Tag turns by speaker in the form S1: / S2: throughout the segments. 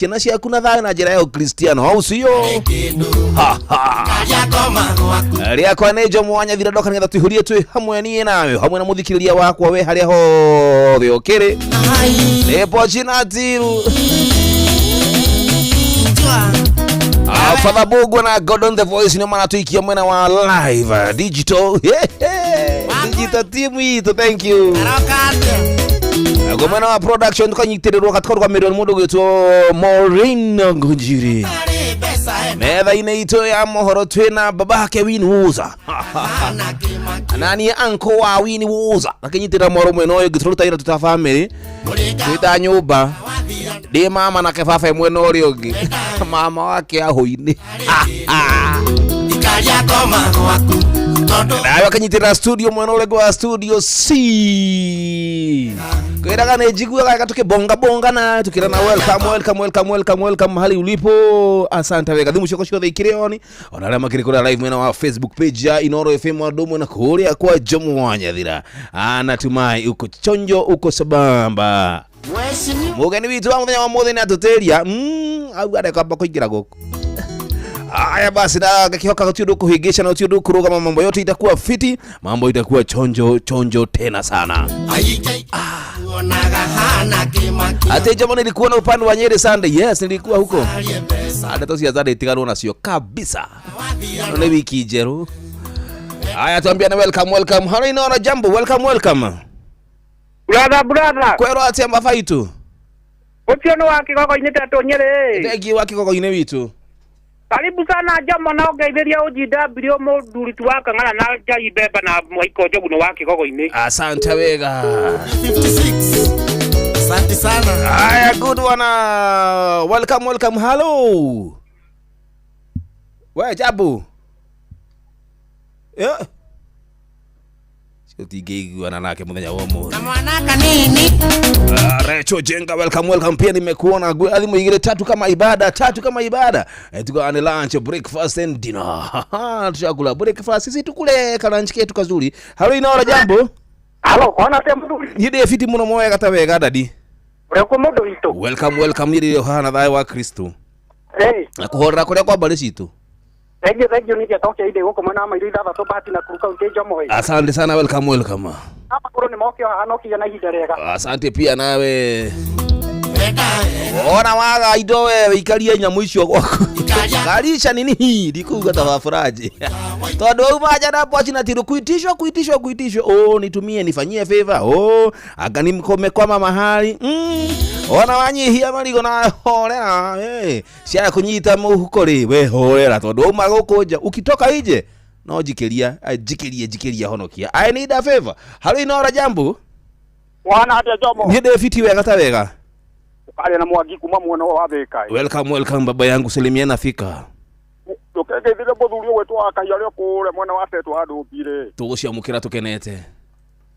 S1: Ciana ciaku na thayũ na njĩra ya ũkristiano, au sio? Rĩakwa nĩ Njomo wa Nyathira, ndoka nĩgetha tũihũrie twĩ hamwe niĩ nawe hamwe na mũthikĩrĩria wakwa we harĩa hothe ũkĩrĩ. Nĩ Pochi na Tiru. Father Bugwa na Gordon the Voice nĩ maratũikia mwena wa live digital digital team itũ, thank you. Naguo mwena wa production tukanyitĩrĩrwo katukũrũgamĩrĩrwo nĩ mũndũ ũgwĩtwo Maureen Ngunjiri. Metha-inĩ itũ ya mohoro twĩna babake Win Wuza na niĩ uncle wa Win Wuza akĩnyitĩrĩra mwaro mwena ũyũ ũngĩ, tũruta wĩra tuta family twĩta nyũmba ndĩ mama nake baba e mwena ũrĩa ũngĩ, mama wake ahũinĩ nawe akanyitĩrĩra studio mwena ũrĩa ũngĩ wa studio C. Kwĩraga nĩ njiguaga wega tukibonga bonga na tukirana. Welcome, welcome, welcome, welcome, welcome mahali ulipo, asante wega. Thimũ ciakwa ciothe ikĩrĩ on, ona arĩa makĩrĩ kũrĩa live mwena wa Facebook page ya Inoro FM, andũ mwena kũrĩa kwa Jomo wa Nyathira. Natumai uko chonjo, uko sabamba. Mũgeni witũ wa mũthenya wa mũthĩ nĩ atũtĩria auga ndekamba kũingĩra gũkũ. Haya basi, na ngakĩhoka gũtirĩ ũndũ kũhĩngĩca na gũtirĩ ũndũ kũrũgama, mambo yote itakuwa fiti, mambo itakuwa chonjo chonjo tena sana. Ati Jomo, nilikuwa na upande wa Nyeri Sunday. Yes, nilikuwa huko. Ndeto cia Sunday tiganwo nacio kabisa. Nĩ wiki njerũ. Haya, tuambiane welcome, welcome. Halo Inoro, jambo, welcome, welcome.
S2: Brother, brother.
S1: Kwĩrwo atĩa baba itũ?
S2: Ũcio nĩ wa kĩgogo-inĩ tetũ Nyĩrĩ.
S1: Thengiũ wa kĩgogo-inĩ witũ.
S2: Karibu sana Jomo, na ũngeithĩria OGW mũnduri tu wa Kang'ara na Njai Mbemba na Mwaiko Njogu nĩ wa kĩgogo-inĩ.
S1: Asante wega.
S3: 56. Asante sana.
S1: Haya, good one. Welcome, welcome. Hello. We, jambo. Yeah. Cio tingĩiguana nake mũthenya wa ũmũthĩ.
S3: Mwana kanini.
S1: Ah, Recho Jenga, welcome, welcome. Pia nimekuona thimũ igĩrĩ tatu kama ibada, tatu kama ibada. Tuko ni lunch, breakfast and dinner. Tushakula breakfast, sisi tukule ka lunch ketu kazuri. Halo Inoro, jambo.
S2: Halo, kwana atĩa mũthuri?
S1: Niĩ ndĩ fiti mũno mwega ta wega dadi.
S2: Ũrĩa kwĩ mũndũ witũ?
S1: Welcome, welcome. Niĩ ndĩ hana thayũ wa Kristo.
S2: Hey,
S1: Na kũhorera kũrĩa kwa mbarĩ citũ.
S2: Thank you, thank you, nĩ toke inde gũkũ mwena wa mairo ithathatũ bahati na kuru kaunti Jomo.
S1: Asante sana, welcome, welcome.
S2: Magũrũ nĩ moke haha no kinya na ihinda rĩega.
S1: Asante pia nawe. Ona waga indo wewe ikaria nyamũ icio gwaku. Karisha nini hii ndikuga ta wafuraji. Tondu wauma nja na pochi na tiru kuitishwa kuitishwa kuitishwa. Oh, nitumie nifanyie favor. Oh, anga nimekwama mahali. Ona wanyihia marigo na horera. Hey, cia kunyita mũhuko rĩ we horera tondu wauma gũkũ nja ukitoka nje no njikiria njikirie njikiria honokia. I need a favor. Halo Inoro, jambo.
S2: Wana atĩa Jomo?
S1: Niĩ ndĩ fiti wega ta wega.
S2: Ũkaria na Mwangi kuma mwena wa Thika.
S1: Welcome, welcome baba yangu, salimiana fika.
S2: Ndũkengeithĩrie mũthuri ũgwĩtwo wa Kahiũ arĩa kũrĩa mwena wa Tetũ handũ mbirĩ.
S1: Tũgũciamũkĩra tũkenete.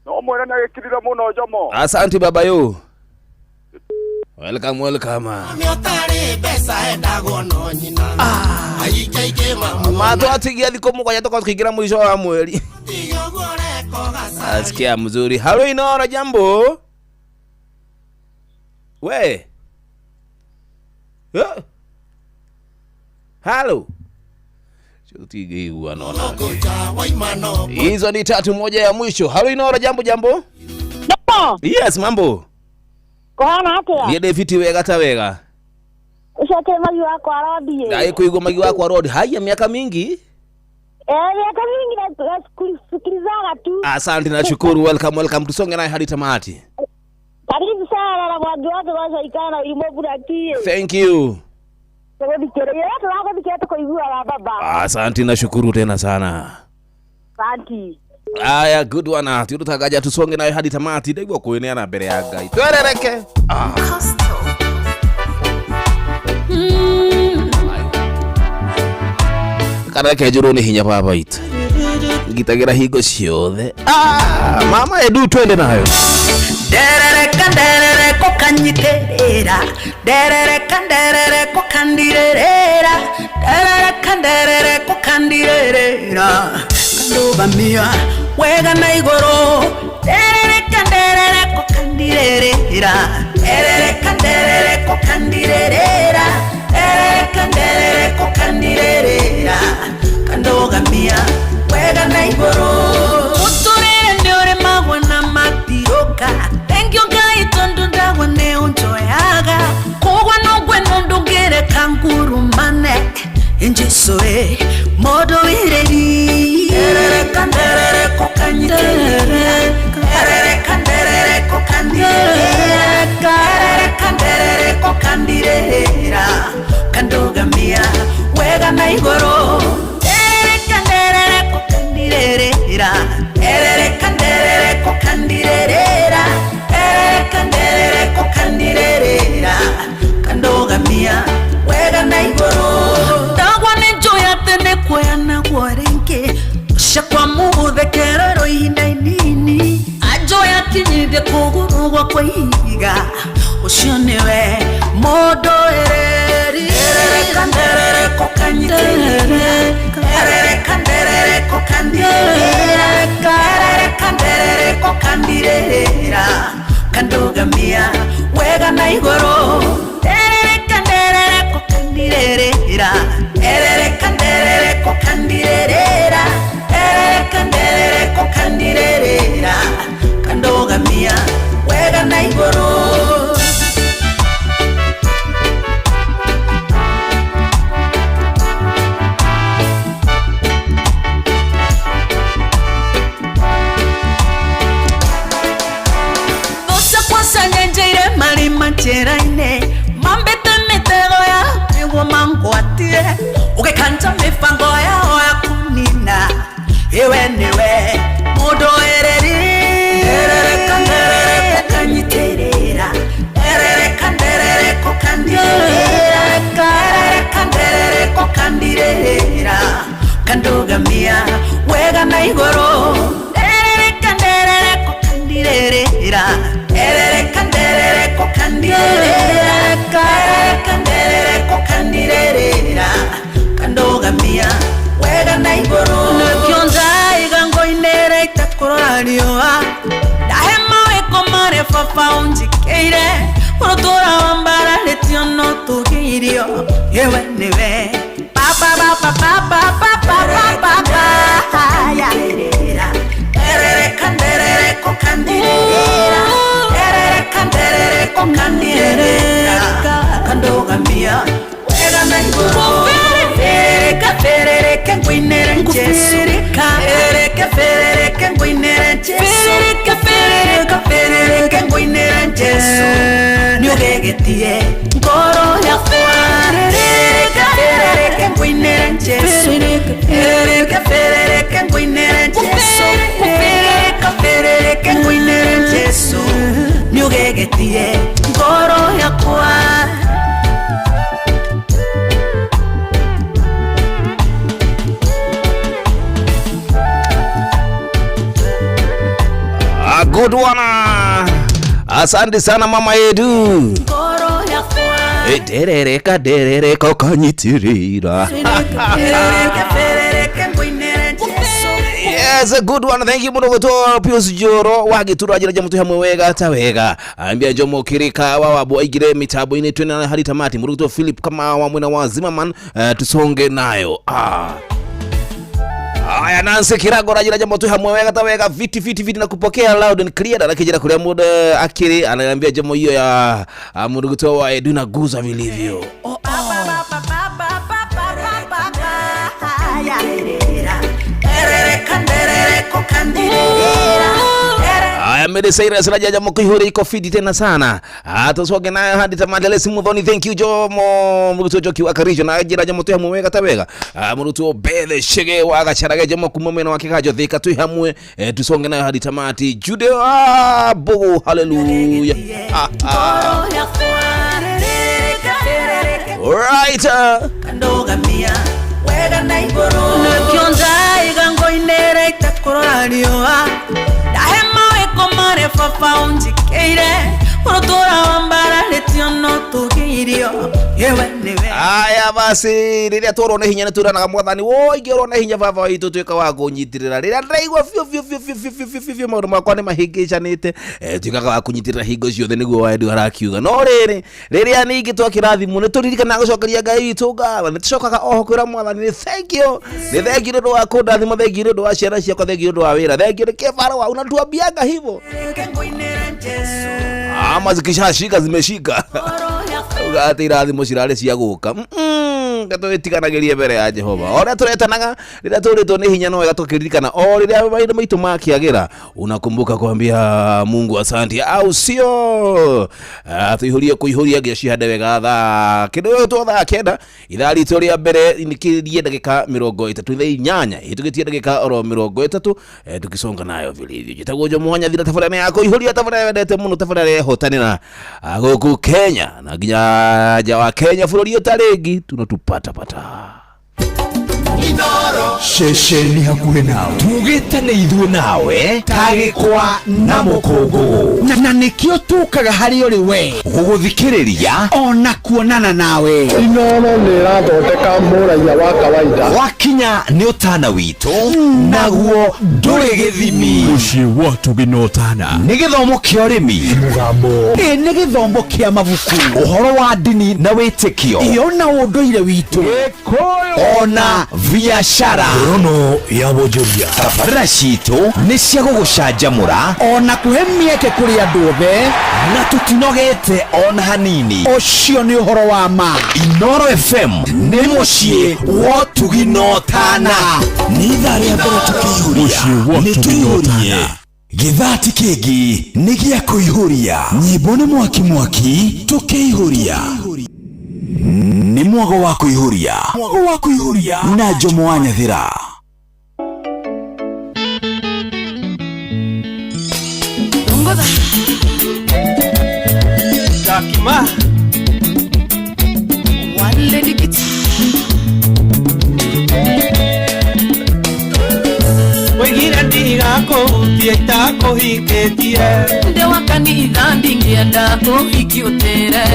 S2: No mwĩre nĩ agĩkirire mũno Jomo.
S1: Asante baba yo. Welcome, welcome.
S3: Ũtarĩ mbeca endagwo no nyina. Aingĩ mamu.
S1: Matwatigia thikũ mũgwanja tũkorwo tũkĩingĩra mũico wa mweri. Asikia mzuri. Halo Inoro, jambo. We. Eh. Halo. Sio tingĩiguana onake. Hizo ni tatu, moja ya mwisho. Halo Inoro, jambo jambo.
S4: Jomo,
S1: Yes, mambo.
S4: kũhana atĩa?
S1: Niĩ ndĩ fiti wega ta wega.
S4: Ũcio kĩ magi wakwa rodi.
S1: Ndai kuigua magi wakwa rodi. Haya, miaka mingi.
S4: Eh, miaka mingi nasikilizaga tu.
S1: Asante, nashukuru. Welcome, welcome. Tusonge naye hadi tamati.
S4: Karibu sana na mwangi wake wacaikana irimo buratie.
S1: Thank you.
S4: Tũgũthikĩrĩria tũragũthikĩrĩria tũkũiguaga baba.
S1: Asante, nashukuru tena sana.
S4: Asante.
S1: Aya, good one. Tiũtũtangaja tusonge nayo hadi tamati. Ndaigua kwĩneana mbere ya Ngai. Twerereke. Ah. Kana kenjũrwo nĩ hinya baba itu ngitagĩra hingo ciothe. Ah, mama edu twende nayo.
S5: Nderereka nderereko kanyiterera, nderereka nderereko kandirerera, nderereka nderereko kandirerera, kandũgamia wega na igũrũ, nderereka nderereko kandirerera, nderereka nderereko. nderereko kandirerera nderereka nderereko kandirerera kandogamia wega na igoro uturire ndiore magwa na matiroka thank you Ngai tondu ndagwa ne unjoyaga kogwa nogwe nondungire kangurumane Jesu e modo ireri nderereka nderereko kanyiterera nderereka nderereko kandirerera nderereka nderereko kandirerera kandogamia wega na igoro nderereka nderereko kandirerera nderereka nderereko kandirerera nderereka nderereko kandirerera kandogamia wega na igoro shakwa muthekera ihinda inini ajoya kinyithie kuguru gwakwa ihiga ucio niwe mundu ereri nderereka nderereko kanyiterera nderereka nderereko kandirerera nderereka nderereko kandirerera kandogamia wega na igoro nderereka nderereko kandirerera nderereka nderereko kandirerera nderereka nderereko kandirerera kandogamia wega na igoro. Njĩra-inĩ mambĩte mĩtego ya nĩguo mangwatie ũgĩkanja mĩbango yao ya kũnina iwe nĩwe mũndũ ereri nderereka nderereko kanyitĩrĩra nderereka nderereko kandirĩrĩra nderereka nderereko kandirĩrĩra kandogamia wega na igũrũ nderereka nderereko kandirĩrĩra nderereka nderereko kandirerera nderereka nderereko kandirerera kandogamia wega na igũrũ nĩkĩo ndaiga ngoinĩre itakũrora riũa ndahe mawĩko marĩa baba ũnjĩkĩire ũrũtũra wa mbararĩtio no tũgĩirio yewe nĩwe baba baba baba baba baba nderereka nderereko kandirerera nderereka nderereko kandirerera kandogamia wega na igũrũ ferereka ferereke ngwinere Jesu ferereke ferereke ngwinere Jesu ferereke ferereke ferereke ngwinere Jesu niũgegetie ngoro yakwa ferereke ferereke ngwinere Jesu ferereke ferereke ngwinere Jesu ferereke ferereke ngwinere Jesu niũgegetie ngoro yakwa.
S1: Good one. Asante sana mama yetu. Derereka derereka kanyitirira. Yes, a good one. Thank you muno Pius Joro wagitura ajira jamutu hamwe wega ta wega. Ambia Jomo Kirika wa wabo aigire mitabo ine twena hadi tamati. Muruto Philip kama wa mwena wa Zimmerman tusonge nayo. Aya Nancy Kirago rajira jambo tu hamwe wega tawega viti viti viti na kupokea loud and clear na kijira kulia muda akili ananiambia jambo hiyo ya muruguto wa Edwin Guza vilivyo. Oh, Aya mere Cyrus raja jambo kuihuri iko fiti tena sana. Tusonge nayo hadi tamandele simu dhoni. Thank you Jomo muruto Joki wa Karijo na ajira jambo tu hamwe wega tawega. Muruto Bele Shege wa Gacharage jambo kumwe na wakikajo thika tu hamwe tusonge nayo hadi tamati. Jude bogo hallelujah. All right.
S5: Kandogamia wega na igoro nĩkĩo ndaiga ngoinĩre itakũrora riũa ndahe mawĩko marĩa baba ũnjĩkĩire Ũrũtũra wambararĩtio no tũgĩirio yewe nĩwe.
S1: Aya basi rĩrĩa tworwo nĩ hinya nĩ twĩranaga mwathani woi ngĩorwo nĩ hinya baba witũ tuĩka wa kũnyitĩrĩra rĩrĩa ndĩraigua biũ biũ biũ biũ biũ biũ biũ biũ maũndũ makwa nĩ mahĩngĩcanĩte tuĩkaga wa kũnyitĩrĩra hingo ciothe nĩguo wendi arakiuga no rĩrĩ rĩrĩa ningĩ twakĩrathimwo nĩ tũririkanaga gũcokeria Ngai witũ ngatho nĩ tũcokaga oho kwĩra mwathani nĩ thank you nĩ thank you nĩ ũndũ wa kũndathima thank you nĩ ũndũ wa ciana ciakwa thank you nĩ ũndũ wa wĩra thank you nĩ kĩbarũa unatuambianga hivyo ama zikishashika zimeshika uga atĩ irathimo cirarĩ cia gũka gatũgĩtiganagĩrie mbere ya Jehova o ũrĩa tũretanaga rĩrĩa tũrĩtwo nĩ hinya no wega tũkĩririkana o rĩrĩa mahinda maitũ makĩagĩra unakumbuka kuambia Mungu asante au sio tuihurie kuihuria nginya cihande wega thaa kĩndũ gĩtwo thaa 9 ithaa ritũ rĩa mbere nĩkĩrie ndagĩka 38 ĩtũgĩtie ndagĩka oro 30 tukisonga nayo vilivyo njĩtagwo Jomo wa Nyathira tabarĩra ya kũihũria tabarĩra wendete mũno tabarĩra ĩhotanĩra gũkũ Kenya na nginya nja wa Kenya bũrũri ũtarĩ tunatupata pata
S6: ceceni hakuhĩ nawe tugĩte nĩ ithuĩ nawe ta gĩkwa na mũkũngũgũ na nĩkĩo tũkaga harĩ ũrĩ we gũgũthikĩrĩria ona kuonana nawe.
S7: Inoro nĩ ĩrathondeka mũraiya wa kawaida
S6: wakinya nĩ ũtana witũ naguo ndũrĩ gĩthimi
S8: mũciĩ wa tũgĩnotana
S6: nĩ gĩthomo kĩa ũrĩmi
S7: mũgambo
S6: ĩ nĩ gĩthomo kĩa mabuku ũhoro wa ndini na wĩtĩkio iyo na ũndũire witũ ona biashara
S8: Rono ya wonjoria
S6: tabarĩra citũ nĩ cia gũgũcanjamũra ona kũhe mĩeke kũrĩ andũ othe na tũtinogete ona hanini ũcio nĩ ũhoro wa ma. Inoro FM nĩ mũciĩ wa tũginotana
S8: nĩ ithaa rĩa mbere tũkĩihũria nĩ tũihũrie gĩthati kĩngĩ nĩ gĩa kũihũria nyĩmbo nĩ mwaki mwaki tũkĩihũria nĩ mwago wa kũihũria mwago wa kũihũria na Jomo wa Nyathira.
S9: Dakima
S5: One lady guitar
S9: Oigira ndigakuhutie itakuhikĩtie
S5: Ndĩ wa kanitha ndingĩenda ũhiki ũtĩre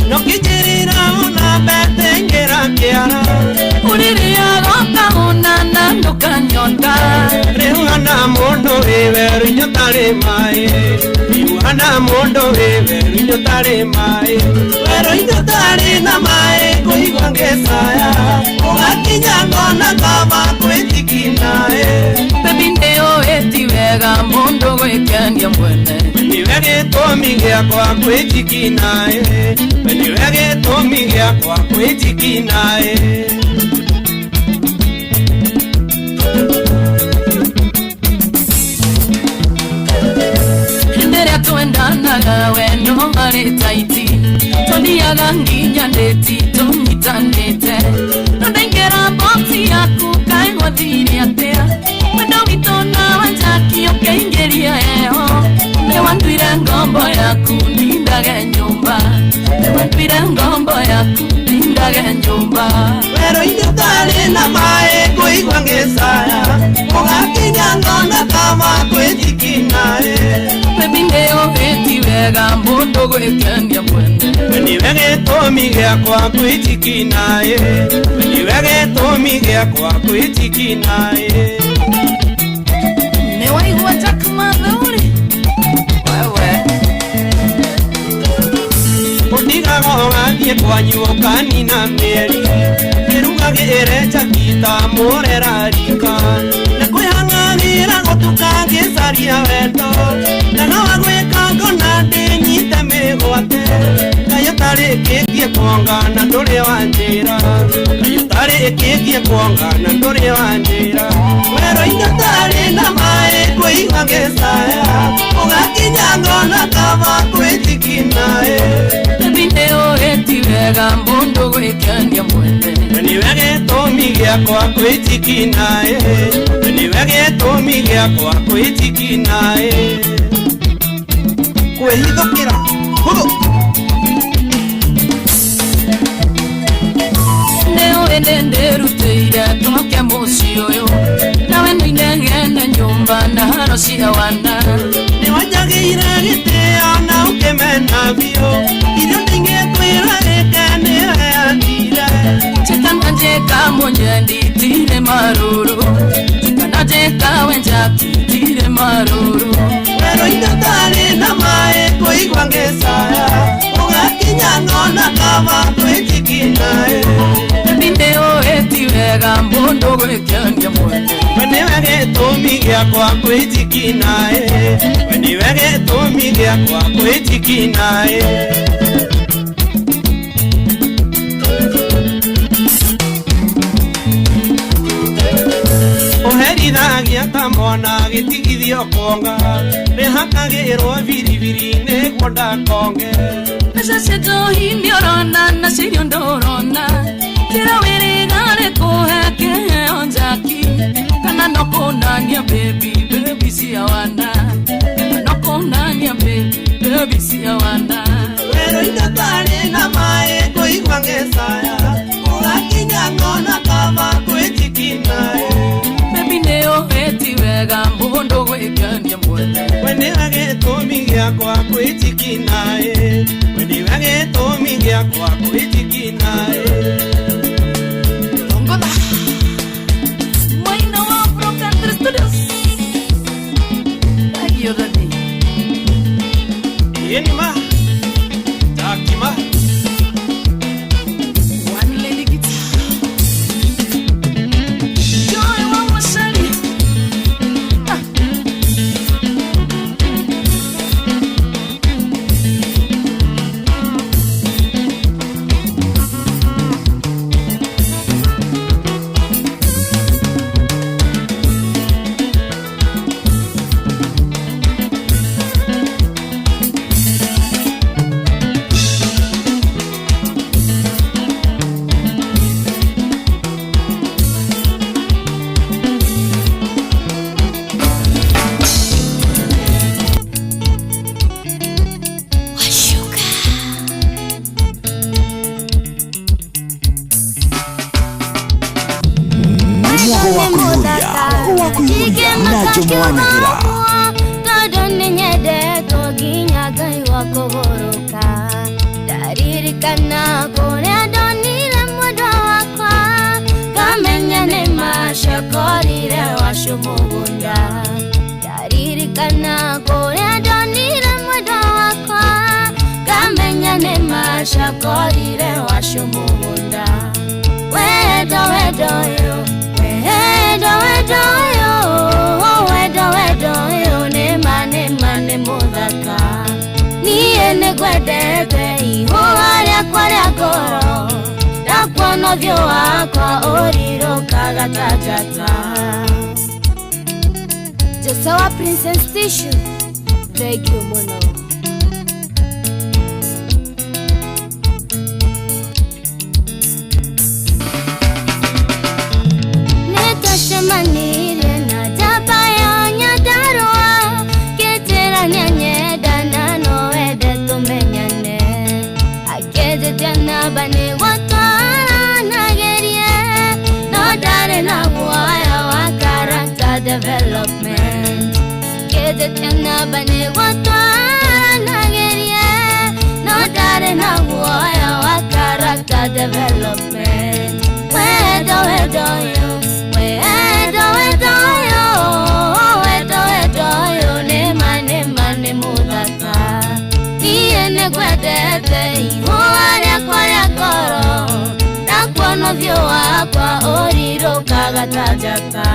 S9: Nokĩnjĩrĩra ona mbete ingĩra kĩara
S5: Ũrĩrĩaga ũkahũna na ndũkanyota
S9: Rĩu hana mũndũ wĩ werũ-inĩ ũtarĩ maĩ Rĩu hana mũndũ wĩ werũ-inĩ ũtarĩ maĩ Werũ-inĩ ũtarĩ na maĩ ngũigua ngĩcaya Ũgakinya ngona kaba gwĩtikinaĩ
S5: Baby nĩũĩ ti wega mũndũ gwĩkenia mwene
S9: Nĩwe gĩtũmi gĩakwa gwĩtikinaĩ Nĩwe gĩtũmi gĩakwa gwĩtikinaĩ
S5: Rĩrĩa twendanaga we no warĩ taiti Tũthiaga nginya ndĩti tũnyitanĩte No ndaingĩra boxi yaku kaĩ gwathire atĩa Wendo witũ nawe Jackie ũkĩingĩria heho Nĩwanduire ngombo yaku ndindage nyũmba Nĩwanduire ngombo yaku ndindage nyũmba
S9: Werũ-inĩ ũtarĩ na maĩ ngũigua ngĩcaya Ũgakinya ngona kaba gwĩtikinaĩ
S5: Baby nĩũĩ ti wega mũndũ gwĩkenia mwene
S9: Nĩwe gĩtũmi gĩakwa gwĩtikinaĩ Nĩwe gĩtũmi gĩakwa gwĩtikinaĩ
S5: Nĩwaigua Jack Mathuri wewe
S9: Ũndigaga ũgathiĩ kwanyu ũkanina mĩeri Nĩrugagĩre Jackie ta mũrera rika Na kwĩhang'agĩra gũtuka ngĩcaria wendo Ndaga wa gwĩka ngona ndĩnyite mĩgwate Kaĩ ũtarĩkĩtie kuonga na ndũrĩ wanjĩra Kaĩ ũtarĩkĩtie kuonga na ndũrĩ wanjĩra Werũ-inĩ ũtarĩ na maĩ ngũigua ngĩcaya Ũgakinya ngona kaba gwĩtikinaĩ
S5: Baby nĩũĩ ti wega mũndũ gwĩkenia mwene
S9: Nĩwe gĩtũmi gĩakwa gwĩtikinaĩ Nĩwe gĩtũmi gĩakwa gwĩtikinaĩ Kwĩhithũkĩra hũthũ
S5: Nĩũĩ nĩndĩrutĩire tũke mũciĩ ũyũ Nawe nĩinegene nyũmba na haro cia wana
S9: Nĩwanjagĩire gĩtĩo na ũkĩnjĩra Ngĩmena biũ irio ndingĩkwĩra ĩke nĩheanire
S5: Chekana njeka munyendi tire maruru Chekana njeka wenjaki tire maruru
S9: Wero-inĩ ũtarĩ na maĩ kũigua ngĩcaya ũgakinya ngona kaba twĩtikinaĩ
S5: Baby nĩũĩ ti wega mũndũ gwĩkenia mwene
S9: We nĩwe gĩtũmi gĩakwa kwĩtikinaĩ We nĩwe gĩtũmi gĩakwa kwĩtikinaĩ Ũherithagia ta mwana gĩtigithio kuonga rĩhakagĩrwo biribiri nĩguo ndakonge
S5: Mbeca cia njohi nĩũrona na cia irio ndũrona Njĩra wĩrĩga rĩkũhe kĩheo njaki Kana no kũnania baby, baby cia wana Kana no kũnania baby, baby cia wana
S9: Wero-inĩ ũtarĩ na maĩ kũigua ngĩcaya ũgakinya ngona kaba kwĩtikinaĩ
S5: Baby nĩũĩ ti wega mũndũ gwĩkenia mwene
S9: We nĩwe gĩtũmi gĩakwa kwĩtikinaĩ We nĩwe gĩtũmi gĩakwa kwĩtikinaĩ
S5: Tongola Maina wa Afro Country Studios Thank you, Daddy.
S9: Yenima Takima
S5: One lady guitar Joy wa Mashari.
S8: Mwago wa kũihũria na Jomo Wanyagira
S10: Tondũ nĩnyendetwo nginya ngaigua kũgũrũka Ndaririkana kũrĩa ndonire mwendwa wakwa Ngamenya nĩ macokorire wacu mũgũnda Ndaririkana kũrĩa ndonire mwendwa wakwa Ngamenya nĩ macokorire wacu mũgũnda Wendo wendo yo Wendo wendo yo Wendo wendo yo Nĩma nĩma nĩ mũthaka Niĩ nĩngwendete ihũa rĩakwa rĩa ngoro Ndakuona ũthiũ wakwa ũrirũkaga ta njata Josewa Princess Tissue Thank you mũno. Nĩtwacemanirie na njamba ya Nyandarũa Kĩnjĩra nĩanyenda na no ende tũmenyane Akĩnjĩtia namba nĩguo twaranagĩrie No ndarĩ na guoya wa character development Akĩnjĩtia namba nĩguo twaranagĩrie No ndarĩ na guoya wa character development Wendo wendo yo Wendo wendo yo Wendo wendo yo Nĩma nĩma nĩ mũthaka Niĩ nĩngwendete ihũa rĩakwa rĩa ngoro Ndakuona ũthiũ wakwa ũrirũkaga ta njata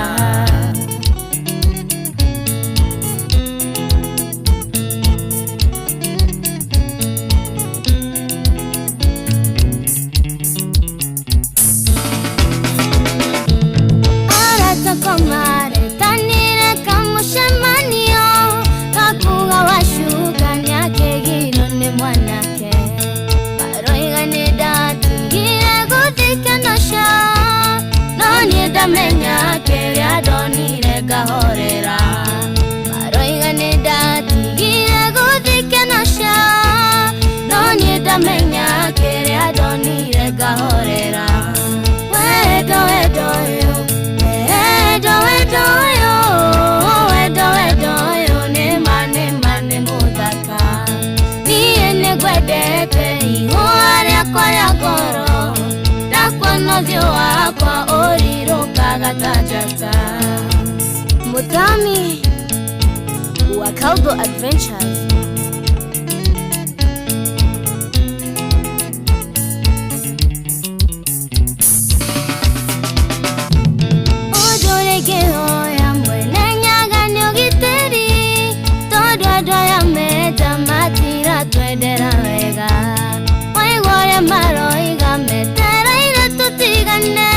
S10: Maretanire kamũcemanio gakuga wacuka nĩakĩgirwo nĩ mwanake Maroiga nĩndatigire gũthiĩ Kenosha No niĩ ndamenya kĩrĩa ndonire ngahorera Maroiga nĩndatigire gũthiĩ Kenosha No niĩ ndamenya kĩrĩa ndonire ngahorera Wendo wendo yo Wendo wendo yo Wendo wendo yo Nĩma nĩma nĩ mũthaka Niĩ Ndakuona ũthiũ wakwa ũrirũkaga ta njata. Muthami wa Cowboy Adventures. Ũndũ ngĩhoya mwene Nyaga nĩ ũgitĩri, tondũ andũ aya meta matiratwendera wega. Waigua ũrĩa maroiga metereire tũtigane,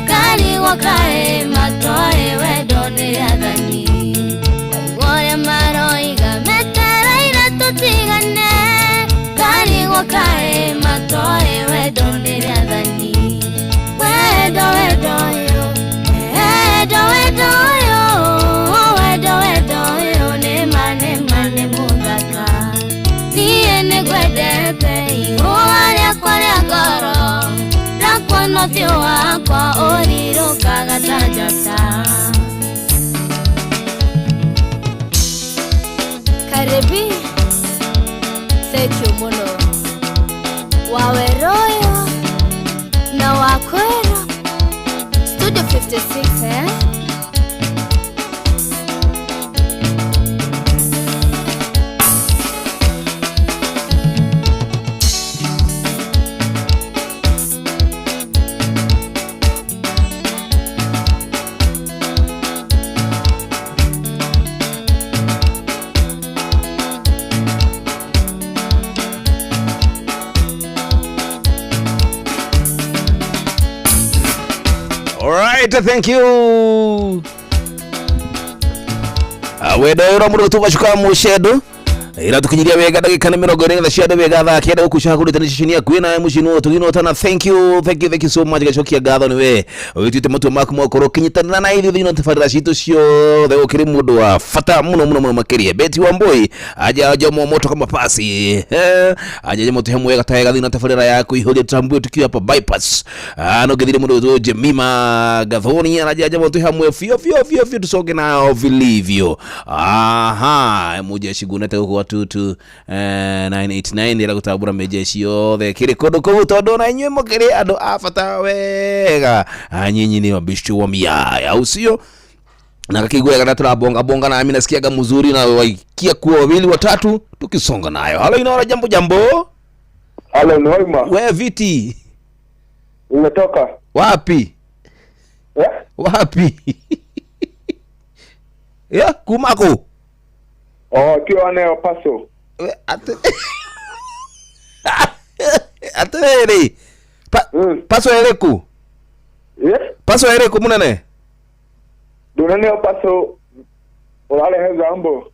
S10: karigwo kaĩ matoĩ wendo nĩ rĩathani. Waigua ũrĩa maroiga metereire tũtigane, karigwo kaĩ matoĩ wendo nĩ rĩathani. Wendo wendo yo, wendo wendo yo, wendo wendo yo, nĩ ma nĩ ma nĩ mũthaka. Niĩ nĩngwendete ihũa rĩakwa rĩa ngoro, ndakuona ũthiũ wakwa ũrirũkaga ta njata. Karibi, thank you mũno. Waweroyo na Wakwero, Studio 56, eh?
S1: Alright, thank you. Wendo ũrĩa mũndũ tũgacuka mũcendo ira tukinyiria wega ndagĩka nĩ mĩrongo ĩrĩ cia wega thaa kenda gũkuca kũrĩte nĩ ceceni yaku ĩna mũciĩ tũgino tana. Thank you, thank you, thank you so much. Gacokia ngatho nĩ we wĩtuĩte matua maku ma gũkorwo ũkĩnyitanĩra na ithuĩ thĩinĩ wa tabarĩra citũ ciothe. Ũkĩrĩ mũndũ wa bata mũno mũno mũno makĩria. Betty Wambui aja jomo moto kama pasi, aja jomo tuhe mwega tayega thĩinĩ wa tabarĩra ya kũihũria tutambue tukiwa hapa bypass. No ngĩthire mũndũ wĩtwo Jemima Gathoni araja jomo tuhe hamwe fio fio fio fio tusoge nao vilivyo. Aha, mujeshi gunete gũkũ tutu 989 ira gũtambũra mĩjeshi yothe kĩrĩ kũndũ kũu tondũ na inyuĩ mũkĩrĩ andũ a bata wega. Nyinyi ni wabishi wa miaya, au sio? Na kakigwa kana tunabonga bonga na mimi nasikiaga mzuri na waikia kuwa wawili watatu tukisonga nayo. Halo inaona jambo jambo.
S7: Halo Noima.
S1: We viti.
S7: Umetoka
S1: wapi? Wapi? Ya kumako.
S7: Oh, kiwa nayo paso.
S1: Atere. Paso ereku. Paso ereku munene.
S7: Dunene paso urale zambo.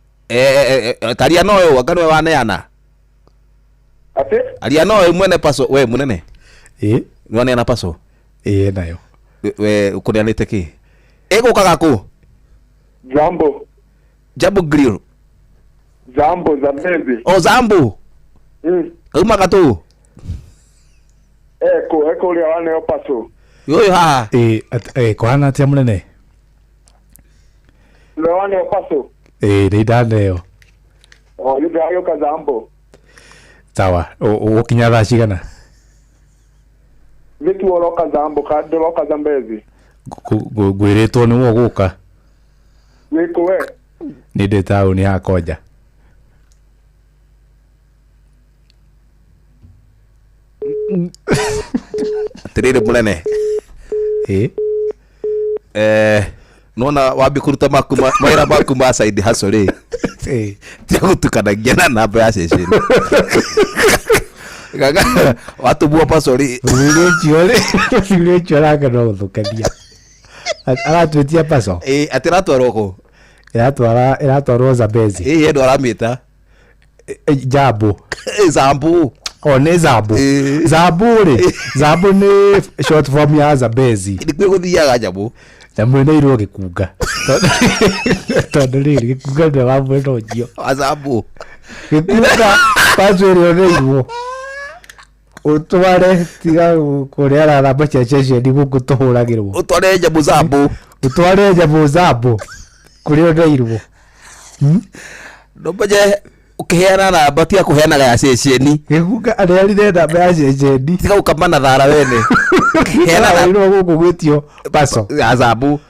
S1: Taria noyo wakanwe waneana.
S7: Ate?
S1: Aria noyo mwene paso we munene. Waneana paso.
S11: Nayo.
S1: We ukuneanite ki? Ego kagaku.
S7: Zambo.
S1: Jambo grill.
S7: Zambo Zambezi.
S1: Oh Zambo. Kauma katu.
S7: Eko eko lia wane opaso.
S1: Yoyo ha.
S11: Kwana atia munene.
S7: Wane opaso.
S11: Ni ndaneo.
S7: Oh, yuko ka Zambo.
S11: Sawa, ukinya thaa cigana?
S7: Vitu oroka Zambo ka ndoroka Zambezi.
S11: Ngwĩrĩtwo nĩwe ũgũka.
S7: Wĩkũ we?
S11: Nĩ ndĩ taũni ya Konja.
S1: Atirĩrĩ mũnene. Nona wambi kũruta maku mawĩra maku ma side hustle rĩ. Tiga gũtukanagia na namba ya ceceni. Gaga watubua paso rĩ.
S11: Mũthuri ũcio arakena gũthũkania. Aratwĩtia paso.
S1: Atĩ ĩratwarwo kũ?
S11: Ĩratwarwo Zambezi.
S1: Ye ndo aramĩta.
S11: Jambo.
S1: Zambu.
S11: Oh, nĩ Zambu. Zambu rĩ. Zambu nĩ short form ya Zambezi.
S1: Nĩkuo gũthiaga Jambo.
S11: Nyamũ ĩneirwo gĩkunga. Tondũ rĩrĩ gĩkunga nĩwe wa mwena ũcio.
S1: Wa Zambu.
S11: Gĩkunga paso ĩrĩa ũneirwo. Ũtware tiga kũrĩa araramba cia ceceni gũkũ tũhũragĩrwo.
S1: Ũtware Jambo Zambu.
S11: Ũtware Jambo Zambu. Kũrĩa ũneirwo.
S1: Ndũmenye ũkĩheana namba tiga kũheanaga ya ceceni.
S11: Gĩkunga aneanire namba ya ceceni.
S1: Tiga gũkama na thara wene. Heanaga
S11: Gũkũ gwĩtio paso.
S1: Azabu.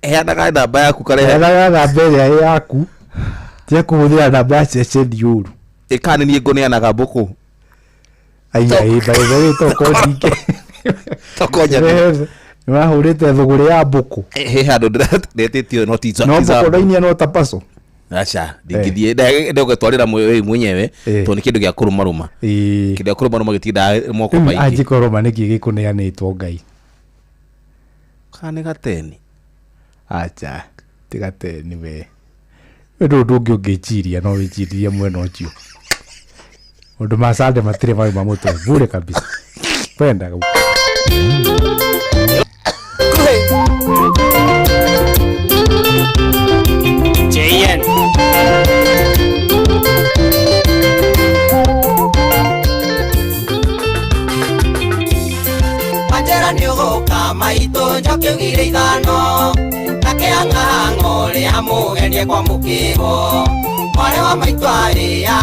S1: Heanaga namba yaku karehe.
S11: Heanaga namba ĩrĩa ĩ yaku. Tiga kũhũthĩra namba ya ceceni ũru.
S1: Ĩka nĩ niĩ ngũneanaga mbũkũ.
S11: Aiya ĩ by the way toko ndingĩ.
S1: Tokonya.
S11: Nĩ wahũrĩte thũgũrĩ ya mbũkũ.
S1: He handũ ndetĩtio no ti
S11: No mbũkũ ndainia no ta paso.
S1: Aca ndingĩthiĩ ndegwetwarĩra mwenyewe tondũ nĩ kĩndũ gĩa kũrũmarũma. Kĩndũ gĩa kũrũmarũma gĩtindaga moko maingĩ.
S11: Angĩkorwo ma nĩkĩ gĩkũneanĩtwo Ngai.
S1: Kana nĩ gateni.
S11: Acha ti gateni we. We ndũ ũndũ ũngĩ ũngĩciria no wĩcirie mwena ũcio. Ũndũ ma Sunday matirĩ mauma mũtwe bure kabisa. Kwenda
S9: JN.
S3: Wanjera nĩ ũgũka maitũ njoki ugire ithano akĩhang'ahang'a ũrĩa mũgeni kwamũkĩrwo mwarĩ wa maitũ arĩa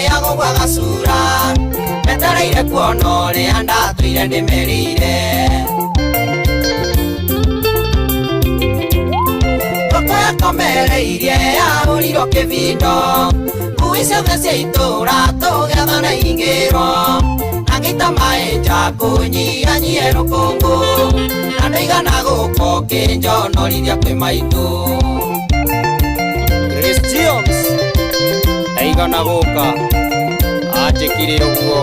S3: ĩagũgwa gacura metereire kuona ũrĩa ndatũire ndĩmerĩire ngũkũ yakomereirie yahũrirwo kĩbindo ngui ciothe cia itũũra tũgethana ingĩrwo angĩita maĩ nja kũnyihanyihie rũkũngũ na ndũigana gũka ũkĩnjonorithia kwĩ maitũ.
S9: Chris Jones aigana gũka anjĩkire ũguo.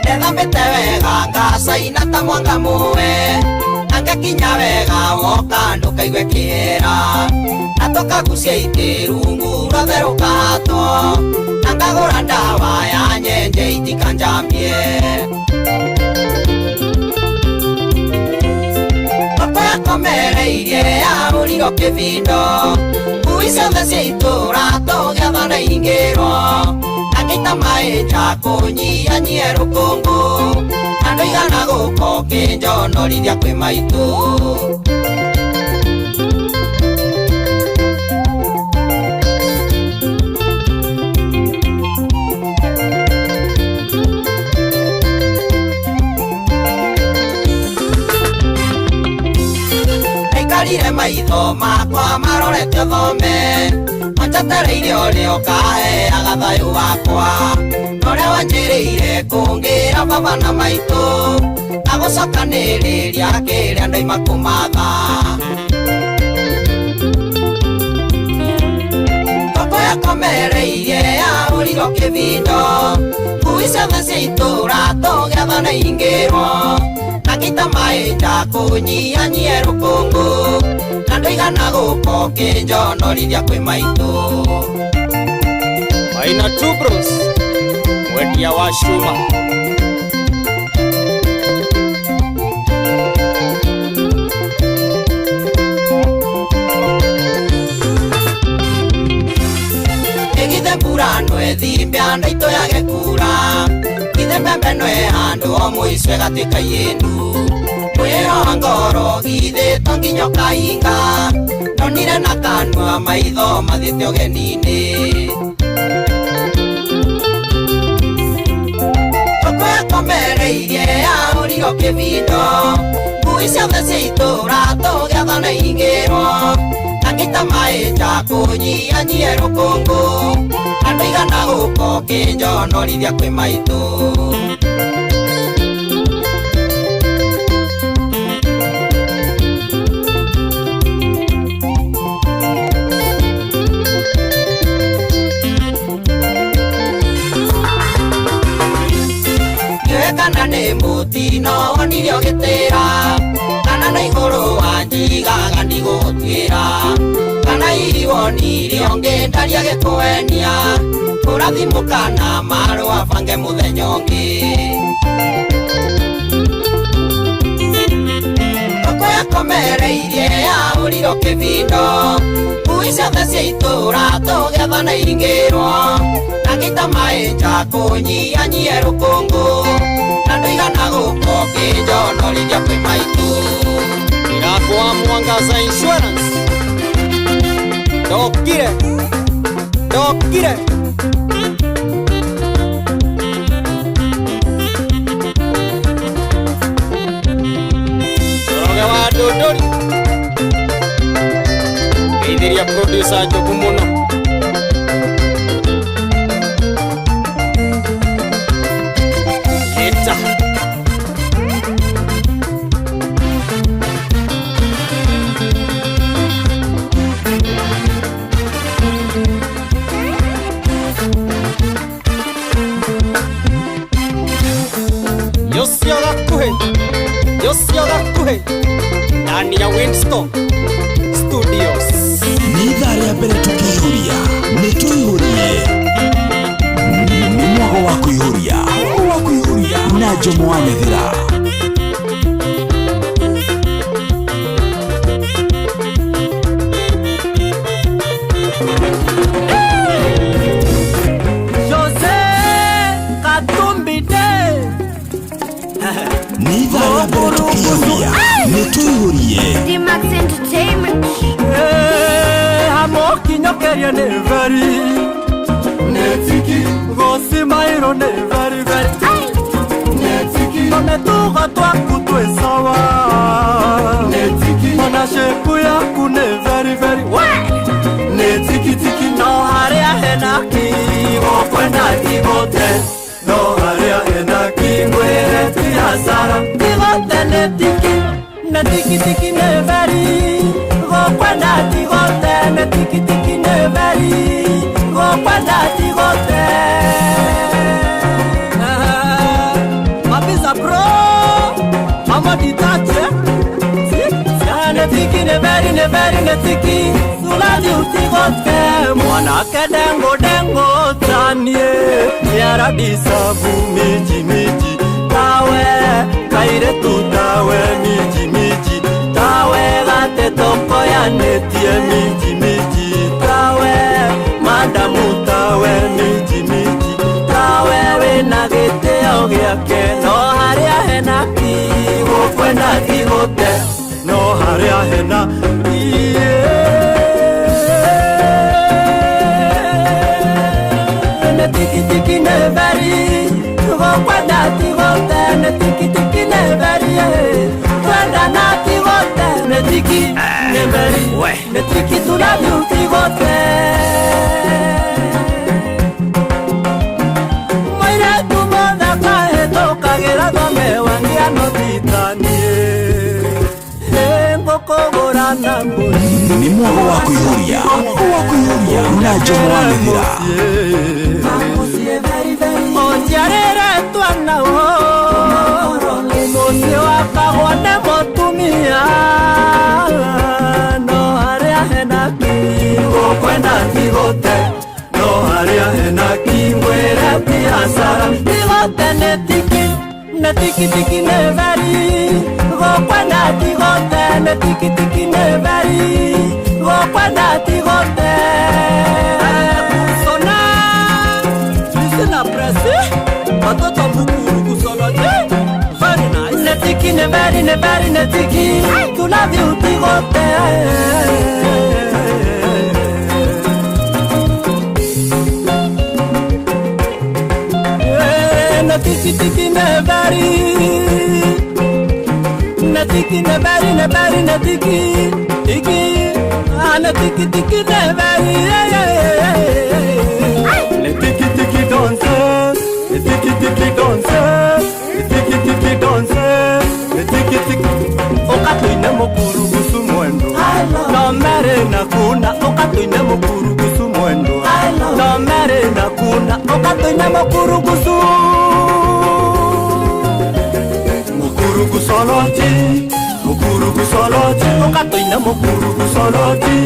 S3: Ndethambĩte wega ngacaina ta mwanga mũwe na ngakinya wega woka ndũkaigue kĩera na tũkagucia itĩ rungu ruothe rũkahatwo na ngagũra ndawa ya nyenje itikanjambie. Ngũkũ yakomereirie yahũrirwo kĩbindo ngui ciothe cia itũũra tũgethana ingĩrwo angĩita maĩ nja kũnyihanyihie rũkũngũ na ndũigana gũka ũkĩnjonorithia kwĩ maitũ. Ndaikarire maitho makwa marorete ũthome wanjatereire ũrĩa ũkaheaga thayũ wakwa na ũrĩa wanjĩrĩire kũngĩra baba na maitũ na gũcokanĩrĩria kĩrĩa ndoima kũmatha. Ngũkũ yakomereirie yahũrirwo kĩbindo ngui ciothe cia itũũra tũgethana ingĩrwo na ngĩita maĩ nja kũnyihanyihie rũkũngũ na ndũigana gũka ũkĩnjonorithia kwĩ maitũ.
S9: Maina Two Bros mwendia wa cuma.
S3: Ĩgithe mbura no ĩthimbe andũ aitũ yage kura ithe mbembe no ĩhandwo o mũico ĩgatuĩka yĩndu mwĩro wa ngoro githĩtwo nginya ũkahinga ndonire na kanua maitho mathiĩte ũgeni-inĩ. Ngũkũ yakomereirie yahũrirwo kĩbindo ngui ciothe cia itũũra tũgethana ingĩrwo na ngĩita maĩ nja kũnyihanyihie rũkũngũ na ndũigana gũka ũkĩnjonorithia kwĩ maitũ. Kana nĩ mũtino wonire ũgĩtĩra kana na igũrũ wanjigaga ndigũgũtuĩra kana hihi wonire ũngĩndaria gĩkũenia kũrathimũ kana marũa bange mũthenya ũngĩ. Ngũkũ yakomereirie yahũrirwo kĩbindo ngui ciothe cia itũũra tũgethana ingĩrwo na ngĩita maĩ nja kũnyihanyihie rũkũngũ na ndũigana gũka ũkĩnjonorithia kwĩ maitũ.
S9: Irabu wa Mwangaza Insurance ndokire. Mabisa njogu mũno. Leta. Yosio gakuhĩ, Yosio gakuhĩ, ndani ya Winston Studios.
S8: Nĩ ithaa rĩa mbere tũkĩihũria, nĩ tũihũrie. Nĩ mwago wa kũihũria, wa kũihũria na Jomo wa Nyathira.
S9: Jose Katumbi de.
S8: Nĩ ithaa rĩa mbere tũkĩihũria, nĩ tũihũrie.
S10: D-Max Entertainment.
S9: Hamokinyokeria nĩ very netiki gũcimairwo nĩ very very netiki tũmĩtugo twaku twĩ sawa netiki ona shape yaku nĩ very very netikitiki no harĩa hena ki gũkwenda tigote no harĩa hena ki ngwĩre ti hasara tigote nĩ tiki netikitiki nĩ very gokwenda tigote netikitiki nĩ very gokwenda tigote. Mabisa bro mama ditache netiki nĩ very nĩ very netiki suladi utigote mwanake dengo dengo tanie miaradisabu miji miji tawe kaire tutawe miji miji tawe gate toko ya netie miji miji tawe madamu tawe miji miji tawe wina gĩtĩo gĩake no harĩa hena ki gũkwenda tigote no harĩa hena ne tiki tiki ne very gokwenda tigote ne tiki tiki ne very twenda na tigote ne tiki ne very ne tiki tulabi tigote moira tu moda kae tokagera thome wangia no titanie ngokogora na mburi.
S8: Nĩ mwago wa kũihũria, wa kũihũria na Jomo wa Nyathira.
S9: Ojiarĩre twana mũciĩ wakagwo nĩ mũtumia no harĩa hena ki gũkwenda tigote no harĩa hena ki ngwĩre ti hasara tigote nĩ tiki nĩ tiki tiki nĩ very gokwenda tigote nĩ tiki tiki nĩ very gokwenda tigote. Sona na presi watoto mukuru kusoloje very nice netiki ne very ne very netiki tulavi utigote. Netiki tiki ne very netiki ne very ne very netiki tiki ah netiki tiki ne very. Tiki tiki dance, tiki tiki dance, tiki tiki dance, tiki tiki. Okatuine mukuru kusu mwendo, no mere na kuna. Okatuine mukuru kusu mwendo, no mere na kuna. Okatuine mukuru kusu, mukuru kusoloti, mukuru kusoloti. Okatuine mukuru kusoloti,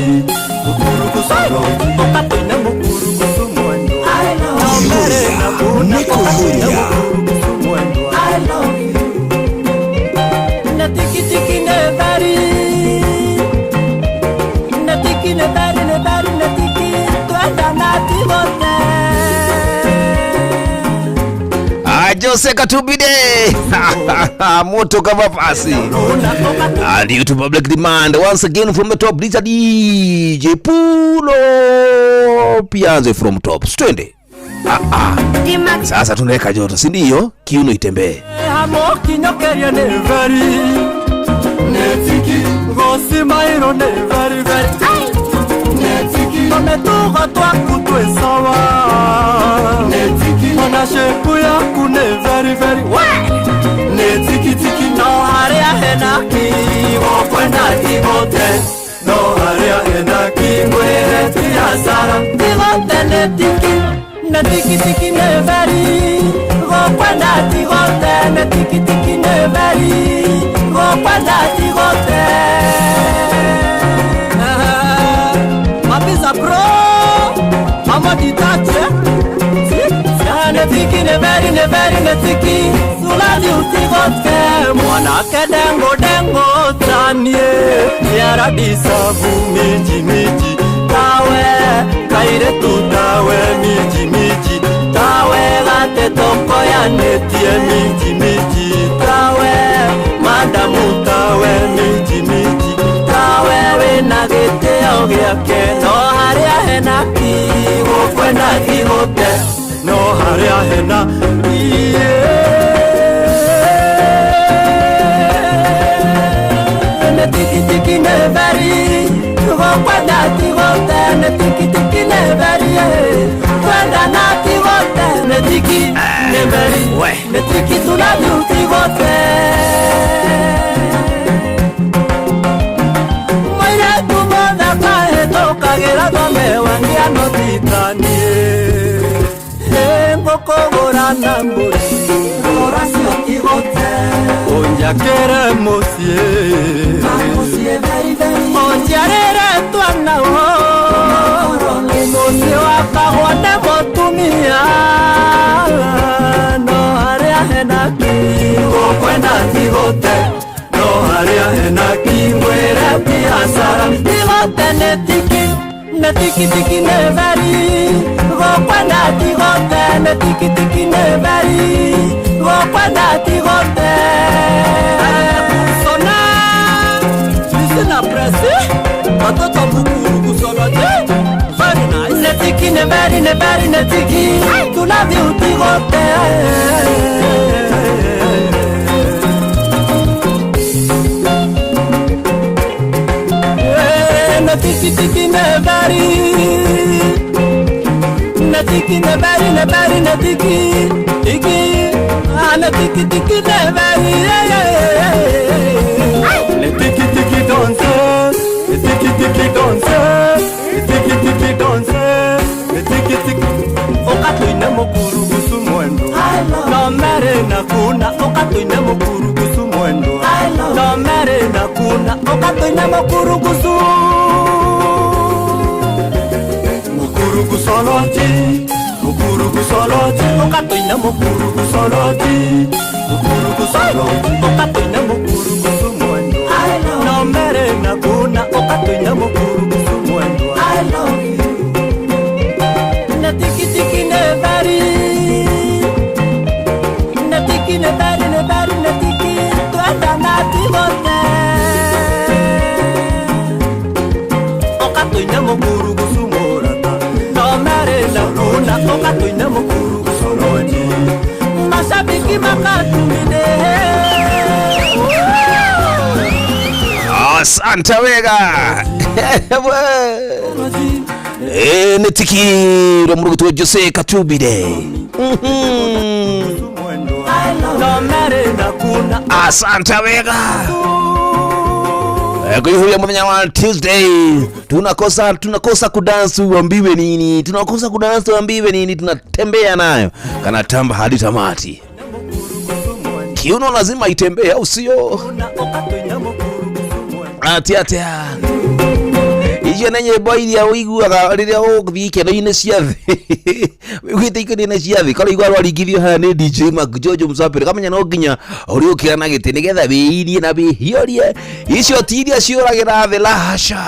S9: mukuru kusoloti. Okatuine mukuru kusu mwendo.
S8: Nĩ kũihũria.
S9: Ne tiki tiki ne very, ne tiki ne very ne very ne tiki twenda na tigote.
S1: Jose Katubide moto kama pasi. And due to public demand once again from the top, this DJ Pulo Pianze from top. Twende. Sasa tunaweka joto, si ndio? Kiuno itembee.
S9: Hamokinyokeria nĩ very netiki gũcimairwo nĩ very very netiki Tũmĩtugo twaku twĩ sawa ona shape yaku nĩ very very nĩ tikitiki no harĩa hena ki gũkwenda tigote no harĩa hena ki ngwĩre ti hasara tigote nĩ tiki nĩ tikitiki nĩ very gũkwenda tigote nĩ tikitiki nĩ very gũkwenda tigote. Mapisa bro, mama ditache. Ne tiki ne very ne very ne tiki sulali utigote mwanake dengo dengo tanie niara disabu miji miji tawe kaire tu tawe miji miji tawe gate toko ya netie miji miji tawe madamu tawe miji miji tawe wina gitio giake no haria hena ki gukwenda tigote no haria hena ne tiki tiki ne very gokwenda tigote ne tiki tiki ne very kwenda na tigote ne tiki ne very ne tiki tulalu tigote moira tumona kae tokagira thome wangia no titanie ngũkũgũra na mbũri rũracio tigote ũnjakĩre mũciĩ ũnjiarĩre twana mũciĩ wakagwo nĩ mũtumia no harĩa hena ki gũkwenda tigote no harĩa hena ki ngwĩre ti hasara tigote nĩ tiki ne tiki tiki ne very gokwenda tigote ne tiki tiki ne very gokwenda tigote sona sina presse watoto mukuru kusolote very nice ne tiki ne very ne very ne tiki tulavi utigote. Tiki tiki ne very ne tiki ne very ne very ne tiki tiki ah ne tiki tiki ne very ne tiki tiki danse ne tiki tiki danse ne tiki tiki danse ne tiki tiki okatuine mokurugusu mwendo no mere na kuna okatuine mokurugusu mwendo no mere na kuna okatuine mokurugusu Mukurugusoloti, mukurugusoloti, okatoina mukurugusoloti, mukurugusoloti, okatoina mukurugusu mwendo. No mere na kuna okatoina mukurugusu mwendo. I love you. Na tiki tiki ne bari, na tiki ne bari ne bari ne tiki twenda na tigote. Okatoina mukurugusu mashabiki makatumine.
S1: Asante wega. Netiki romurugutu Jose Katubide. Asante wega. Kwa hiyo muthenya wa Tuesday tunakosa kudansi uambiwe nini, tunakosa kudansi uambiwe nini, tunatembea nayo kana tamba hadi tamati. Kiuno lazima itembee au sio? Atia atia. Icio nĩ nyĩmbo iria ũiguaga rĩrĩa ũgũthiĩ ikeno-inĩ cia thĩ. Wĩiguĩte ikeno-inĩ cia thĩ, korwo igua rwaringithio haha nĩ DJ Mark Jojo Msapere, kamenya no nginya ũrĩũkĩra na gĩtĩ nĩgetha wĩirie na wĩhiũrie. Icio ti iria ciũragĩra thĩ, la hasha.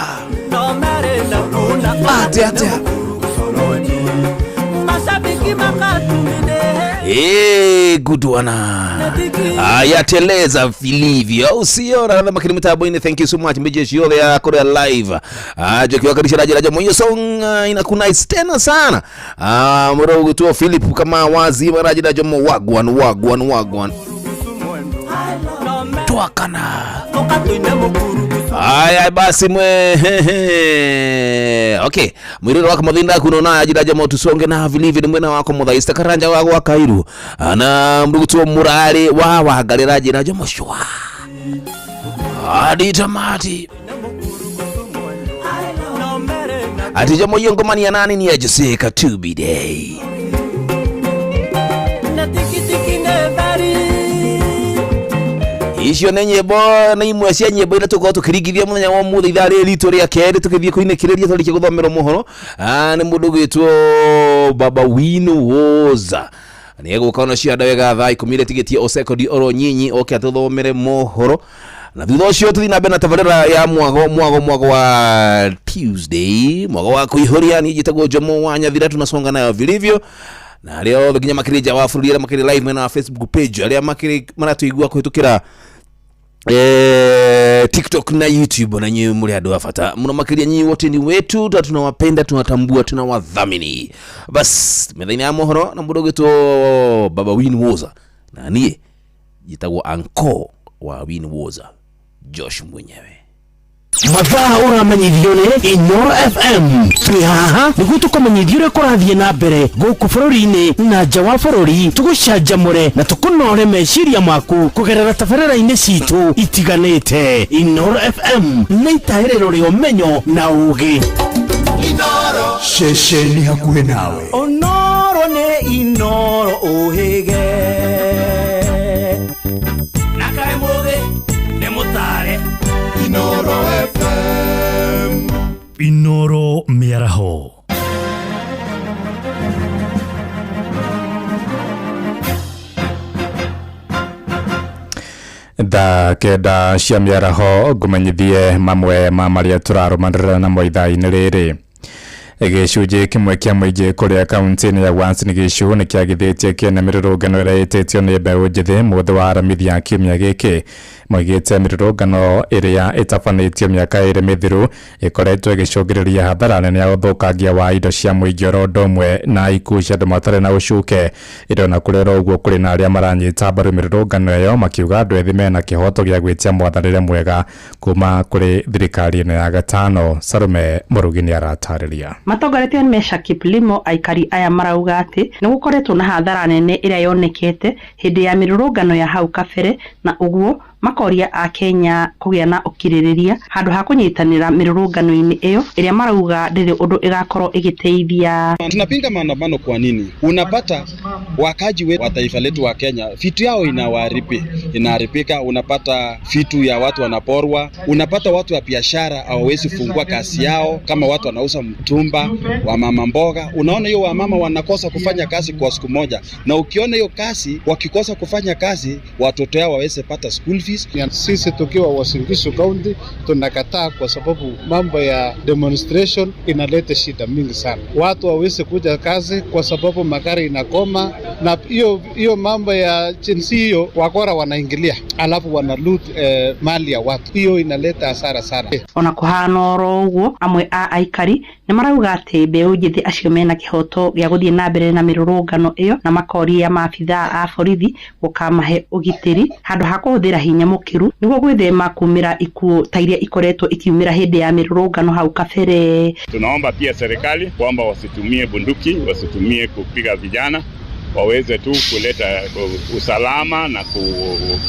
S1: Atia atia. Good one. Ayateleza vilivyo au sio? Na makini mtambo. Thank you so much mjeshi yole ya Korea live. Joki wakarisha raja raja mwenye song inakuna nice tena sana. Moro tu Philip kama wazi raja raja mo wagwan wagwan wagwan. Tuakana. Haya basi mwe okay mwiriro wako muthinda kuno na ajira jamo tusonge na vilivi ni mwena wako muthaista karanja wa gwa kairu na mrugutwo murari wa wangarira njira jomo shwa hadi tamati ati jomo iyo ngomani ya nani ni ya Jose Katubi Day. Icio nĩ nyĩmbo na imwe cia nyĩmbo iria tũkorwo tũkĩringithia mũthenya wa ũmũthĩ ithaa rĩrĩ ritũ rĩa kerĩ tũkĩthiĩ kũinĩkĩrĩria twarĩkia gũthomerwo mohoro. Nĩ mũndũ ũgwĩtwo Baba Wino Woza nĩ egũka ona cia wega thaa 10 tigĩtie o sekondi oro nyinyi oke atũthomere mohoro na thutha ũcio tũthiĩ na mbere na tabarĩra ya mwago wa Tuesday, mwago wa kũihũria. Niĩ njĩtagwo Jomo wa Nyathira, tunasonga nayo vilivyo na arĩa othe nginya makĩrĩ nja wa bũrũri, arĩa makĩrĩ live mwena wa Facebook page, arĩa makĩrĩ maratũigua kũhĩtũkĩra TikTok na YouTube, na nyinyi muri andũ a bata mũno makĩria. Nyinyi wote ni wetu, tunawapenda, tunatambua, tunawadhamini. Bas methainĩ ya mohoro na mũndũ ũgwĩtwo Baba Win Woza, na niĩ njĩtagwo Anko wa Win Woza Josh mwenyewe.
S12: Mathaa ũramenyithio nĩ Inooro FM. Twĩ haha nĩguo tũkũmenyithie ũrĩa kũrathiĩ na mbere gũkũ bũrũri-inĩ na nja wa bũrũri, tũgũcanjamũre na tũkũnore meciria maku kũgerera tabarĩra-inĩ citũ itiganĩte. Inooro FM nĩ itaĩrĩro rĩa ũmenyo na ũũgĩ.
S8: Ceceni hakuhĩ nawe.
S9: Ũnoro nĩ Inooro ũhĩge na kaĩ mũthĩ nĩ mũtare.
S8: Inooro FM.
S13: Inooro mĩaraho.
S11: Thaa 9 cia mĩaraho ngũmenyithie mamwe ma marĩa tũrarũmanĩrĩra namo ithaa-inĩ rĩrĩ. Gĩcunjĩ kĩmwe kĩa mũingĩ kũrĩa kaunti-inĩ ya Uasin Gishu nĩ kĩagithĩtie kĩene mĩrũrũngano ĩrĩa ĩtĩtio nĩ mbeũ njĩthĩ mũthĩ wa Aramithi ya kiumia gĩkĩ. Moigĩte mĩrũrũngano ĩrĩa ĩtabanĩtio mĩaka 2 mĩthiru ĩkoretwo ĩgĩcũngĩrĩria hathara nene ya ũthũkangia wa indo cia mũingĩ oro ũndũ ũmwe na ikuũ cia andũ matarĩ na ũcuke. Ĩndĩ ona kũrĩ oro ũguo kũrĩ na arĩa maranyita mbaru mĩrũrũngano ĩyo makiuga andũ ethĩ mena kĩhoto gĩa gwĩtia mwathanĩre mwega kuma kũrĩ thirikari ĩno ya gatano. Salome Mũrugi nĩ aratarĩria.
S14: Matongoretio nĩ Mesha Kiplimo, aikari aya marauga atĩ nĩ gũkoretwo na hathara nene ĩrĩa yonekete hĩndĩ ya mĩrũrũngano ya hau kabere, na ũguo makoria a Kenya kũgĩa na ũkirĩrĩria handũ ha kũnyitanĩra mĩrũrũngano-inĩ ĩyo ĩrĩa marauga ndĩrĩ ũndũ ĩgakorwo ĩgĩteithia.
S15: Tunapinga maandamano kwa nini? Unapata wakaji wetu wa taifa letu wa Kenya, vitu yao inaharibika. Unapata vitu ya watu wanaporwa, unapata watu wa biashara hawawezi fungua kazi yao, kama watu wanauza mtumba, wa mama mboga. Unaona hiyo wamama wanakosa kufanya kazi kwa siku moja, na ukiona hiyo kazi wakikosa kufanya kazi, watoto yao waweze pata school fees.
S7: Sisi tukiwa Uasin Gishu County tunakataa kwa sababu mambo ya demonstration inaleta shida mingi sana. Watu hawawezi kuja kazi kwa sababu magari inakoma, na hiyo mambo ya jinsi hiyo wakora wanaingilia, alafu wana loot mali ya watu. Hiyo inaleta hasara sana.
S14: Ona kuhana oro ũguo, amwe a aikari nĩ marauga atĩ mbeũ njĩthĩ acio mena kĩhoto gĩa gũthiĩ na mbere na mĩrũrũngano ĩyo, na makoria maabithaa a borithi gũkamahe ũgitĩri handũ ha kũhũthĩra hinya mũkĩru nĩguo gwĩthema kumĩra ikuũ ta iria ikoretwo ikiumĩra hĩndĩ ya mĩrũrũngano hau kabere.
S16: Tunaomba pia serikali kwamba wasitumie bunduki, wasitumie kupiga vijana, waweze tu kuleta usalama na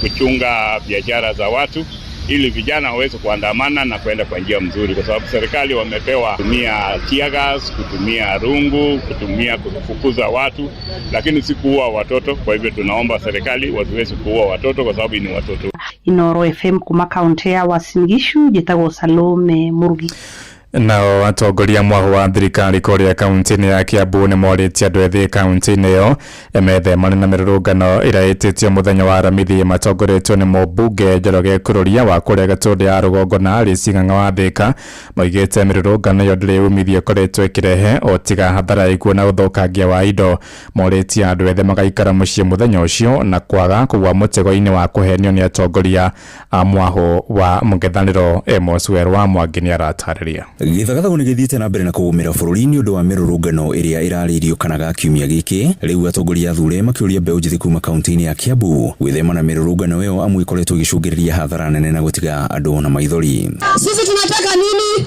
S16: kuchunga biashara za watu ili vijana waweze kuandamana na kwenda kwa njia mzuri, kwa sababu serikali wamepewa kutumia tear gas, kutumia rungu, kutumia kufukuza watu, lakini si kuua watoto. Kwa hivyo tunaomba serikali wasiweze kuua watoto kwa sababu ni watoto.
S14: Inooro FM kuma kaunti ya Uasin Gishu, njĩtagwo Salome Murugi.
S11: Nao atongoria mwaho wa thirikari kũrĩa kaunti-inĩ ya Kiambu nĩ morĩtie andũ ethĩ kaunti-inĩ ĩyo methemane na mĩrũrũngano ĩrĩa ĩtĩtio mũthenya wa Aramithi matongoretio nĩ mũmbunge Njoroge Kururia wa kũrĩa Gatũndũ ya rũgongo na Alice Ng'ang'a wa Thĩka. Moigĩte mĩrũrũngano ĩyo ndĩrĩ umithio ĩkoretwo ĩkĩrehe o tiga hathara ikuũ na ũthũkangia wa indo. Morĩtie andũ ethĩ magaikara mũciĩ mũthenya ũcio na kwaga kũgũa mũtego-inĩ wa kũhenio nĩ atongoria a mwaho wa mũng'ethanĩro. Amos Werũ wa Mwangi nĩ aratarĩria.
S17: Gĩthagathago nĩ gĩthiĩte na mbere na kũgũmĩra bũrũri nĩ ũndũ wa mĩrũrũngano ĩrĩa ĩrarĩirio kanaga kiumia gĩkĩ. Rĩu atongoria athure makĩũria mbeũ njĩthĩ kuma kaunti-inĩ ya Kiambu gwĩthema na mĩrũrũngano ĩyo amu ĩkoretwo ĩgĩcũngĩrĩria hathara nene na gũtiga andũ na maithori.
S18: Sisi tunataka nini?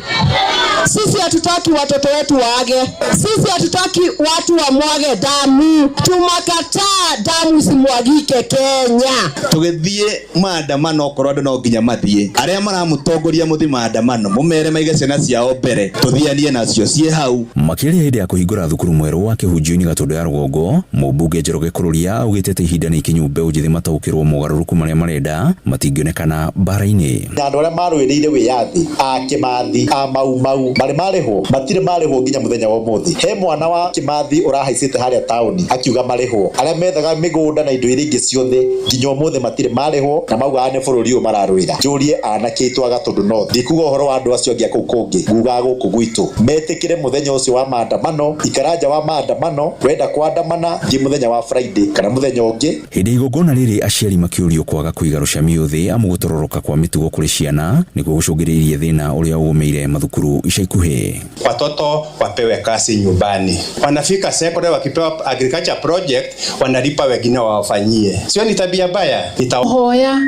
S18: Sisi hatutaki watoto wetu waage. Sisi hatutaki watu wamwage damu. Tumakataa damu isimwagike Kenya.
S19: Tũgĩthiĩ maandamano okorwo andũ no nginya mathiĩ, arĩa maramũtongoria mũthiĩ maandamano mũmere maige ciana ciao mbere, tũthianie nacio ciĩ hau.
S17: Makĩaria hĩndĩ ya kũhingũra thukuru mwerũ wa kĩhunjio-inĩ Gatũndũ ya rũgongo, mũmbunge Njoroge Kururia augĩte atĩ ihinda nĩ ikinyu mbeũ njĩthĩ mataũkĩrwo mogarũrũku marĩa marenda matingĩonekana mbara-inĩ.
S20: Na andũ arĩa marũĩrĩire wĩyathi a Kĩmathi a Mau Mau marĩ marĩhwo, matirĩ marĩhwo nginya mũthenya wa ũmũthĩ. He mwana wa Kĩmathi ũrahaicĩte harĩa taũni akiuga marĩhwo, arĩa methaga mĩgũnda na indo iria ingĩ ciothe nginya ũmũthĩ matirĩ marĩhwo na maugaga nĩ bũrũri ũyũ mararũĩra. Njũrie anake aitũ a Gatũndũ North, ndikuga ũhoro wa andũ acio angĩ a kũu kũngĩ, ngugaga gũkũ gwitũ metĩkĩre mũthenya ũcio wa maandamano, ikara nja wa maandamano, wenda kuandamana thiĩ mũthenya wa Friday kana mũthenya ũngĩ.
S17: Hĩndĩ ya igongona rĩrĩ aciari makĩũrio kwaga kũiga rũcamio thĩ amu gũtororoka kwa mĩtugo kũrĩ ciana nĩkuo gũcũngĩrĩirie thĩna ũrĩa ũgũmĩire mathukuru ica ikuhĩ.
S21: Watoto wapewe kazi nyumbani, wanafika secondary wakipewa agriculture project wanalipa wengine wawafanyie. Sio ni tabia mbaya?
S22: Hoya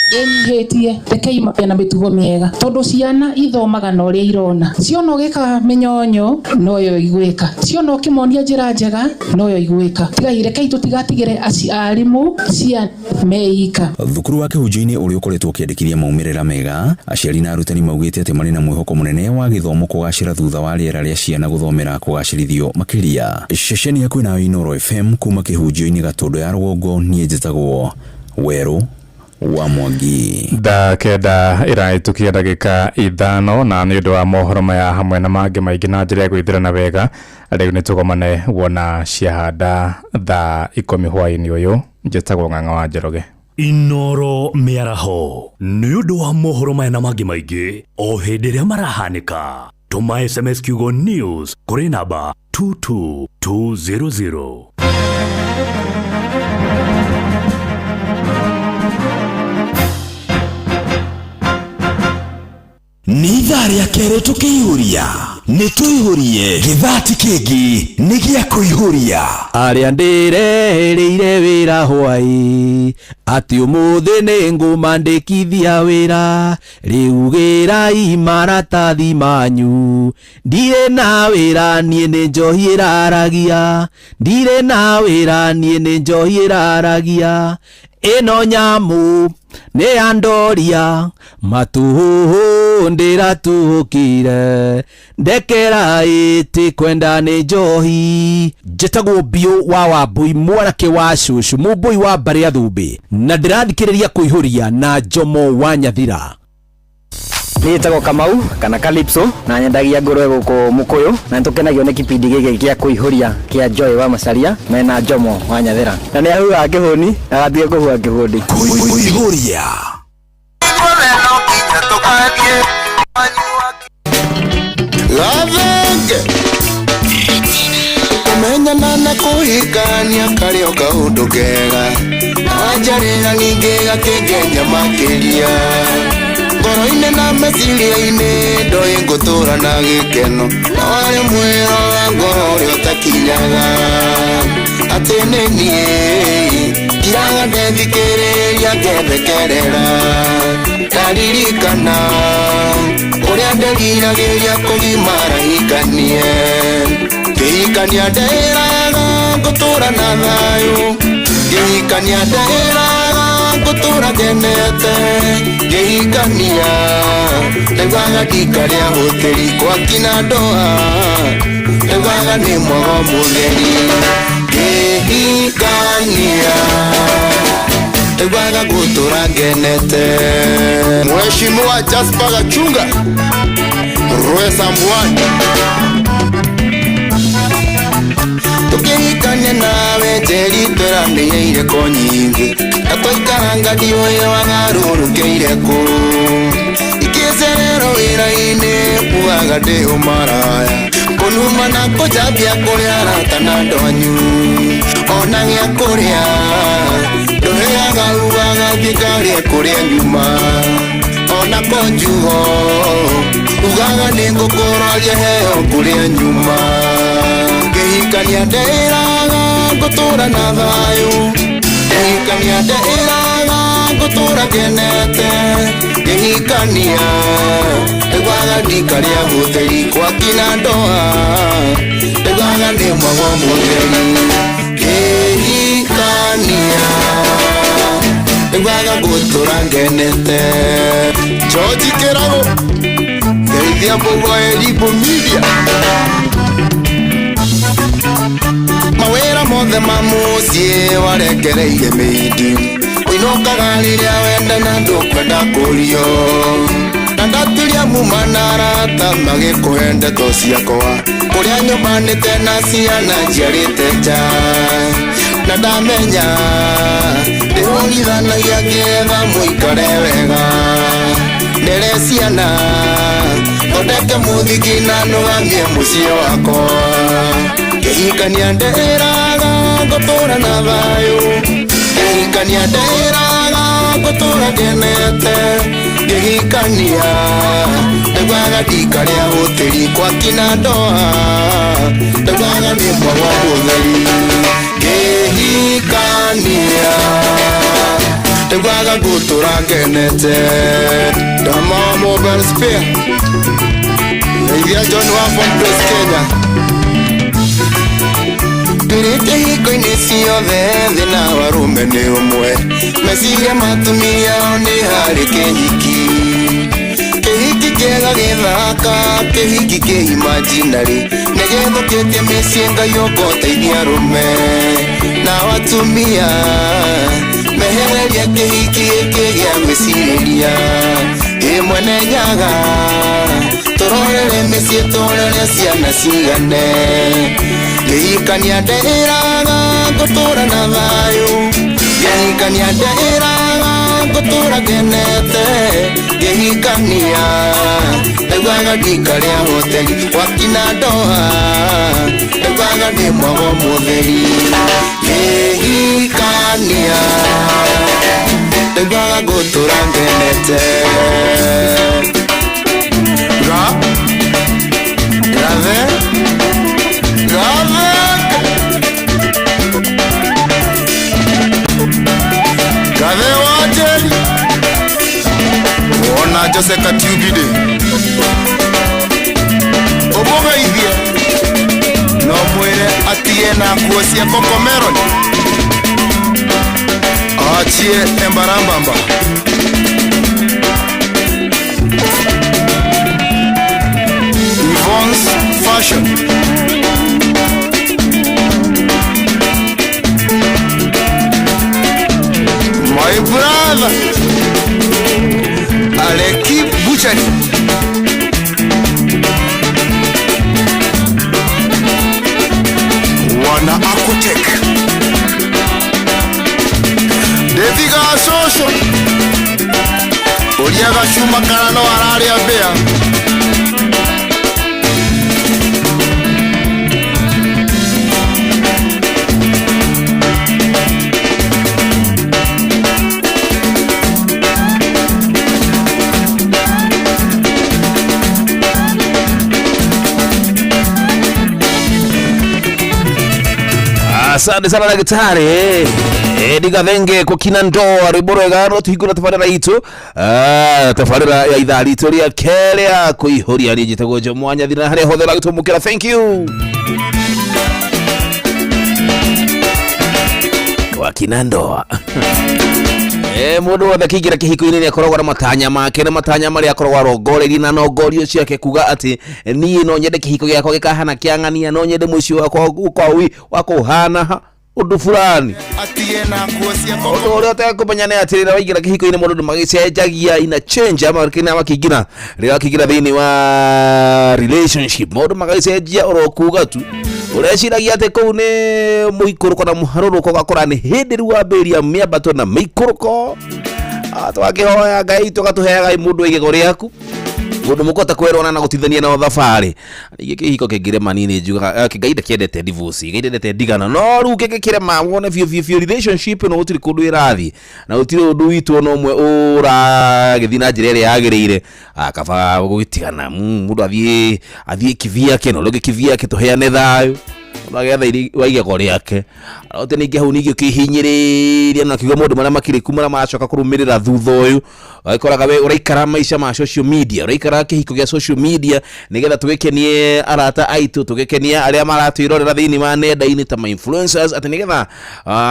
S22: ndĩnyihĩtie, rekei mabĩa na mĩtugo mĩega tondũ ciana ithomaga na ũrĩa irona. Ciona ũgĩka mĩnyonyo noyo igwĩka, ciona ũkĩmonia njĩra njega noyo igwĩka. Tigai, rekei tũtigatigĩre arimũ ciana meika.
S17: Thukuru wa kĩhunjio-inĩ ũrĩa ũkoretwo ũkĩandĩkithia maumĩrĩra mega, aciari na arutani maugĩte atĩ marĩ na mwĩhoko mũnene wa gĩthomo kũgacĩra thutha wa rĩera rĩa ciana gũthomera kũgacĩrithio makĩria. Ceceni yaku nayo Inooro FM kuma kĩhunjio-inĩ Gatũndũ ya rũgongo, niĩ njĩtagwo Werũ wa Mwangi.
S11: Thaa 9 ĩrahĩtũkia ndagĩka 5 na nĩ ũndũ wa mohoro maya hamwe na mangĩ maingĩ na njĩra ya gwĩthĩrana wega, rĩu nĩ tũgomane wona ciahanda thaa 10 hwaĩ-inĩ ũyũ. Njĩtagwo Ng'ang'a wa Njoroge.
S13: Inooro mĩaraho nĩ ũndũ wa mohoro maya na mangĩ maingĩ o hĩndĩ ĩrĩa marahanĩka. Tũma SMS kiugo news kũrĩ namba 22200.
S8: Nĩ ithaa rĩa kerĩ tũkĩihũria, nĩ tũihũrie gĩthati kĩngĩ nĩ gĩa kũihũria.
S23: Arĩa ndĩrehereire wĩra hwaĩ atĩ ũmũthĩ nĩ ngũmandĩkithia wĩra, rĩu gĩrai maratathi manyu, ndirĩ na wĩra niĩ nĩ njohi ĩraragia, ndirĩ na wĩra niĩ nĩ njohi ĩraragia, ĩno nyamũ nĩ ya ndoria matuhuhu ndĩratuhũkire, ndekera ĩtĩ kwenda nĩ njohi. Njĩtagwo Biũ wa Wambui mwanake wa cũcũ mũmbũi wa mbarĩ ya Thũmbĩ, na ndĩrathikĩrĩria kũihũria na Njomo wa Nyathira.
S24: Niĩ njĩtagwo Kamau kana Calypso na nyendagia ngũrwe gũkũ Mũkũyũ, na nĩtũkenagio nĩ kĩbindi gĩkĩ gĩa kũihũria kĩa Joy wa Macharia mena Njomo wa Nyathira, na nĩ ahuhaga kĩhũni na agatiga kũhuha kĩhũndi.
S8: Kũihũria.
S25: Gathenge kũmenyana na kũhikania karĩ o kaũndũ kega, anjarĩra ningĩ gakĩngenia makĩria, ngoro-inĩ na meciria-inĩ ndoĩ ngũtũra na gĩkeno, no arĩ mwĩro wa ngoro ũrĩa ũtakinyaga, atĩ nĩ niĩ ngiraga ndethikĩrĩria ngethekerera, ndaririkana ũrĩa nderiragĩria kũgimara hikanie, ngĩhikania ndeĩraga ngũtũra na thayũ, ngĩhikania ndeĩraga ngũtũra ngenete, ngĩhikania ndaiguaga ndikarĩa hũtĩri gwakina ndoa, ndaiguaga nĩ mwago mũtheri, ngĩhikania ndaiguaga ngũtũra ngenete.
S26: Mheshimiwa Jasper Gachunga Rwesa Mbwani,
S25: tukĩhikania nawe Njeri tweranĩire ireko nyingĩ, na twaikaranga ndiũĩ wagarũrũkĩire kũ, ingĩcererwo wĩra-inĩ ugaga ndĩ ũmaraya, kũnuma na kũnjambia kũrĩa arata na andũ anyu, ona gĩa kũrĩa ndũheaga ugaga thiĩ ngarĩe kũrĩa nyuma, ona konjugo Ugaga nĩ ngũkũroria heo kũrĩa nyuma. Ngĩhikania ndeĩraga ngũtũra na thayũ. Ngĩhikania ndeĩraga ngũtũra ngenete. Ngĩhikania ndaiguaga ndikarĩa gũtheri gwakina ndoa. Ndaiguaga nĩ mwago mũtheri. Ngĩhikania ndaiguaga ngũtũra ngenete. George Kĩrago ngeithia Mbũgua Elimu Media. Mawĩra mothe ma mũciĩ warekereirie mĩindi. Ũinũkaga rĩrĩa wenda na ndũkwenda kũrio. Na ndaturia muma na arata magĩkũhe ndeto ciakwa. Kũrĩa nyũmbanĩte na ciana njiarĩte nja. Na ndamenya ndĩhũrithanagia ngetha mũikare wega. Ndere ciana thondeke mũthiki na nũgamie mũciĩ wakwa. Ngĩhikania ndeĩraga ngũtũra na thayũ. Ngĩhikania ndeĩraga ngũtũra ngenete. Ngĩhikania ndaiguaga ndikarĩa hoteri gwakina ndoa. Ndaiguaga nĩ mwago mũtheri. Ngĩhikania ndaiguaga ngũtũra ngenete. Ndama wa Mobile Spare ngeithia John wa Phone Kenya. Ndĩrĩte hingo-inĩ ciothe thĩ na warũme nĩ ũmwe. Meciria ma atumia ao nĩ harĩ kĩhiki. Kĩhiki kĩega gĩthaka, kĩhiki kĩ imaginary. Nĩgĩthũkĩtie mĩciĩ Ngai ũka ũteithie arũme nao atumia. Mehereria kĩhiki gĩkĩ gĩa gwĩcirĩria. Ĩ mwene Nyaga tũrorere mĩciĩ tũrere ciana cigane. Ngĩhikania ndeĩraga ngũtũra na thayũ. Ngĩhikania ndeĩraga ngũtũra ngenete. Ngĩhikania ndaiguaga ndikarĩa hoteri gwakina ndoa. Ndaiguaga nĩ mwago mũtheri. Ngĩhikania ndaiguaga ngũtũra ngenete. Ra Gathe Gathe Gathe wa Njeri wona Jose Katiugide ũmũgeithie no mwĩre atige na nguo cia Cocomelon achie embarambamba. Yvonne's Fashion. My brother Aleki Butchery. Wana Aquatech. David Gacũcũ ũria gacuma kana no ararĩa mbĩa.
S1: Asante sana daktari Edi Gathenge kwa kina ndoa rwimbo rwega no tuhingũra tabarĩra itũ tabarĩra ya ithaa ritũ rĩa kerĩ ya kũihũria. Niĩ njĩtagwo Jomo Wanyathi na harĩa hothe ũragĩtwamũkĩra, thank you kwa kina ndoa. Mũndũ wothe akĩingĩra kĩhiko-inĩ nĩ akoragwo na matanya make na matanya marĩa akoragwo arongoreirie na nongorio ciake kuga atĩ niĩ no nyende kĩhiko gĩakwa gĩkahana kĩang'ania, no nyende mũciĩ wakwa wakwa ũhana ũndũ fulani. Ũndũ ũrĩa ũtekũmenya nĩ atĩ rĩrĩa waingĩra kĩhiko-inĩ mũndũ magĩcenjagia ina change ama kĩna makĩingĩra rĩrĩa wakĩingĩra thĩinĩ wa relationship maũndũ magĩcenjia oro kuga tu. Ũreciragia atĩ kũu nĩ mũikũrũko na mũharũrũko, ũgakora nĩ hĩndĩ rĩu wambĩrĩria mĩambato na mĩikũrũko. Twakĩhoya Ngai tũgatũheaga mũndũ igego rĩaku Mũndũ mũkũhota kwerwana na gũtithania nao thabarĩ. Ningĩ kĩhiko kĩngĩrema niĩ nĩ njugaga Ngai ndakĩendete divorce, Ngai ndendete ndigano. No rĩu kĩngĩkĩrema wone biũ biũ biũ relationship ĩno gũtirĩ kũndũ ĩrathiĩ na gũtirĩ ũndũ witũ ona ũmwe ũragĩthiĩ na njĩra ĩrĩa yagĩrĩire, kaba gũgĩtigana. Mũndũ athiĩ athiĩ kivyake na ũrĩa ũngĩ kivyake, tũheane thayũ. Mũndũ agetha wa igego rĩake. Ote ningĩ hau ningĩ ũkĩhinyĩrĩria na ũkiuga maũndũ marĩa makĩrĩku marĩa maracoka kũrũmĩrĩra thutha ũyũ. Ũgagĩkoraga we ũraikara maica ma social media, ũraikara kĩhiko gĩa social media nĩgetha tũgĩkenie arata aitũ, tũgĩkenie arĩa maratwĩrorera thĩinĩ wa nenda-inĩ ta ma influencers, atĩ nĩgetha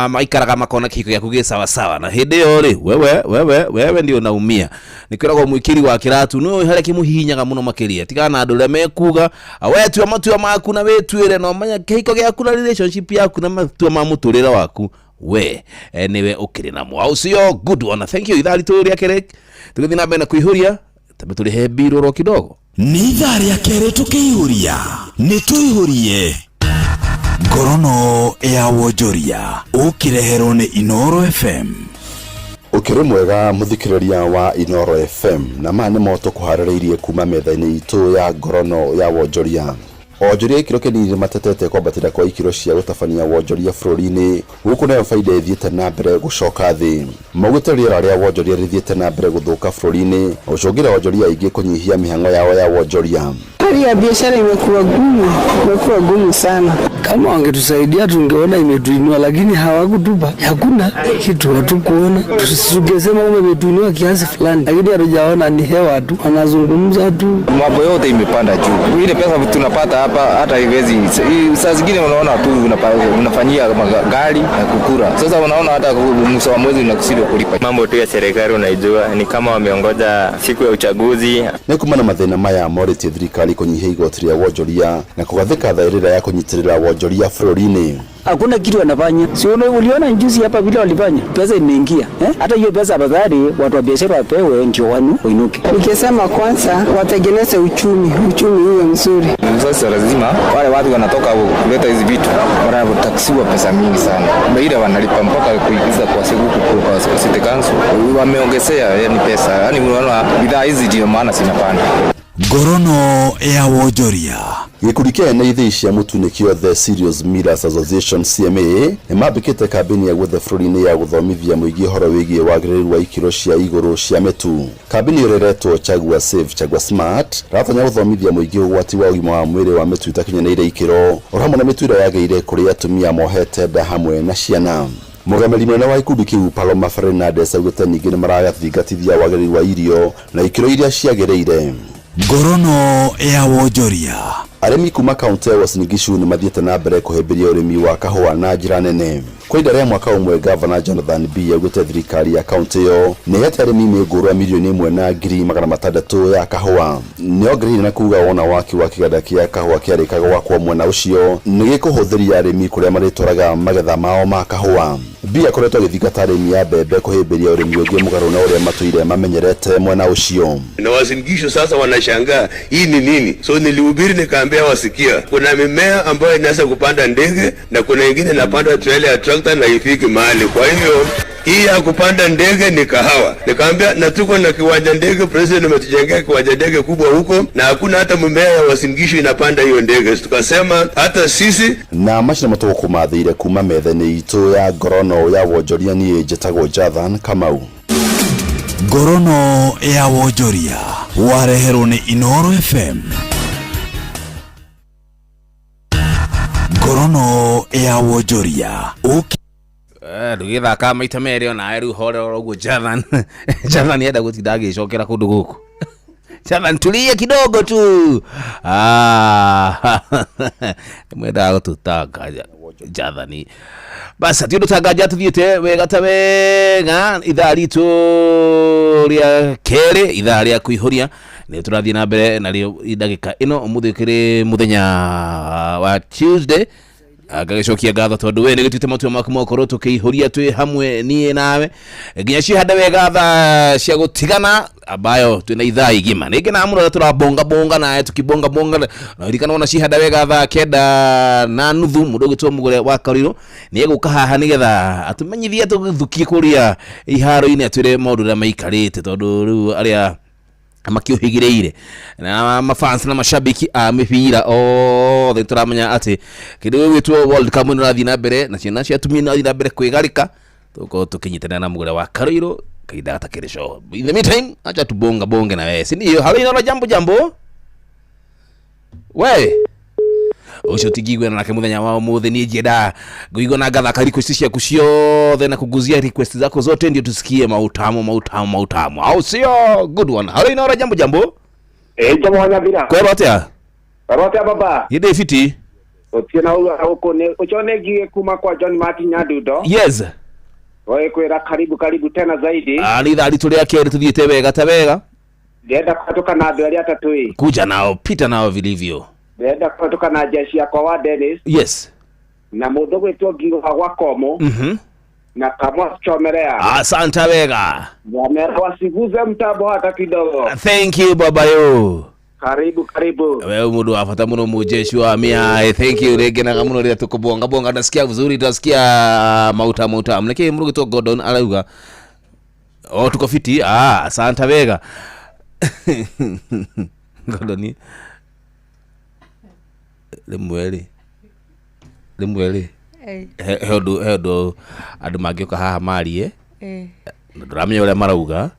S1: maikaraga makona kĩhiko gĩaku gĩ sawa sawa. Na hĩndĩ ĩyo rĩ, wewe wewe wewe ndio unaumia. Nĩ kwĩragwo mwĩkĩri wa kĩratu nĩwe harĩa kĩmũhihinyaga mũno makĩria. Tigana na andũ arĩa mekuga, we tua matua maku na wĩtuĩre na ũmenye kĩhiko gĩaku na relationship yaku na matua ma mũtũrĩre waku we nĩwe ũkĩrĩ namo. Au sio? Good one. Thank you. Ithaa ritũ rĩa kerĩ tũgĩthiĩ na mbere na kũihũria, tambe tũrĩhe mbirũ oro kidogo.
S8: Nĩ ithaa rĩa kerĩ tũkĩihũria, nĩ tũihũrie ngorono ya wonjoria ũkĩreherwo nĩ Inooro FM.
S2: Ũkĩrĩ mwega mũthikĩrĩria wa Inooro FM, na maya nĩmo tũkũharĩrĩirie kuma metha-inĩ itũ ya ngorono ya wonjoria. Onjoria a ikĩro kĩnini nĩmatetete kwambatĩra kwa ikĩro cia gũtabania wonjoria bũrũri-inĩ, gũkũ nayo baida ĩthiĩte na mbere gũcoka thĩ. Maugĩte rĩera rĩa wonjoria rĩthiĩte na mbere gũthũka bũrũri-inĩ na gũcũngĩra onjoria aingĩ kũnyihia mĩhang'o yao ya wonjoria.
S3: Hali ya biashara imekuwa gumu, imekuwa gumu sana.
S4: Kama wangetusaidia tungeona imetuinua, lakini hawakutupa, hakuna kitu, hatukuona. Tungesema kama imetuinua kiasi fulani, lakini hatujaona, ni hewa tu, wanazungumza tu.
S5: Mambo yote imepanda juu, ile pesa tunapata hapa hata haiwezi. Saa zingine unaona tu unafanyia gari na kukura. Sasa unaona hata mwisho wa mwezi unakushindwa kulipa.
S6: Mambo tu ya serikali unaijua ni kama wameongoja siku ya uchaguzi.
S2: Nĩ kumana mathĩna maya morĩtie thirikari kũnyihia igoti rĩa wonjoria na kũgathĩka thaĩrĩra ya kũnyitĩrĩra wonjoria bũrũri-inĩ.
S10: Hakuna kitu wanafanya. Si uliona juzi hapa vile walifanya? Pesa imeingia. Hata hiyo pesa afadhali watu wa biashara wapewe ndio wanu wainuke.
S3: Nikisema kwanza watengeneze uchumi, uchumi uwe mzuri.
S5: Sasa lazima wale watu wanatoka kuleta hizi vitu wanataksiwa pesa mingi sana. Ile wanalipa mpaka kuingiza kwa siku kwa city council. Wameongezea yani pesa. Yani unaona bidhaa hizi ndio maana zinapanda.
S8: Ngorono ya wonjoria.
S2: Gĩkundi kĩa ene ithĩi cia mũtu nĩkĩo The Cereals Millers Association CMA nĩ mambĩkĩte kambĩni ya guothe bũrũri-inĩ ya gũthomithia mũingĩ ũhoro wĩgiĩ wagĩrĩru wa ikĩro cia igũrũ cia mĩtu. Kambĩni ĩyo ĩretwo Chagua Safe Chagua Smart ĩratanya gũthomithia mũingĩ ũgwati wa ũgima wa mwĩrĩ wa mĩtu ĩtakinyanĩire ikĩro o hamwe na mĩtu ĩrĩa yagĩrĩire kũrĩ atumia mohete nda hamwe na ciana. Mũrũgamĩrĩri mũnene wa gĩkundi kĩu Paloma Fernandez augĩte ningĩ nĩ marathingatithia wagĩrĩru wa irio na ikĩro iria ciagĩrĩire.
S8: Ngorono ya wonjoria.
S2: Arĩmi kuma kaunti ya Uasin Gishu nĩ mathiĩte na mbere kũhĩmbĩria ũrĩmi wa kahũa na njĩra nene. Kwa ihinda rĩa mwaka ũmwe, Gavana Jonathan Bii augĩte thirikari ya kaunti ĩyo nĩ ĩhete arĩmi mĩũngũrwa mirioni ĩmwe na ngiri magana matandatũ ya kahũa. Nĩ ongereire na kuga wona waki wa kĩganda kĩa kahũa kĩarĩkaga gwakwo mwena ũcio nĩ gĩkũhũthĩria arĩmi kũrĩa marĩtwaraga magetha mao ma kahũa. Bii akoretwo agĩthingata arĩmi a mbembe kũhĩmbĩria ũrĩmi ũngĩ mũgarũ na ũrĩa matũire mamenyerete mwena ũcio.
S27: Na Uasin Gishu sasa wanashangaa hii ni nini? So nilihubiri nikaambia wasikia kuna mimea ambayo inaweza kupanda ndege na kuna ingine inapandwa trailer ya tractor na ifiki mahali. Kwa hivyo hii ya kupanda ndege ni kahawa. Nikaambia na tuko na kiwanja ndege, president ametujengea kiwanja ndege kubwa huko na hakuna hata mmea ya Uasin Gishu inapanda hiyo ndege. Tukasema hata sisi
S2: na macio nĩmo tũgũkũmathĩire kuma metha-inĩ itũ ya ngorono ya wonjoria. Niĩ njĩtagwo Jathan Kamau.
S8: Ngorono ya wonjoria wareherwo nĩ Inooro FM. Ngorono ya wonjoria.
S1: Ndũgĩthaka maita merĩ ona rĩu horera oro ũguo Jathan. Jathan enda gũtinda agĩcokera kũndũ gũkũ. Jathan tulia kidogo tu. Nĩmwendaga gũtũtanga Jathani. Basi ti ũndũ tanganja tũthiĩte wega ta wega ithaa ritũ rĩa kerĩ, ithaa rĩa kũihũria nĩ tũrathiĩ na mbere narĩo ndagĩka ĩno. Ũmũthĩ ũkĩrĩ mũthenya wa Tuesday. Ngagĩcokia ngatho tondũ we nĩgĩtuĩte matua maku ma gũkorwo tũkĩihũria twĩ hamwe niĩ nawe nginya cihande wega thaa cia gũtigana ambayo twĩna ithaa igima. Nĩ ngenaga mũno rĩrĩa tũrabonga bonga nawe tũkĩbonga bonga na ririkana ona cihanda wega thaa 9:30 mũndũ ũgĩtwo Mũgũre wa Karirũ nĩ egũka haha nĩgetha atũmenyithie tũgĩthukie kũrĩa iharo-inĩ atwĩre maũndũ ũrĩa maikarĩte tondũ rĩu arĩa makiuhigiriire na mafans na mashabiki a mibira othe turamenya ati kindu gigwitwo World Cup nĩ ũrathiĩ na mbere na ciana cia atumia nĩ irathiĩ na mbere kwĩgarĩka tukorwo tukinyitanĩra na mugure wa Karoiro kahinda gatakĩrĩ co. In the meantime, acha tubonga bonge na wewe, si ndio? Halo, inaona jambo jambo we ucio tingiguana nake muthenya wa umuthi. Niĩ njiendaga ngũigua na ngathaka request ciaku ciothe na kuguzia request zako zote ndio tusikie mautamu mautamu mautamu, au sio? Good one. Halo, inaona jambo jambo.
S7: Eh, jambo wa Nyabira.
S1: Kwero atia?
S7: Kwero atia baba?
S1: Githĩ fiti?
S7: Gũtirĩ na uga gũkũ nĩ ũconengie kuma kwa John Martin Nyadundo.
S1: Yes.
S7: Wewe kwĩra karibu karibu tena zaidi.
S1: Ah, nĩ ithaa ritũ rĩa kerĩ tũthiĩte wega ta wega.
S7: Ndĩrenda kũhetũka na andũ arĩa atatũ ĩ.
S1: Kuja nao, pita nao vilivyo.
S7: Ndĩrenda kũhetũka na jeshi yakwa wa Dennis.
S1: Yes.
S7: Na mũndũ gwĩtwo Ngiwa gwa Komo. Na Kamwa Chomerea.
S1: Asante wega.
S7: Wamera wasiguze mtambo hata kidogo.
S1: Thank you baba yo.
S7: Karibu karibu.
S1: Wewe mundu wa bata muno mujeshi wa mia. Thank you rĩngĩ naga muno rĩrĩa tukubonga bonga nasikia vizuri, tutasikia mauta mauta. Mneke mũndũ gwĩtwo Gordon arauga oh tuko fiti. Ah, asante wega. Gordon rĩmwe rĩ he ũndũ andũ mangĩũka haha marie ndũramenya ũrĩa marauga.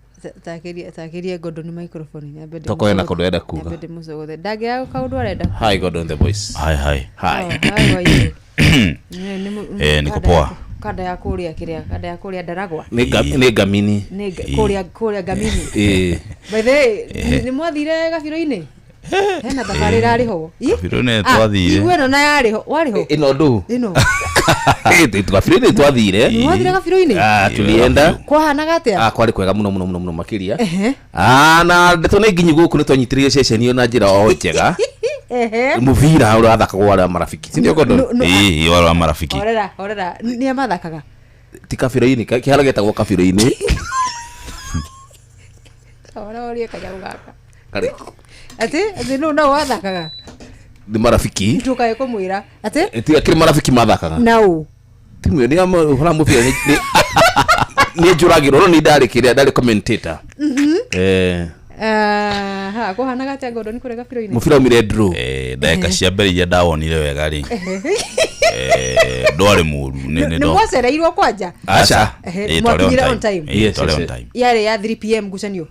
S9: Takiria Gordon microphone nyambe ndĩ
S1: Tokorwo hena kaũndũ arenda kuga.
S9: Nyambe ndĩmũcogothe. Ndangĩaga kaũndũ arenda.
S1: Hi Gordon the voice.
S12: Hi hi.
S1: Hi.
S9: Oh, hi, how are you?
S12: Niko poa.
S9: Kanda ya kũrĩa kĩrĩa, kanda ya kũrĩa Ndaragwa.
S1: Nĩ Ngamini.
S9: Nĩ kũrĩa Ngamini. By the way, nĩ mwathire gabiro-inĩ? Hena thabarĩ ĩrarĩ ho.
S12: Gabiro-inĩ twathire.
S9: Igue ĩno na yarĩ ho. Warĩ ho?
S1: Ĩno ndũ.
S9: Ĩno.
S1: Gabiro-inĩ twathire.
S9: Nĩ mwathire gabiro-inĩ?
S1: Ah, tulienda.
S9: Kwahanaga atĩa?
S1: Ah, kwarĩ kwega mũno mũno mũno mũno makĩria. Ah, na ndeto nĩ nginyu gũkũ nĩ twanyitĩrĩire ceceni ĩyo na njĩra o njega. Mũbira ũrathakagwo arĩa marafiki. Si ndio Gordon?
S12: Ĩĩ, wale wa marafiki.
S9: Horera, horera. Nĩ a mathakaga?
S1: Ti kabiro-inĩ, kĩharo gĩtagwo kabiro-inĩ.
S9: Ora ũrie kanyamũ gaka.
S1: Karĩkũ?
S9: Atĩ nũ no wathakaga?
S1: Nĩ marafiki.
S9: Ndũkae kũmwĩra. Atĩ?
S1: Tiga kĩrĩ marafiki mathakaga.
S9: Na ũ?
S1: Timu ĩyo nĩ ya ũhoro wa mũbira nĩ njũragĩrwo no nĩ ndarĩ kĩrĩa ndarĩ commentator.
S9: Aha, kwahanaga atĩa Gordon kũrĩa gabiro-inĩ?
S1: Mũbira umire draw.
S12: Ndagĩka cia mbere iria ndawonire wega rĩ. Ndwarĩ mũru.
S9: Nĩ mwacereirwo kwanja?
S1: Aca.
S9: Mwakinyire on time?
S12: Yes, twarĩ on time.
S9: Yarĩ ya 3 pm ngucanio.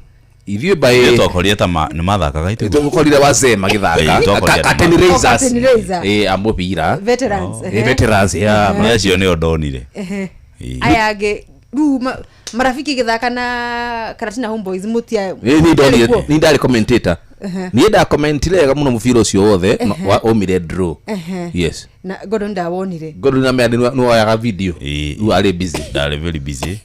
S1: Ithuĩ by
S12: twakorire ta nĩ mathakaga ithuĩ.
S1: Twakorire wazee magĩthaka. Curtain raisers.
S9: Curtain raiser.
S1: A mũbira.
S9: Veterans.
S1: Veterans, yeah.
S12: Nĩ acio nĩo ndonire.
S9: Aya angĩ rĩu marafiki gĩthaka na Karatina Homeboys mũtia.
S1: Niĩ ndonire, niĩ ndarĩ commentator. Niĩ ndakommentire wega mũno mũbira ũcio wothe waumire draw. Yes.
S9: Na Gordon ndawonire.
S1: Gordon na mea nĩ woyaga video. Rĩu arĩ busy.
S12: Ndarĩ very busy.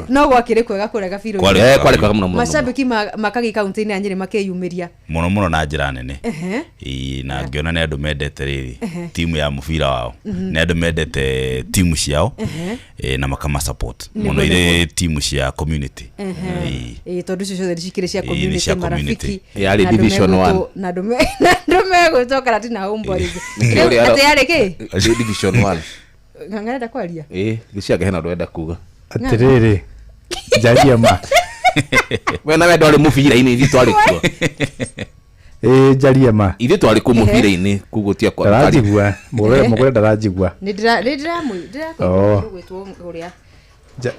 S9: No gwakĩrĩ kwega kũrĩa gabiro.
S1: Kwarĩ kwega mũno mũno.
S9: Mashabiki makagi kaunti-inĩ ya Nyĩrĩ makĩyumĩria.
S12: Mũno mũno na njĩra nene. Na ngĩona nĩ andũ mendete rĩrĩ timu ya mũbira wao. Nĩ andũ mendete timu ciao na makama support. Mũno irĩ timu cia community.
S9: Tondũ icio ciothe cikĩrĩ cia community marafiki.
S1: Yarĩ division 1.
S9: Na andũ megwĩtwo Karatina Homeboys. Atĩ yarĩ kĩ?
S1: Division 1.
S9: Ng'ang'a kwaria.
S1: Gĩcianga hena ũndũ arenda kuga.
S11: Atĩrĩrĩ, njarie ma.
S1: We nawe ndwarĩ mũbira-inĩ, ithuĩ twarĩ kuo.
S11: Njarie ma.
S1: Ithuĩ twarĩ kuo mũbira-inĩ, koguo ti akwa.
S11: Ndaranjigua, mũgũre ndaranjigua.
S9: Nĩ ndĩramwĩra gwĩtwo ũrĩa.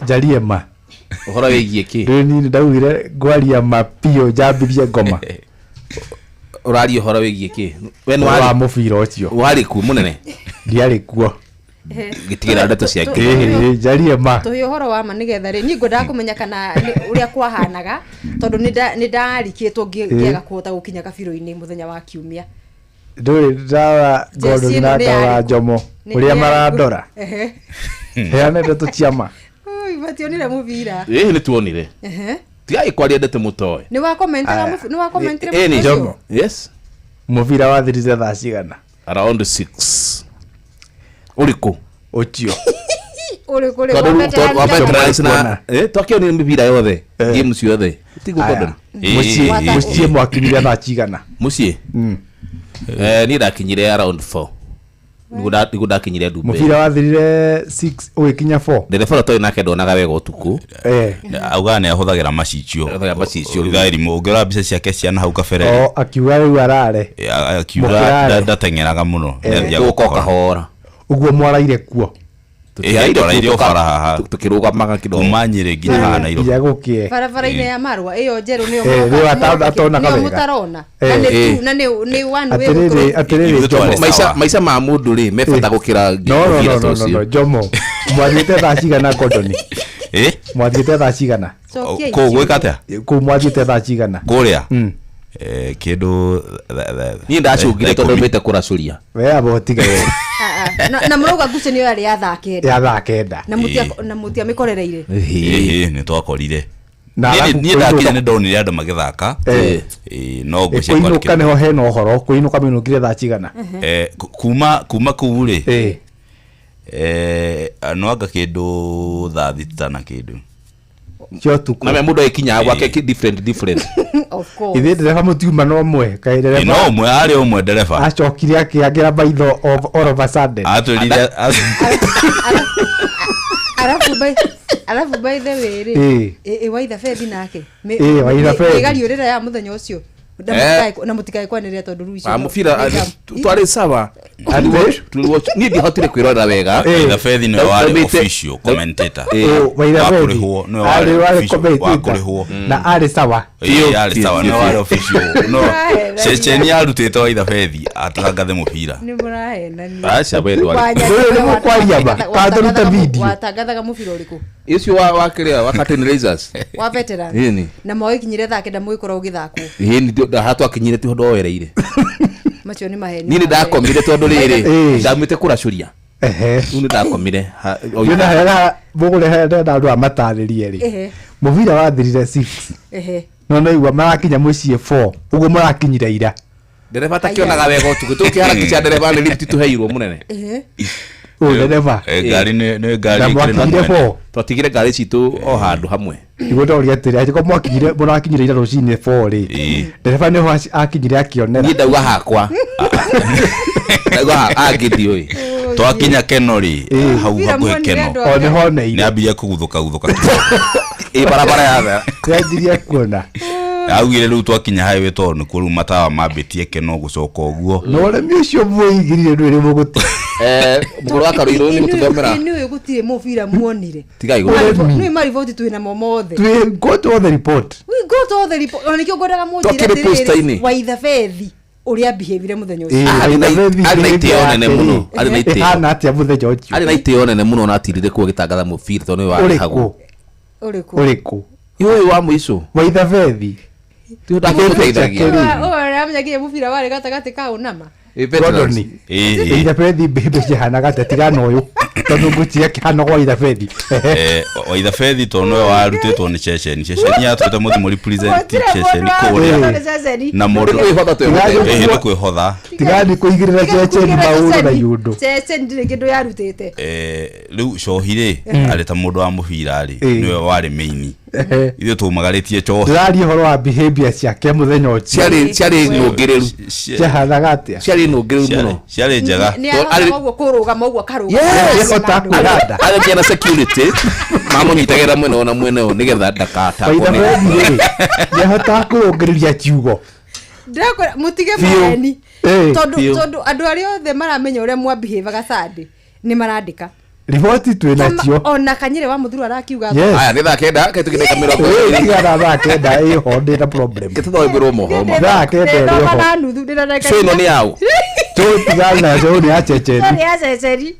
S11: Njarie ma.
S1: Ũhoro wĩgiĩ kĩ?
S11: Rĩu niĩ ndaugire ngwaria ma biũ njambithie ngoma.
S1: Ũraria ũhoro wĩgiĩ kĩ? We nĩ
S11: wa mũbira ũcio.
S1: Warĩ kuo mũnene?
S11: Ndiarĩ kuo.
S1: Gĩtigĩra ndeto ciake.
S11: Njarie ma.
S9: Tũhe ũhoro wa ma nĩgetha rĩ niĩ ngwendaga kũmenya kana ũrĩa kwahanaga tondũ nĩ ndarikĩtwo ngĩaga kũhota gũkinya kabiro-inĩ mũthenya wa kiumia.
S11: Ndũrĩ ndara Gordon na ndara Njomo ũrĩa marandora. Heana ndeto cia ma.
S9: Oi, mationire mũbira.
S1: Nĩ tuonire. Tigai kwaria ndeto mũtoe.
S9: Nĩ wa commentera nĩ wa commentera mũbira.
S11: Njomo.
S1: Yes.
S11: Mũbira wathirire thaa cigana?
S1: Around 6. Ũrĩkũ?
S11: Ũcio.
S9: Ũrĩkũ rĩ?
S1: Wa veterans na twakĩonire mĩbira yothe, game ciothe. Tiguo Gordon?
S11: Mũciĩ mwakinyire thaa cigana?
S1: Mũciĩ? Niĩ ndakinyire around 4.
S14: Niguo ndakinyire ndumbe.
S11: Mũbira wathirire 6 ũgĩkinya 4.
S14: Ndereba ũrĩa twarĩ nake ndonaga wega ũtukũ.
S12: Augaga nĩ ahũthagĩra macicio.
S14: Ahũthagĩra macicio.
S12: Ithaa rimwe ũngĩrora mbica ciake ciana hau kabere
S11: O akiuga rĩu arare.
S12: Akiuga
S11: Mũkĩrare.
S12: ndateng'eraga mũno. Nĩathiaga
S14: Tũgũka o
S12: kahora.
S14: kahora.
S11: Ũguo mwaraire kuo.
S12: Ĩĩ, twaraire o bara haha.
S14: Tukĩrũgamaga kidogo.
S12: Kuma Nyĩrĩ nginya haha Nairobi.
S11: Nginya gũkĩe.
S9: Barabara-inĩ ya Marwa ĩyo njerũ nĩyo
S11: Eh, rĩu atonaga
S9: nĩyo
S11: wega.
S9: mũtarona.
S11: Eh.
S9: Na nĩ
S14: Eh.
S9: na nĩ one way
S11: Atĩrĩrĩ
S9: gũkũrũ-
S11: atĩrĩrĩ Jomo.
S14: Maica ma mũndũ rĩ me bata gũkĩra
S11: No no
S14: mũbira
S11: no
S14: ta
S11: no no
S14: ũcio.
S11: no Jomo. Mwathiĩte thaa cigana Gordon?
S12: Ĩ?
S11: Mwathiĩte thaa cigana?
S9: Cokia
S12: Kũu gwĩka atĩa?
S11: Kũu mwathiĩte thaa cigana?
S12: Kũrĩa? Kĩndũ
S14: Niĩ ndacũngire tondũ aumĩte kũracũria.
S11: We amba ũtige we.
S9: Ah, ah. Na mũrauga ngucanio yarĩ ya thaa kenda.
S11: Ya thaa kenda.
S9: Na na mũtiamĩkorereire.
S12: Ĩĩ, nĩ twakorire.
S11: Na
S12: Niĩ
S11: arabu
S12: niĩ ndakinya
S11: kũinũka-
S12: nĩ ndonire andũ magĩthaka. Ĩĩ, no ngwĩciria
S11: Kũinũka
S12: kwarĩ
S11: nĩho hena ũhoro. Kũinũka mũinũkire thaa cigana?
S12: Kuma kũu rĩ no anga kĩndũ thaa thita na kĩndũ.
S11: Cia ũtukũ.
S14: Na mũndũ agĩkinya gwake different different.
S9: Of course.
S11: Ithuĩ ndereba mũtiuma no ũmwe. Kaĩ
S12: Ĩĩ, no
S11: ndereba
S12: ũmwe arĩ ũmwe ndereba.
S11: acokire akĩangĩra maitho all of a sudden.
S12: Atwĩrire
S9: Alafu by the way rĩ
S11: Ĩĩ.
S9: ĩ Waitha Bethi nake.
S11: Ĩĩ, Waitha Bethi.
S9: Mĩgariũrĩra ya mũthenya ũcio. Na mũtikae kwanĩrĩra tondũ rĩu icio
S14: Ah, mũbira
S9: nĩ-
S14: twarĩ sawa. Niĩ ndihotire kwĩrorera wega.
S12: Waitha Bethi nĩwe warĩ
S14: Ndaumĩte-
S12: official commentator.
S11: Ũ, Waitha
S12: Wa
S11: Bethi.
S12: kũrĩhwo, nĩwe
S11: Arĩ
S12: warĩ
S11: warĩ
S12: official, wa
S11: commentator.
S12: kũrĩhwo.
S11: Na arĩ sawa.
S12: Ĩĩ, yarĩ sawa, nĩwe warĩ official. No,
S9: Mũrahenania.
S12: ceceni yarutĩte Waitha Bethi atangathe mũbira.
S9: Nĩ mũrahenania.
S14: Aca we ndwarĩ.
S9: Wanya-
S11: Rĩu nĩ mũkwaria ma? Kana tũrute video?
S9: Watangathaga mũbira ũrĩkũ?
S14: Ũcio wa kĩrĩa wa Curtain Raisers.
S9: Wa veteran.
S14: Ĩni.
S9: Na mwagĩkinyire thaa kenda mũgĩkorwo ũgĩthakwo.
S14: Ĩni haha twakinyire tiho ndoereire.
S9: Macio nĩ maheni.
S14: Niĩ nĩ ndakomire tondũ rĩrĩ
S11: Ĩĩ.
S14: ndaumĩte kũracũria. Rĩu nĩ ndakomire.
S11: Wĩna hera mũgũrehe ndenda andũ amatarĩrie rĩ.
S9: Ehe.
S11: Mũbira wathirire 6.
S9: Ehe.
S11: No naigua marakinya mũciĩ 4. Ũguo mũrakinyire ira.
S14: Ndereba atakĩonaga wega ũtukũ tũkĩharakisha ndereba nĩ lift tũheirwo mũnene.
S9: Ehe.
S11: Ũ ndereba.
S12: Ngari nĩ ngari
S11: Na
S12: ĩkĩrĩ na
S11: mwakinyire
S12: mwene.
S11: 4.
S14: Twatigire ngari citũ o handũ hamwe.
S11: Niguo ndoria atĩrĩ angĩkorwo mwakinyire mũrakinyire ira rũcinĩ 4 rĩ. Ndereba nĩho akinyire akĩonera.
S14: Niĩ ndauga hakwa. Ndauga angĩ ndiũĩ.
S12: Twakinya Keno rĩ, hau
S9: Mũbira
S12: hakuhĩ
S9: muonire
S12: Keno.
S9: andũ
S11: O nĩho oneire.
S12: Nĩ ambirie kũguthũka guthũka.
S14: Ĩ barabara yatha.
S11: Nĩanjirie kuona.
S12: Augire rĩu twakinya highway tondũ nĩkuo rĩu matawa mambĩtie Keno gũcoka ũguo.
S11: Na ũremi ũcio mwĩigirire ndwĩrĩ mũgũti.
S14: Mũgũrũ wa Karũirũ nĩ gũtũthomera.
S9: Nĩ gũtirĩ mũbira muonire.
S14: Tigai
S11: Ũremi.
S9: Nĩ mariboti twĩ namo mothe.
S11: Twĩ go to the report.
S9: We got all the report. Ona nĩkĩo ngwendaga mũnjĩre
S14: Twakĩrĩ posta-inĩ.
S9: Waitha Bethi ũrĩa behavire mũthenya ũcio.
S11: Ĩĩ,
S14: Arĩ na
S11: Waitha Bethi
S14: arĩ na itĩo nene
S11: yake
S14: mũno.
S11: rĩ,
S14: Arĩ na itĩo.
S11: Ĩhana atĩa mũthenya ũcio?
S14: Arĩ na itĩo nene mũno na atirire kuo agĩtangatha mũbira tondũ nĩwe warĩhagwo.
S11: Ũrĩkũ?
S9: Ũrĩkũ?
S11: Ũrĩkũ?
S14: Ũyũ wa mũico.
S11: Waitha Bethi.
S14: Tiho ndakĩmũteithagia.
S9: Ũyũ ũramenya nginya mũbira warĩ gatagatĩ ka ũnama.
S11: Gordon. Waitha Bethi mbĩmbĩ cihanaga atĩa tiga na ũyũ tondũ ngwĩciria kĩhana gwa Waitha Bethi.
S12: Waitha Bethi tondũ nĩwe warutĩtwo nĩ ceceni. Ceceni yatwĩte mũthiĩ mũ represent
S9: Gũtirĩ
S12: ceceni
S9: mũndũ
S12: kũrĩa.
S9: warutĩtwo nĩ ceceni.
S12: Na mũndũ
S14: Nĩ kwĩhotha twĩhotete.
S12: Ĩĩ, nĩ kwĩhotha.
S11: Tigani kũigĩrĩra ceceni maũndũ na iũndũ.
S9: Ceceni ndĩrĩ kĩndũ yarutĩte.
S12: Rĩu cohi rĩ arĩ ta mũndũ wa mũbira rĩ
S11: Ĩĩ.
S12: nĩwe warĩ maini. Ithuĩ tũmagarĩtie cohi.
S11: Ndĩraria ũhoro wa behavior ciake mũthenya ũcio.
S14: Ciarĩ nũngĩrĩru.
S11: Ciahanaga atĩa?
S14: Ciarĩ nũngĩrĩru mũno.
S12: Ciarĩ njega.
S9: Nĩ ahotaga ũguo kũrũgama ũguo akarũgama.
S14: Yes.
S11: Nĩahota kwĩhanda.
S14: Arĩ nginya na security mamũnyitagĩrĩra mwena ũyũ na mwena ũyũ nĩgetha ndakatakwo
S11: Waitha
S14: nĩ-
S11: Bethi rĩ nĩahotaga kũrũngĩrĩria ciugo.
S9: Ndĩrakwĩra mũtige
S11: Biũ.
S9: maheni.
S11: Ĩĩ.
S9: Tondũ
S14: Biũ.
S9: tondũ andũ arĩa othe maramenya ũrĩa mwabehavaga Sunday nĩ marandĩka.
S11: Riboti twĩ nacio.
S9: Ona Kanyĩrĩ wa Mũthuru arakiuga
S11: Yes.
S14: Aya nĩ thaa kenda kaĩ tũkĩndeka mĩrongo
S11: Ĩĩ,
S14: ĩrĩ.
S11: tiga na thaa kenda ĩho ndĩ na problem.
S14: Tũthomberwo mohoro ma.
S11: Thaa kenda ĩrĩ
S9: Ndĩthoma
S11: ho.
S9: na nuthu ndĩna ndagĩka
S14: Show ĩno nĩ yaũ?
S11: Tũtigana na show nĩ ya ceceni.
S9: Nĩ ya ceceni.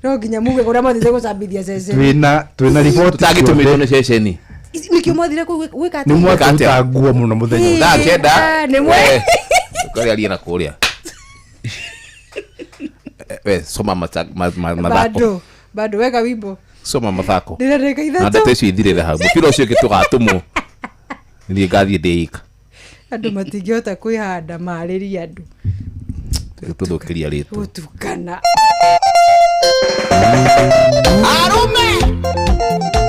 S9: No nginya muge kũrĩa mwathire gũcambithia ceceni.
S11: Twĩna riboti
S14: Tũtangĩtũmĩrwo nĩ ceceni.
S9: Nĩkĩo mwathire kũu gwĩka
S11: nĩ
S9: atĩa?
S11: mwatũruta nguo mũno mũthenya ũcio.
S14: Thaa kenda.
S9: Ah, nĩ mwe-
S14: Ũkarĩa arie na kũrĩa. We soma mathako.
S9: Bado bado weka wimbo.
S14: Soma mathako.
S9: Ndĩna ndagĩka
S14: Na
S9: ithatũ.
S14: ndeto icio ithirĩre hau. Mũbira ũcio ũngĩ tũgatũmwo. Niĩ ngathiĩ ndĩika.
S9: Andũ matingĩhota kwĩhanda marĩrie andũ.
S14: Tũthũkĩria rĩtwa.
S9: Gũtukana.
S8: Arume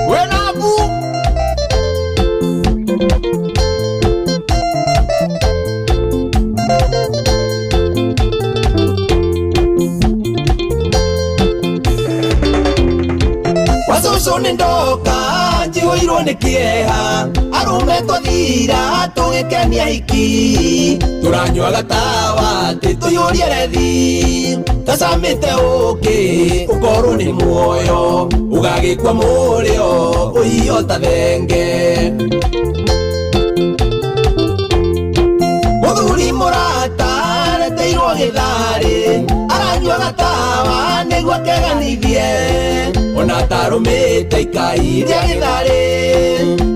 S8: wena mbu
S23: Cũcũ nĩ ndoka njihũirwo nĩ kĩeha arũme twathira tũgĩkenia hiki tũranyua gatawa atĩ tũiyũrie rethi tacamĩte ũkĩ ũkorwo nĩ muoyo ũgagĩkua mũrĩo ũhiyo ta thenge. Mũthuri mũrata areteirwo gĩtharĩ aranyua gatawa nĩguo akeganithie ona tarũmĩte ikai rĩa gĩtharĩ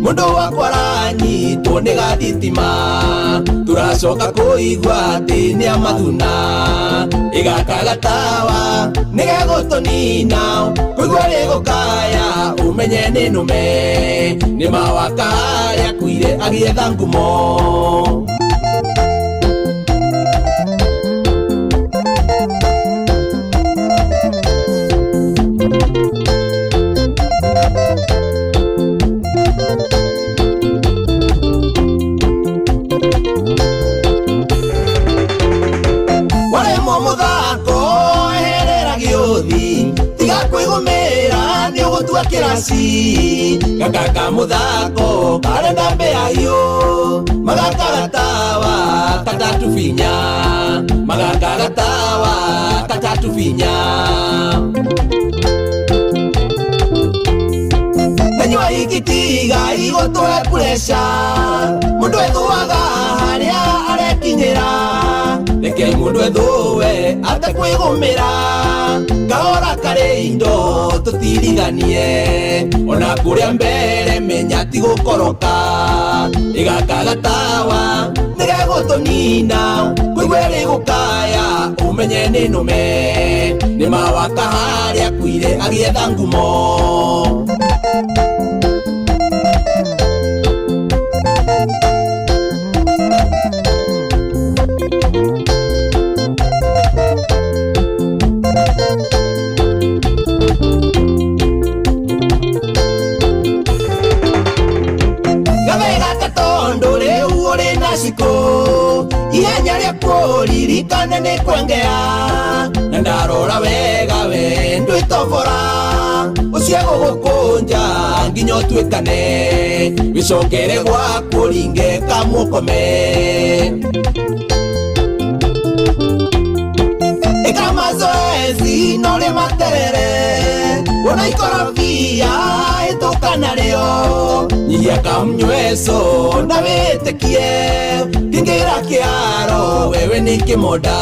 S23: mũndũ wakwa aranyitwo nĩ gathitima tũracoka kũigua atĩ nĩ amathuna ĩgaka gatawa nĩgegũtũnina kũigua rĩgũkaya ũmenye nĩ nũme nĩ mawaka harĩa akuire agĩetha ngumo. Waremwo mũthako eherera gĩũthi tiga kwĩgũmĩra nĩ ũgũtua kĩraci gaka ka mũthako karenda mbĩa hiũ magaka gatawa katatu binya magaka gatawa katatu binya. Tanyua igitiga igũtũhe pureca mũndũ ethuaga harĩa arekinyĩra reke mũndũ ethũwe atekwĩgũmĩra kahora karĩ indo tũtiriganie ona kũrĩa mbere menya ti gũkoroka ĩgaka gatawa nĩgegũtũnina kũigua rĩgũkaya ũmenye nĩ nũme nĩ mawaka harĩa akuire agĩetha ngumo. Ihenya rĩa kũririkane nĩ kwengea na ndarora wega we ndwĩtobora ũcio gũgũkũnja nginya ũtuĩkane wĩcokere gwaku ũringe kamũkome. Ĩka mazoezi na ũrĩe materere wona ikorobia ĩtũka narĩo nyihia kamnyweco na wĩtĩkie kĩngĩra kĩaro wewe nĩ kĩmonda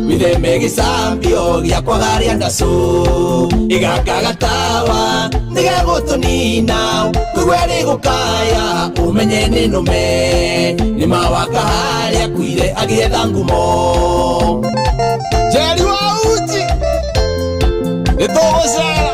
S23: wĩtheme gĩcambio gĩa kwaga rĩa ndacũ ĩgaka gatawa nĩgegũtũnina kũigua rĩgũkaya ũmenye nĩ nũme nĩ mawaka harĩa akuire agĩetha ngumo. Njeri wa uji nĩtũgũcera.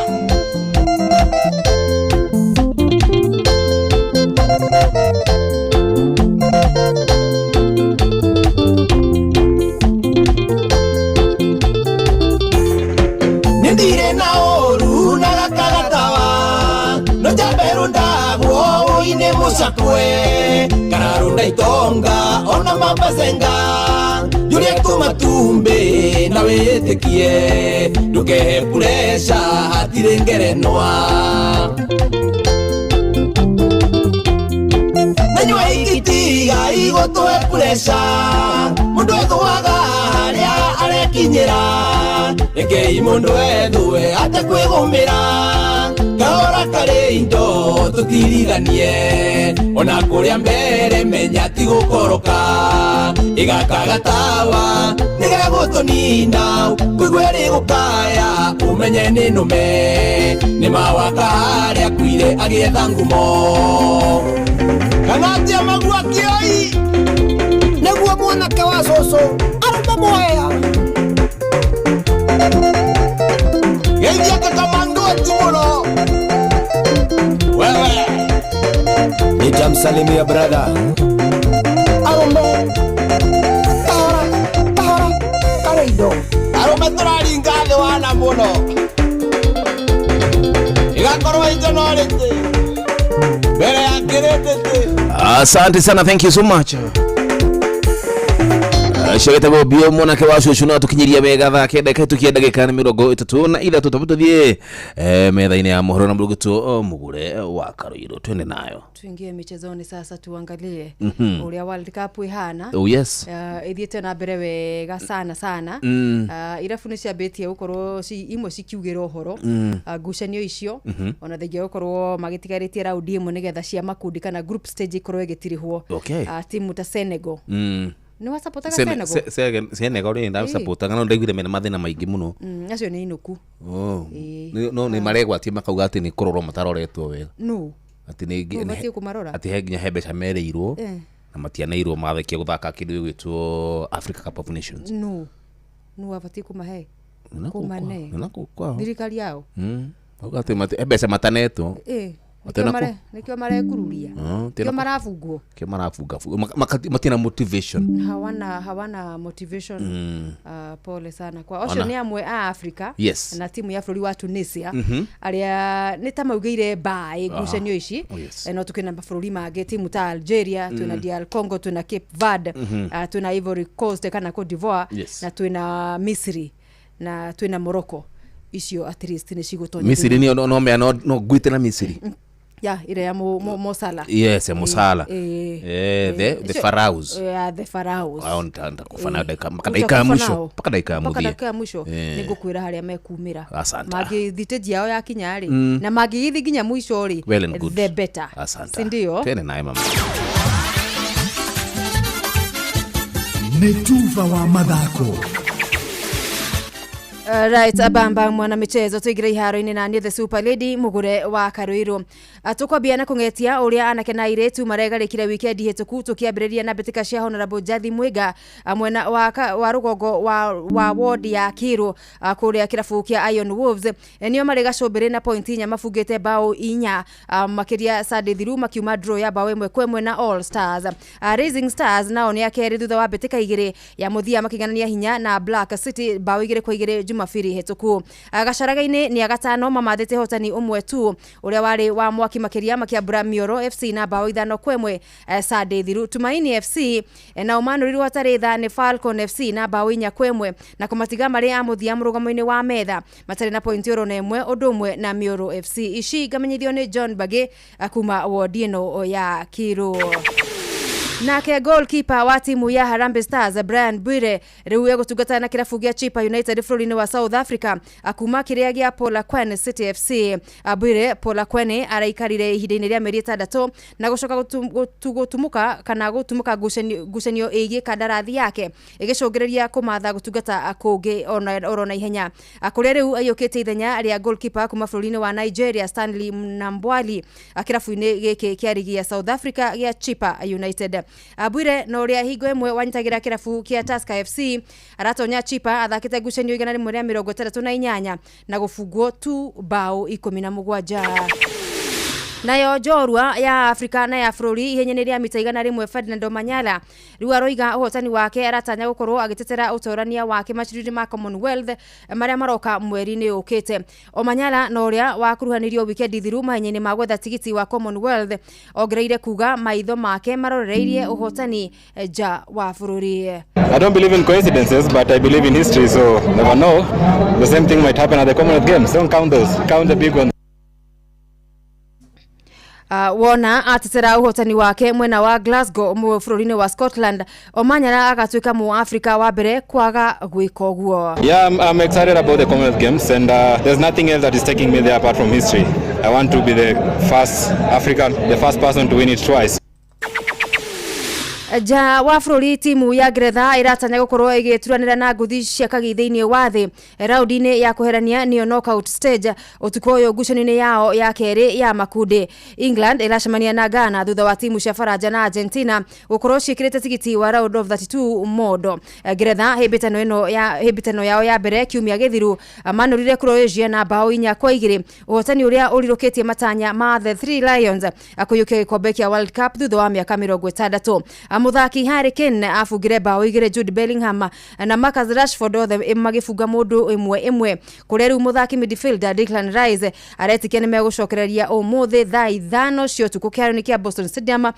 S23: Nĩndire na ũru na gaka gatawa no njambe rundagwo ũinĩ mũcakwe kararunda itonga ona mabazenga yuria tu matumbi na wĩtĩkie ndũkehe pureca hatirĩ ngerenwa. Nanyua igitiga igũtũhe pureca mũndũ ethũaga harĩa arekinyĩra rekei mũndũ ethũe atekwĩgũmĩra kahora karĩ indo tũtiriganie ona kũrĩa mbere menya ti gũkoroka ĩgaka gatawa nĩgegũtũnina kũigua rĩgũkaya ũmenye nĩ nũme nĩ mawaka harĩa akuire agĩetha ngumo. Kana atia magua kĩoi
S15: nĩguo mwanake wa cũcũ arũme mwea
S23: geithia kakamandũ ati mũno wewe.
S16: Nitamsalimia brother
S15: arũme kahora kahora karĩ indo
S23: arũme tũraringa thĩ wana mũno ĩgakorwo ijonorĩtĩ mbere ya kĩrĩndĩtĩ.
S1: Asante sana, thank you so much.
S14: Ũcio wĩtagwo Bio mwanake wa cũcũ no atũkinyiria wega thaa kenda ĩkahĩtũkia ndagĩka nĩ 33 twambe tũthiĩ metha-inĩ ya mohoro na mũrũgĩtwo mũgũre wa Karũirũ twende nayo.
S9: Tuingie michezoni sasa tuangalie uria World Cup ihana.
S14: Oh, yes.
S9: Ithiĩte na mbere wega sana sana. Irabu nĩ ciambĩtie gũkorwo imwe cikiugĩra ũhoro ngucanio icio ona thengia gũkorwo magĩtigarĩtie raundi ĩmwe nĩgetha cia makundi kana group stage ikorwo ĩgĩtirihwo. Timu ta Senegal nĩ wasapotaga Senegal?
S14: Senegal rĩ ndasapotaga no ndaiguire mena mathĩna maingĩ mũno.
S9: Acio nĩ inũku.
S14: Oh. No nĩ maregwatie makauga atĩ nĩ kũrorwo mataroretwo wega.
S9: No.
S14: Atĩ nĩ
S9: Ũbatiĩ kũmarora?
S14: Atĩ he nginya he mbeca merĩirwo na matianeirwo mathĩkie gũthaka kĩndũ gĩgwĩtwo Africa Cup of Nations.
S9: No. No abatiĩ kũmahe.
S14: Nĩ
S9: Kũmane.
S14: na kũu kwao.
S9: Thirikari yao.
S14: Auga atĩ he mbeca matanetwo.
S9: Nĩkĩo marekururia. Nĩkĩo marabungwo.
S14: Kĩo marabunga. Matina motivation.
S9: Hawana motivation. Pole sana kwa ocio nĩ amwe a Africa.
S14: Yes.
S9: Na timu ya bũrũri wa Tunisia arĩa nĩ ta maugĩire mbaĩ ngucanio ici.
S14: Oh, yes.
S9: No tũkĩna mabũrũri mangĩ timu ta Algeria, twĩna DR Congo, twĩna Cape Verde, twĩna Ivory Coast kana Cote d'Ivoire,
S14: Yes.
S9: na twĩna Misri na twĩna Morocco. Icio at least nĩ cigũtonya
S14: Misiri nĩ no no no ngwĩte na Misiri.
S9: Ya ĩrĩa ya Mo Salah.
S14: Yes, ya Mo Salah. The Pharaohs.
S9: Yeah, the Pharaohs.
S14: Ao nitakufa nayo dakika mpaka dakika ya mwisho, mpaka dakika ya
S9: mpaka
S14: mũthia.
S9: dakika ya mwisho nĩngũkwĩra harĩa mekumĩra.
S14: Asante.
S9: Mangĩthitĩji yao yakinya rĩ na mangĩgĩthiĩ nginya mũico rĩ,
S14: Well and good.
S9: the better.
S14: Asante.
S9: Si ndio?
S14: Twende naye mama.
S8: Nĩ tuba wa mathako.
S9: Right, abamba mwana michezo tuigire iharo-inĩ na niĩ the super lady mũgũre wa Karũirũ. Tũkwambia na kũng'etia ũrĩa anake na airĩtu maregarĩkire wikendi hĩtũku tũkĩambĩrĩria na mbĩtĩka cia Honorable Jathi Mwĩga mwena wa rũgongo wa ward ya Kĩrũ kũrĩa kĩrabu kĩa Iron Wolves. Nĩo marĩ gacũmbĩrĩ na point 4 mabungĩte bao 4 makĩria Sunday thiru makiuma draw ya bao 1-1 na All Stars. Rising Stars nao nĩ akerĩ thutha wa mbĩtĩka 2 ya mũthia makĩiganania hinya na Black City bao 2-2 Jumapili hĩtũku. Gacaraga-inĩ nĩ agatano mamathĩte hotani ũmwe tu ũrĩa warĩ wa mwaki makĩria makĩambũra Mioro FC na bao 5-1 Sunday thiru. Tumaini FC nao manũrirwo hatarĩ tha nĩ Falcon FC na bao 4-1 na kũmatiga marĩ a mũthia mũrũgamo-inĩ wa metha matarĩ na pointi oro na ĩmwe ũndũ ũmwe na Mioro FC. Ici ngamenyithio nĩ John Bagĩ kuma wodi ĩno ya Kĩrũ. Nake goalkeeper wa timu ya Harambee Stars Brian Bwire rĩu egũtungata na kĩrabu gĩa Chippa United bũrũri-inĩ wa South Africa kuma kĩrĩa gĩa Polokwane City FC. Bwire Polokwane araikarire ihinda-inĩ rĩa mĩeri 6 na gũcoka gũtumũka kana gũtumũka ngucanio ĩgiĩ kandarathi yake ĩgĩcũngĩrĩria kũmatha gũtungata kũngĩ oro na ihenya kũrĩa rĩu aiyũkĩte ithenya rĩa goalkeeper kuma bũrũri-inĩ wa Nigeria Stanley Nambwali kĩrabu-inĩ gĩkĩ kĩa rigi ya South Africa gĩa Chippa United. Bwire na ũrĩa hingo ĩmwe wanyitagĩra kĩrabu kĩa Tusker FC aratonya Chippa athakĩte ngucanio 168 na gũbungwo tu bao 17. Nayo njorua ya Afrika na ya bũrũri ihenya-inĩ rĩa mita 100 Ferdinand Omanyala rĩu aroiga ũhotani wake aratanya gũkorwo agĩtetera ũtorania wake macindano-inĩ ma Commonwealth marĩa maroka mweri-inĩ ũkĩte. Omanyala na ũrĩa wakuruhanirio wikendi thiru mahenya-inĩ ma gwetha tigiti wa Commonwealth ongereire kuga maitho make marorereirie ũhotani nja wa bũrũri.
S16: I don't believe in coincidences, but I believe in history, so never know. The same thing might happen at the Commonwealth Games. Don't count those. Count the big ones.
S9: Wona atetera ũhotani wake mwena wa Glasgow bũrũri-inĩ wa Scotland Omanyala agatuĩka Mũafrika wa mbere kwaga gwĩka ũguo.
S16: Yeah, I'm excited about the Commonwealth Games, and there's nothing else that is taking me there apart from history. I want to be the first African, the first person to win it twice.
S9: Nja wa bũrũri timu ya Ngeretha ĩratanya gũkorwo ĩgĩturanĩra na ngũthi cia kagi thĩinĩ wa thĩ raundi-inĩ ya kũherania nĩyo knockout stage ũtukũ ũyũ ngucanio-inĩ yao ya kerĩ ya makundi. England ĩracemania na Ghana thutha wa timu cia Faranja na Argentina gũkorwo ciĩkĩrĩte tigiti wa round of 32 mondo. Ngeretha hĩmbĩtano yao ya mbere kiumia gĩthiru manũrire Croatia na bao 4-2 ũhotani ũrĩa ũrirũkĩtie matanya ma the Three Lions kũiyũkia gĩkombe kĩa World Cup thutha wa mĩaka 60. Muthaki Harry Kane abungire bao 2, Jude Bellingham na Marcus Rashford othe magĩbunga mũndũ ĩmwe ĩmwe. Kũrĩa rĩu mũthaki midfielder Declan Rice aretikia nĩ megũcokereria ũmũthĩ thaa 5 cia ũtukũ kĩharo-inĩ kĩa Boston Stadium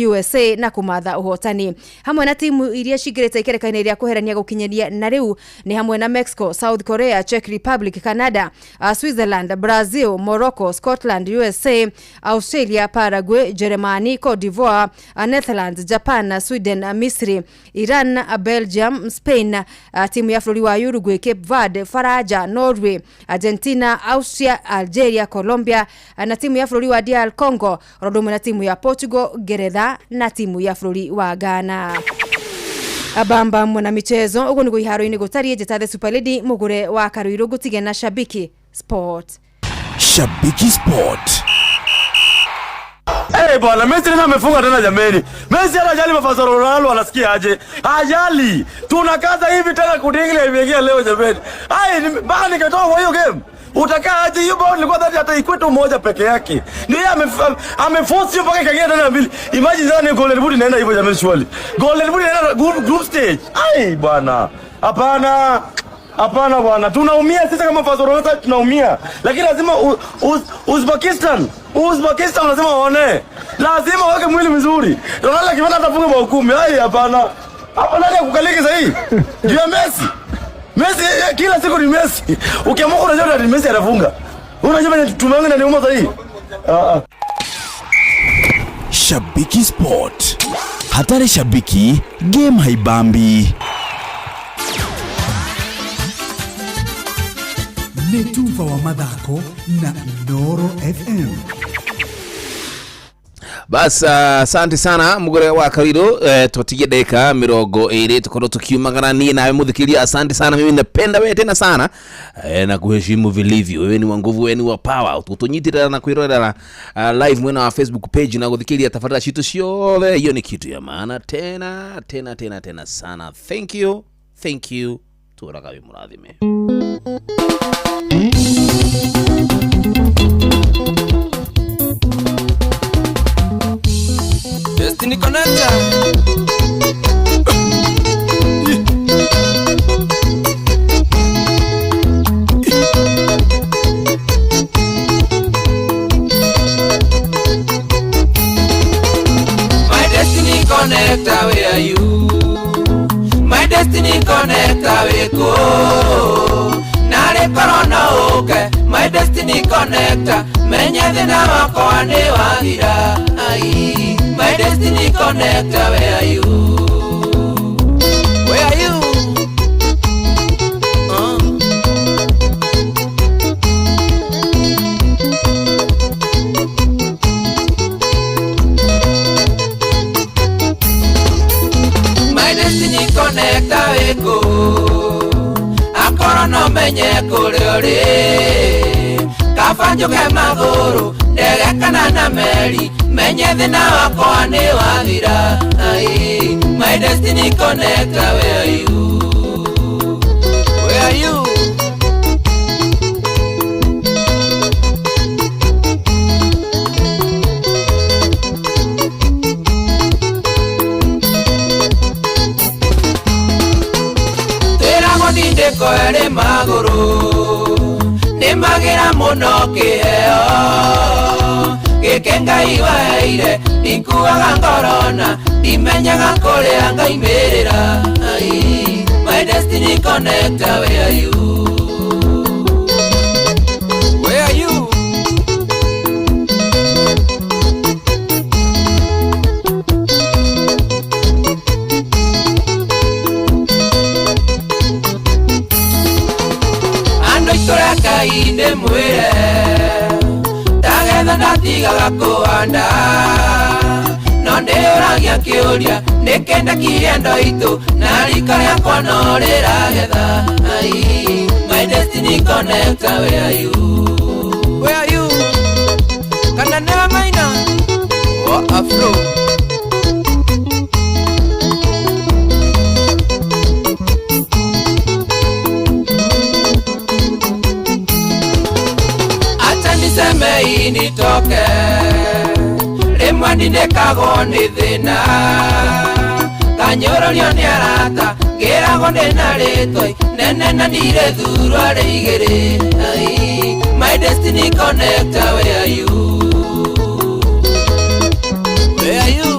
S9: USA na kũmatha ũhotani. Hamwe na timu iria cingĩrĩte ikereka-inĩ rĩa kũherania gũkinyĩria na rĩu nĩ hamwe na Mexico, South Korea, Czech Republic, Canada, Switzerland, Brazil, Morocco, Scotland, USA, Australia, Paraguay, Germany, Cote d'Ivoire, Netherlands, Japan, Sweden, Misri, Iran, Belgium, Spain, timu ya bũrũri wa Uruguay, Cape Verde, Faraja, Norway, Argentina, Austria, Algeria, Colombia na timu ya bũrũri wa DR Congo, oro ũndũ ũmwe na timu ya Portugal, Ngeretha na timu ya bũrũri wa Ghana. Abamba mwana michezo uguo niguo iharo-inĩ gũtariĩ. Njĩta The Super Lady Mũgũre wa Karuirũ, ngũtige na Shabiki Sport.
S8: Shabiki Sport.
S13: Hey, bwana Messi tena amefunga tena jameni. Messi anajali mafasa Ronaldo anasikia aje? Ajali. Tunakaza hivi tena kudingle imeingia leo jameni. Ai mpaka nikatoka kwa hiyo game. Utakaa aje hiyo bao nilikuwa dhati hata ikwetu moja peke yake. Ndio yeye ameforce hiyo mpaka ikaingia tena mbili. Imagine sasa ni Golden Boot inaenda hivyo jameni surely. Golden Boot inaenda group stage. Ai bwana. Hapana. Hapana bwana, tunaumia sisi kama fans wa Ronaldo tunaumia. Lakini lazima Uzbekistan lazima waone. Lazima waweke mwili mzuri. Ronaldo akipata atafunga bao 10. Ai hapana. Hapa nani akukaliki sasa hii? Juu ya Messi. Messi kila siku ni Messi. Ukiamua unajua ni Messi anafunga. Unajua ni tumeanza na niuma sasa hii.
S8: Shabiki Sport. Hatari shabiki, game haibambi.
S17: Nĩ tuba wa mathako na Inooro FM.
S1: Bas, asante sana Mugure wa Karuirũ. Tutigie dakika 20 tukorwo tukiumagara niĩ nawe mũthikĩria. Asante sana, mimi napenda wewe tena sana, na kuheshimu vilivyo. Wewe ni wa nguvu, wewe ni wa power. Tutunyitĩrĩra na kwĩrorera live mwena wa Facebook page na gũthikĩria tabarĩra citũ ciothe. Hiyo ni kitu ya maana tena tena tena tena sana. Thank you, thank you. Tũraga wĩ mũrathime.
S18: Destiny Connector. My Destiny Connector, where are you? My Destiny Connector, we go. Nare corona oke. My Destiny Connector, menya thina wakwa ni wathira. Ai, my Destiny Connector, where are you? Where are you? My Destiny Connector, we go. Akoro no menye kũrĩa ũrĩ. Kaba njũke magũrũ ndege kana na meri, menye thĩna wakwa nĩ wathira. Ai, my Destiny Connector, where are you? Where are you? Twĩragwo ndindĩko ĩrĩ magũrũ nĩ magĩra mũno kĩheo gĩkĩ Ngai waheire, ndikuaga ngorona ndimenyaga kũrĩa ngaimĩrĩra. Ai, my Destiny Connector, where are you? Where are you? Andũ itũra Ngai nĩ mwĩre ndagetha ndatigaga kũhanda, no ndĩũragia kĩũria nĩkĩ ndekire andũ aitũ na rika rĩakwa no rĩragetha. Ai, my Destiny Connector, where are you? Where are you? Kana nĩwe maina wa afro. Acha niseme hii nitoke, rĩmwe Rĩmwe ndindĩkagwo nĩ thĩna kanyũrũrio nĩ arata ngĩragwo ndĩna rĩtwa nene na ndirethurwo rĩ igĩrĩ. Ai, my destiny connector, where are you? Where are you?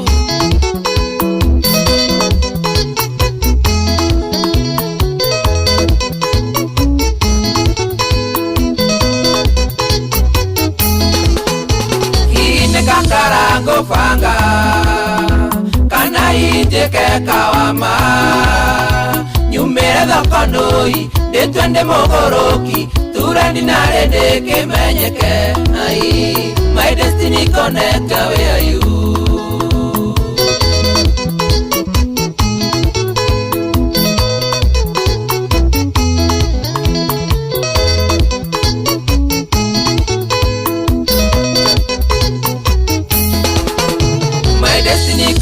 S18: Karango fanga kana injeke kawama nyumere thokonoi nditwende mogoroki turani nare ndikimenyeke. Ai, my destiny connector, where are you?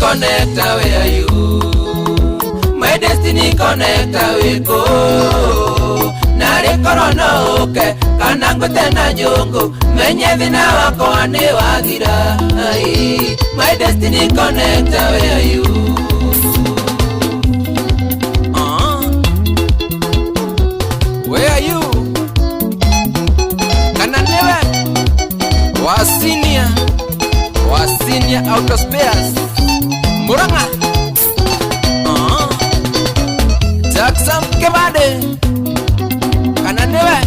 S18: Connector, where are you? My destiny connector, we go. Nare korona oke, kana ngwete na nyungu, menye thina wakwa ni wathira. Ai, my destiny connector, where are you? Where are you? Kana niwe wasinia, wasinia auto spares. Murang'a Jackson Kebade kana niwe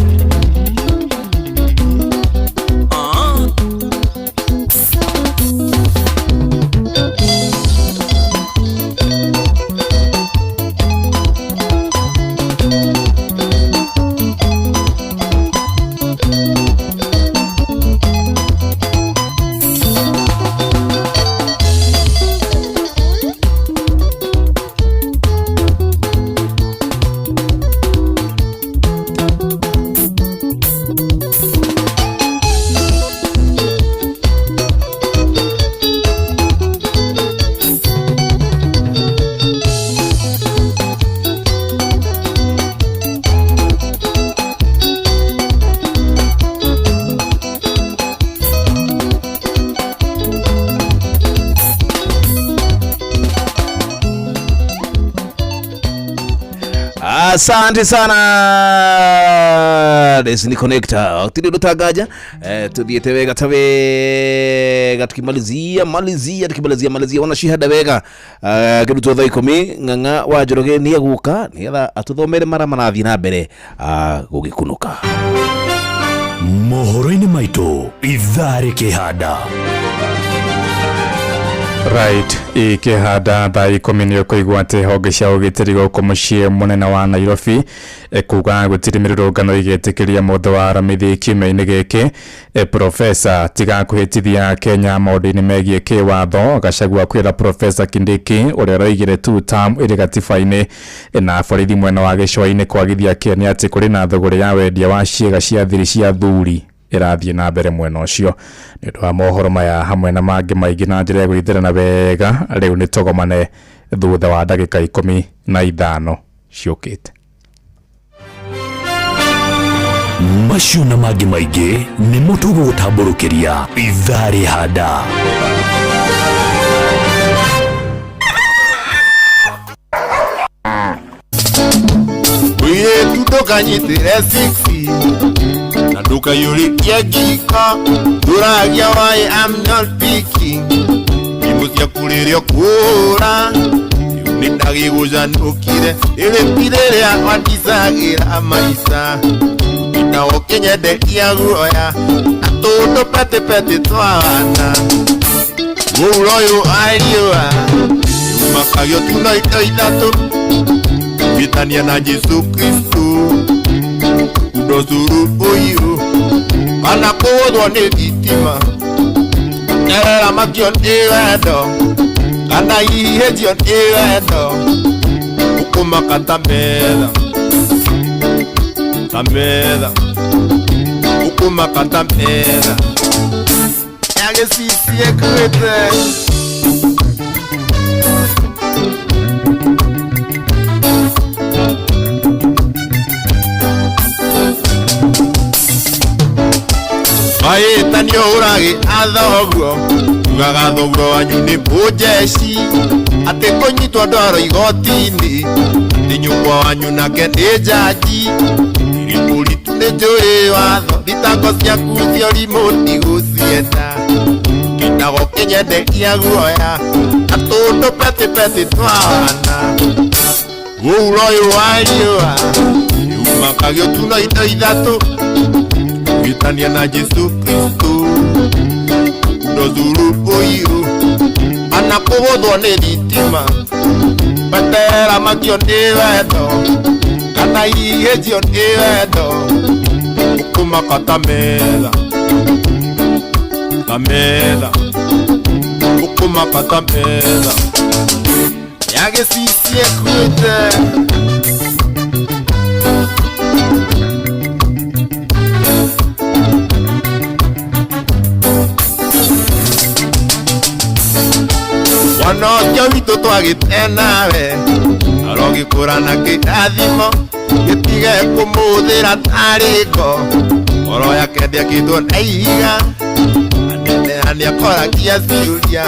S1: Asante sana Destiny Connector tiri rutangaja tuthiete wega ta wega tukimalizia malizia tukimalizia malizia wana shihada wega kirutwo thaa 10 ng'ang'a wa Njoroge ni eguka nigetha atuthomere mara marathie na mbere gugikunuka
S8: mohoro-inĩ maitũ ithaa rĩkĩhanda.
S16: Right, ikihanda thaa 10 nĩ ũkũigua atĩ honge cia ũgitĩri gũkũ mũciĩ mũnene wa Nairobi kuga gũtirĩ mĩrũrũngano ĩgĩtĩkĩria mũthĩ wa Aramithi kiumia-inĩ gĩkĩ. Profesa tiga kũhĩtithia Kenya maũndũ-inĩ megiĩ kĩwatho. Gachagua kwĩra Profesa Kindiki ũrĩa ũroigire two term ĩrĩ gatiba-inĩ. Na borithi mwena wa gĩcũa-inĩ kwagithia kĩene atĩ kũrĩ na thũgũrĩ ya wendia wa ciĩga cia thiri cia athuri ĩrathiĩ na mbere mwena ũcio. Nĩ ũndũ wa mohoro maya hamwe na mangĩ maingĩ na njĩra ya gwĩthĩrana wega, rĩu nĩ tũgomane thutha wa ndagĩka 15 ciũkĩte.
S8: Macio na mangĩ maingĩ nĩmo tũgũgũtambũrũkĩria ithaa rĩhanda.
S19: Mũirĩtu ndũkanyitĩre 6 na ndũkaiyũrĩkie ngiko ndũragia why I'm not picking thimũ ciaku rĩrĩa ũkũhũra rĩu nĩ ndagĩgũcanũkire rĩrĩ ti rĩrĩa wandicagĩra maica na ũkĩnyenderia guoya na tũndũ petĩpetĩ twa wana mũuro ũyũ wa riũa rĩu tuno indo ithatũ gwĩtania na Jesu Kristo ndocuru ũyũ kana kũgũthwo nĩ thitima nyerera makio nĩ wendo kana ihĩnjio nĩ wendo ũkũmaka ta metha ta metha ũkũmaka ta metha ya gĩcici ĩkuĩte. Mahĩtanio ũragĩ athoguo Ugaga thoguo wanyu nĩ mũjeci atĩ kũnyitwo ndwaro igoti-inĩ atĩ nyũkwa wanyu nake nĩ njanji irĩ mũritu nĩ njũĩ watho thitango ciaku cia ũrimũ ndigũcienda kĩndago kĩnyenderia guoya na tũndũ petipeti twawana ũuro ũyũ wa riũa yumakagia tuno indo ithatũ gwĩtania na Jesu Kristo ndozuru ũiru ana kũgũthwo nĩ thitima petera makio nĩ wendo kana ihĩnjio nĩ wendo ũkũmaka ta metha ta metha ũkũmaka ta metha ya gĩcicie kuĩte. Mwana ũcio witũ twagĩte nawe arogĩkũra na kĩrathimo gĩtige kũmũthĩra tarĩ ngo ngoro yake ndĩakĩtwo na ihiga aneneha nĩakoragia ciũria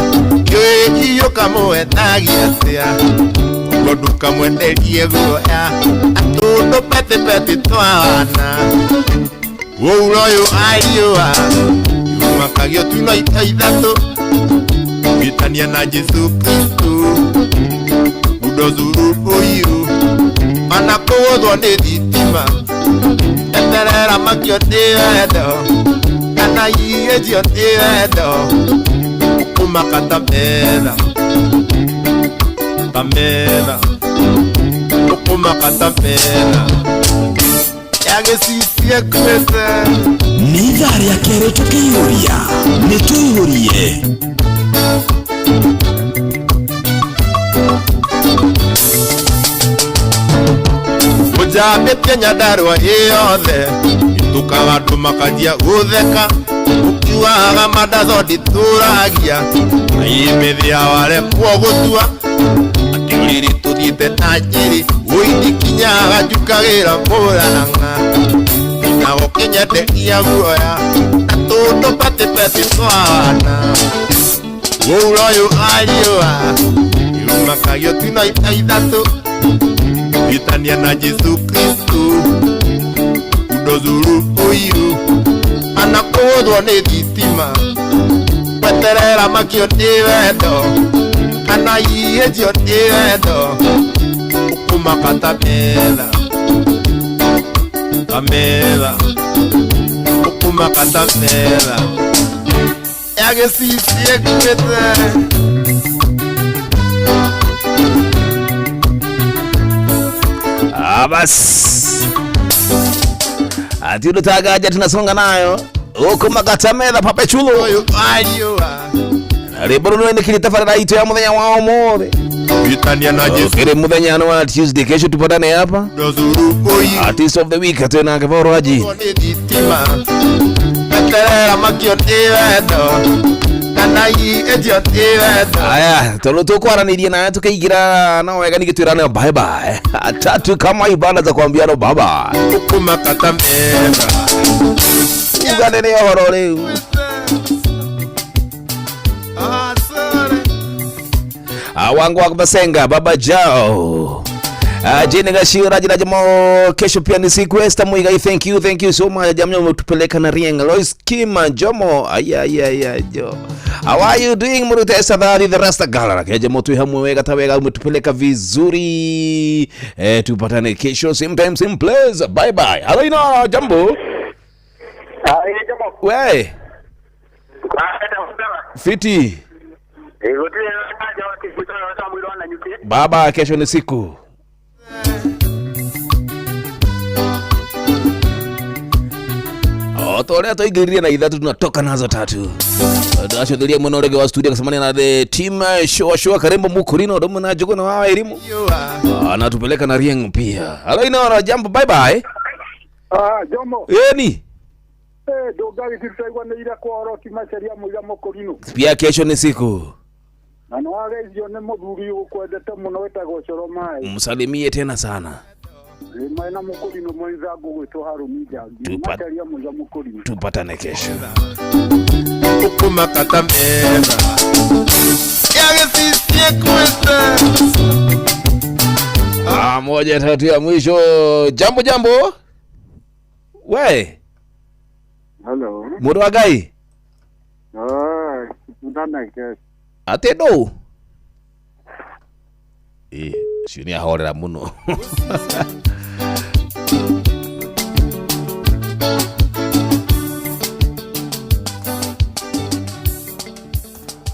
S19: kĩũĩ iyũkamũhenagia atĩa ũguo ndũkamwenderie guoya atũndũ petipeti twawana ũuro ũyũ ariũa yumakagio tuno ito ithatũ gwĩtania na Jesu Kristo ndozuru ũiru ana kũgũthwo nĩ thitima eterera makio nĩ wendo kana ihĩnjio nĩ wendo ũkũmaka ta metha ta metha ũkũmaka ta metha ya gĩcicie kuĩte.
S8: Nĩ ithaa rĩa kerĩ tũkĩihũria nĩ tũihũrie.
S19: Ũnjambĩtie Nyandarũa ĩyothe ĩtũkaga andũ makanjia gũtheka ũkiugaga mandaco nditũragia aimĩthĩa waremwo gũtua atĩ ũrĩrĩ tũthiĩte na njĩrĩ ũindikinyaga njukagĩra mũrang'a na ũkĩnyenderia guoya na tũndũ petipeti twawana ũuro ũyũ ariũa yumakagio tuno ita ithatũ gwĩtania na Jesu Kristo ndozuru ũiru ana kũgũthwo nĩ thitima weterera makio nĩ wendo kana ihĩnjio nĩ wendo ũkũmaka ta metha ta metha ũkũmaka ta metha ya gĩcicie kuĩte.
S1: Bas ati utagaja tunasonga nayo huko makatamedha pape chulo rĩmbo rũrũ nĩ kĩrĩ itu ya mũthenya wa ũmũthĩ kĩrĩ mũthenya wa Tuesday kesho tupatane hapa Artist of the week tena Kevoro Haji Aya tondũ tũkwaranĩria nawe tukaingĩra na wega ningĩ twĩrane bye bye tatu kama ibada za kuambiana bye bye ugane nĩ ũhoro rĩu. Wangu wa Basenga Baba Jao Jane Gashira jina jamo kesho pia ni siku Esther Muigai thank you so much jamani umetupeleka na Rieng Lois Kima Jomo aya aya jo. How are you doing Murute Esther the Rasta Gala keje motu hamwe wega tawega umetupeleka vizuri. Tupatane kesho same time same place. Bye bye. Hello ina jambo.
S7: Jambo.
S1: We. Fiti. Baba kesho ni siku. Otolea toigiriria na ithatu tunatoka nazo tatu. Ndacothiria muno rege wa studio kasemania na the team show show Karembo Mukurino domo na Jogona wa elimu. Anatupeleka na Rieng pia. Hello ina jambo bye bye.
S4: Jomo.
S1: Yeni.
S4: Ndungari tutaigwanĩire kwa oroti macaria mũiga Mũkũrinũ.
S1: Pia kesho ni siku.
S4: Na nĩ wageithio nĩ mũthuri ũkwendete mũno wĩtagwo Coro Maĩ.
S1: Msalimie tena sana.
S4: Maina mukurino mwenzangu gwitwo Harumi Njangi. Macharia muiga mukurino.
S1: Tupatane kesho.
S19: Ukumakata mema.
S1: Moja tatu ya mwisho. Jambo jambo. We.
S4: Hello.
S1: Mundu wa Ngai.
S4: Tupatane kesho.
S1: Ate no. Cio ni ahorera muno.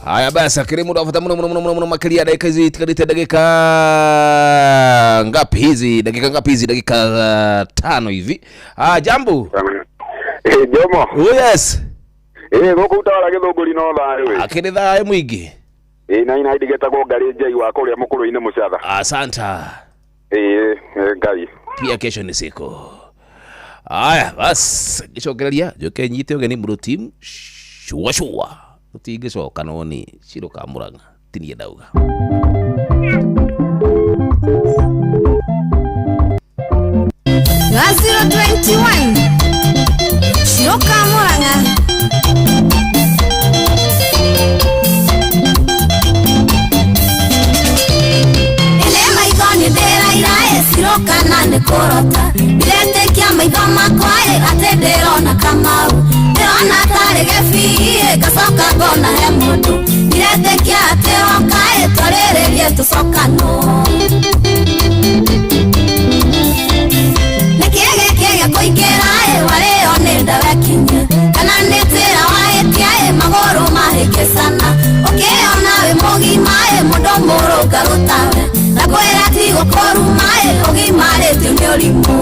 S1: Haya basi akiri muda wa muno muno muno muno makiria dakika hizi tikarite dakika ngapi hizi? Dakika ngapi hizi? Dakika 5 hivi. Jambo.
S6: Jomo.
S1: Oh yes.
S6: Guku utawala githunguri no thayo we.
S1: Akiri thayo mwingi.
S6: Na ina idigetagwo ngari njai wa kuria mukuru-ini mucatha.
S1: Asanta.
S6: Ngai.
S1: Pia kesho ni siku. Haya basi gicokereria njoke nyite ugeni muru team shua shua. Tutingicoka no ni Ciro ka Murang'a tinie ndauga.
S20: Ga 021 Ciro ka Murang'a. Ele maitho ni ndĩraira Ciro kana nĩ kũrota ndiretĩkia maitho makwa atĩ ndĩrona Kamau ndĩrona tarĩ gĩbii ngacoka ngona he mũndũ ndiretĩkia atĩ woka twarĩrĩrie tũcokanwo nĩkĩĩ gĩkĩ gĩkũingĩra warĩo nĩ ndawekinyia kana nĩ tĩra wahĩtia magũrũ mahĩngĩcana ũkĩona wĩ mũgima mũndũ mũrũngarũ tawe na kwĩra ti gũkũruma ũgimarĩtio nĩ ũrimũ.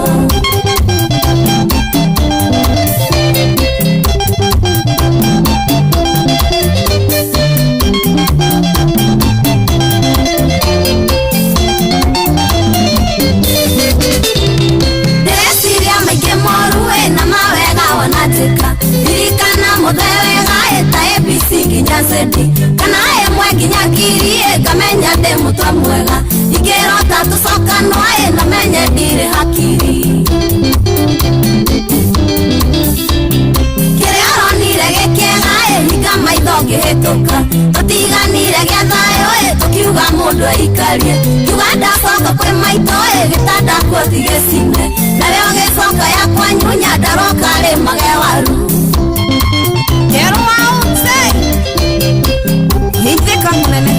S20: Ndĩreciria maingĩ moru na mawega wanatĩka ririkana mũthe wega ta ABC nginya Z kana ĩmwe nginya ngiri ngamenya ndĩ mũtwe mwega ingĩrota tũcokanwo na menye ndirĩ hakiri kĩrĩa ũronire gĩkĩega hinga maitho ngĩhĩtũka tũtiganire gĩa thayũ tũkiuga mũndũ aikarie kiuga ndacoka kwĩ maitũ gĩtanda kuo ti gĩcine narĩo gĩcoka yakwa nyunya ndaroka rĩmage waru. Kerwa utse hithika munene.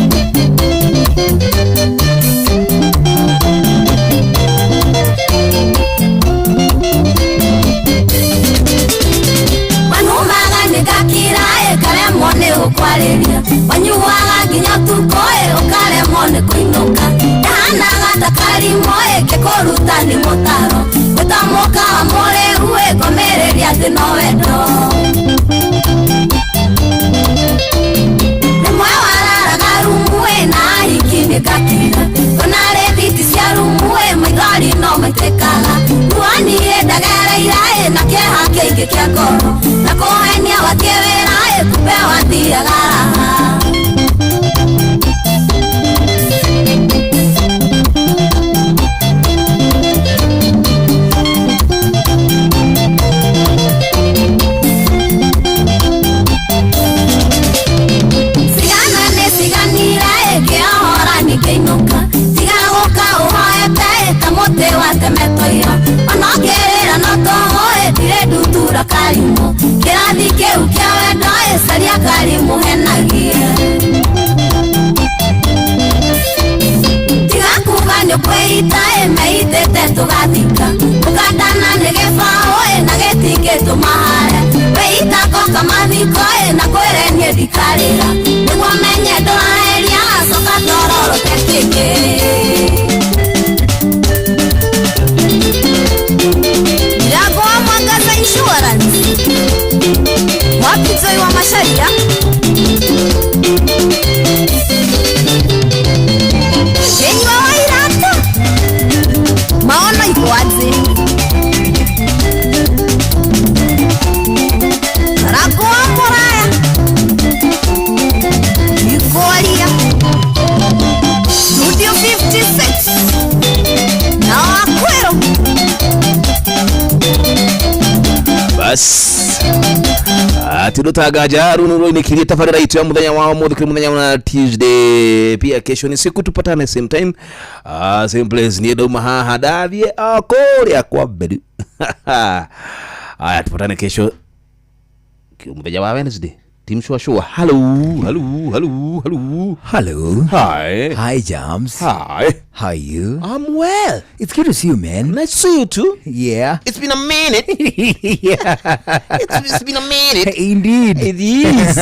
S20: Wanumaga nĩngakira karemwo nĩ gũkwarĩria wanyuaga nginya ũtukũ ũkaremwo nĩ kũinũka ndahanaga ta karimũ ngĩkũruta nĩ mũtaro gwĩta mũkawa mũrĩu ngomĩrĩria atĩ no wendo rĩmwe wararaga rumu na ahiki nĩngakira kũna rĩthiti cia rumu maithori no maitĩkaga ruo niĩ ndagereire na kĩeha kĩingĩ kĩa ngoro na kũhenia wathiĩ wĩra kumbe wathiaga raha. Cigana nĩ ciganire ngĩohora nĩngĩinũka tiga gũka ũhoete ta mũtĩ watemetwo ira ona ũngĩrĩra no tũhũ ndirĩ ndutura karimũ kĩrathi kĩu kĩa wendo caria karimũ henagie tiga kuga nĩ ũkwĩita meitĩte tũgathika ũkandana nĩ gĩbaũ na gĩtingĩtũma hare wĩita ngoka mathiko na kwĩre niĩ ndikarĩra nĩguo menye ndũraheria coka tororoke kĩngĩ. Mirago wa Mwangaza Insurance Wapizoi wa Macharia Kenywa wa Irata Maono iko wazi Rago wa Moraya Ikoaria Studio 56 Na Akwero.
S1: Bas atindutanganja runu rwainikirie tabarĩra itũ ya mũthenya wa ũmũthĩ kũrĩ mũthenya wa Tuesday. Pia kesho ni siku tupatane same time, same place. Niĩ ndauma haha ndathiĩ o kũrĩa kwa mberu. Aya, tupatane kesho mũthenya wa Wednesday. Team Shua Shua. Hello, hello, hello, hello.
S8: Hello.
S1: Hi.
S8: Hi, Jams.
S1: Hi.
S8: How are you?
S1: I'm well.
S8: It's good to see you, man.
S1: Nice to see you too.
S8: Yeah.
S1: It's been a minute.
S8: Yeah.
S1: It's been a minute.
S8: Indeed.
S1: It is.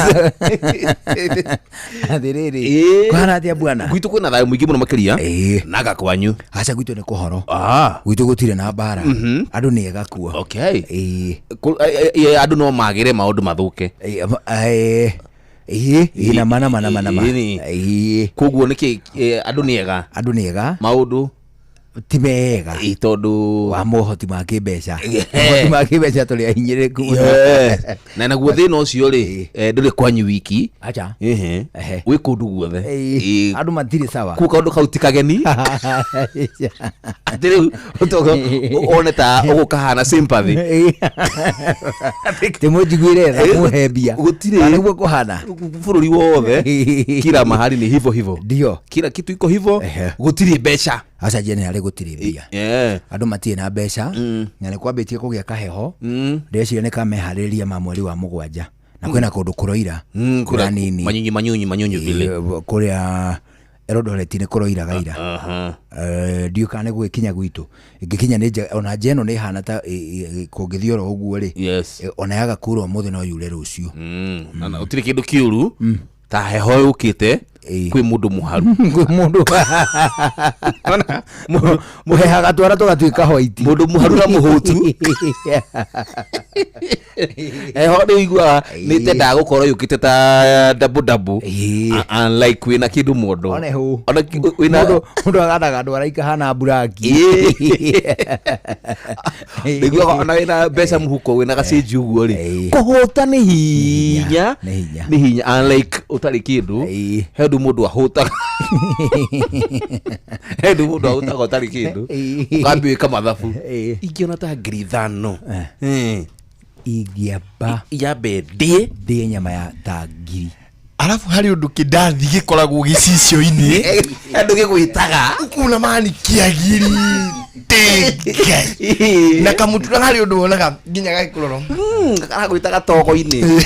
S8: Athiriri. Kwana atia bwana?
S1: Gwitũ kwĩna thayũ mũingĩ mũno makĩria. Naga kwanyu.
S8: Aca gwitũ nĩ kũhoro.
S1: Ah.
S8: Gwitũ gũtirĩ na mbara. Andũ nĩ ega kuo.
S1: Okay. Andũ no magĩre maũndũ mathũke.
S8: Ĩĩ na mana mana mana.
S1: Ĩĩ. Koguo nĩkĩ andũ nĩ ega?
S8: Andũ nĩ ega.
S1: Maũndũ
S8: ti mega
S1: tondũ
S8: wa mohoti ma kĩmbeca. Mohoti ma kĩmbeca tũrĩ ahinyĩrĩrĩku mũno.
S1: Na naguo thĩna ũcio rĩ, ndũrĩ kwanyu wiki.
S8: Acha.
S1: Ehe. Wĩ kũndũ guothe.
S8: Andũ matirĩ sawa.
S1: Kuo kaũndũ kau ti kageni. Atĩ rĩu one ta ũgũkahana sympathy.
S8: Timũnjiguĩre tha mũhe mbia.
S1: Gũtirĩ.
S8: Nĩguo kũhana.
S1: Bũrũri wothe kila mahali ni hivyo hivyo.
S8: Ndio.
S1: Kila kitu iko hivyo. Gũtirĩ mbeca.
S8: Aca generally gũtirĩ mbia. Andũ matirĩ na mbeca na nĩ kwambĩtie kũgĩa kaheho. Ndĩreciria nĩ kameharĩrĩria ma mweri wa mũgwanja. Na kwĩna kũndũ kũroira. Mbura nini.
S1: Manyunyu manyunyu manyunyu vile.
S8: Kũrĩa Eldoret nĩ kũroiraga ira. Ndiũĩ kana nĩ gũgĩkinya gwitũ. Ĩngĩkinya nĩ njega ona nja ĩno nĩ ĩhana ta kũngĩthiĩ oro ũguo rĩ. Ona yaga kura ũmũthĩ no yure rũciũ.
S1: Na gũtirĩ kĩndũ kĩũru ta heho yũkĩte kwĩ mũndũ mũharu.
S8: Kwĩ mũndũ mũhehaga twara tũgatuĩka white.
S1: Mũndũ mũharu na mũhũtu. Heho nĩ ũiguaga nĩ tendaga gũkorwo yũkĩte ta double double. Unlike kwĩna kĩndũ mondo.
S8: One hũ.
S1: Ona wĩna
S8: Mũndũ agandaga ndwara ikahana mburaki.
S1: Nĩguo ona wĩna mbeca mũhuko wĩna gacenji ũguo rĩ. Kũhũta nĩ hinya. Nĩ hinya unlike ũtarĩ kĩndũ. He ũndũ mũndũ ahũtaga. He ũndũ mũndũ ahũtaga ũtarĩ kĩndũ. Ũkambia gwĩka mathabu. Ingĩona ta 5,000.
S8: Ingĩamba
S1: yambe ndĩe
S8: ndĩe nyama ya ta 1,000.
S19: Alafu harĩ ũndũ kĩndathi gĩkoragwo gĩcicio-inĩ.
S1: Andũ gĩgwĩtaga.
S19: Ũkuna mani kĩagirite Ngai. Na kamũtura harĩ ũndũ wonaga nginya gagĩkũrora.
S1: Karagwĩtaga togo-inĩ.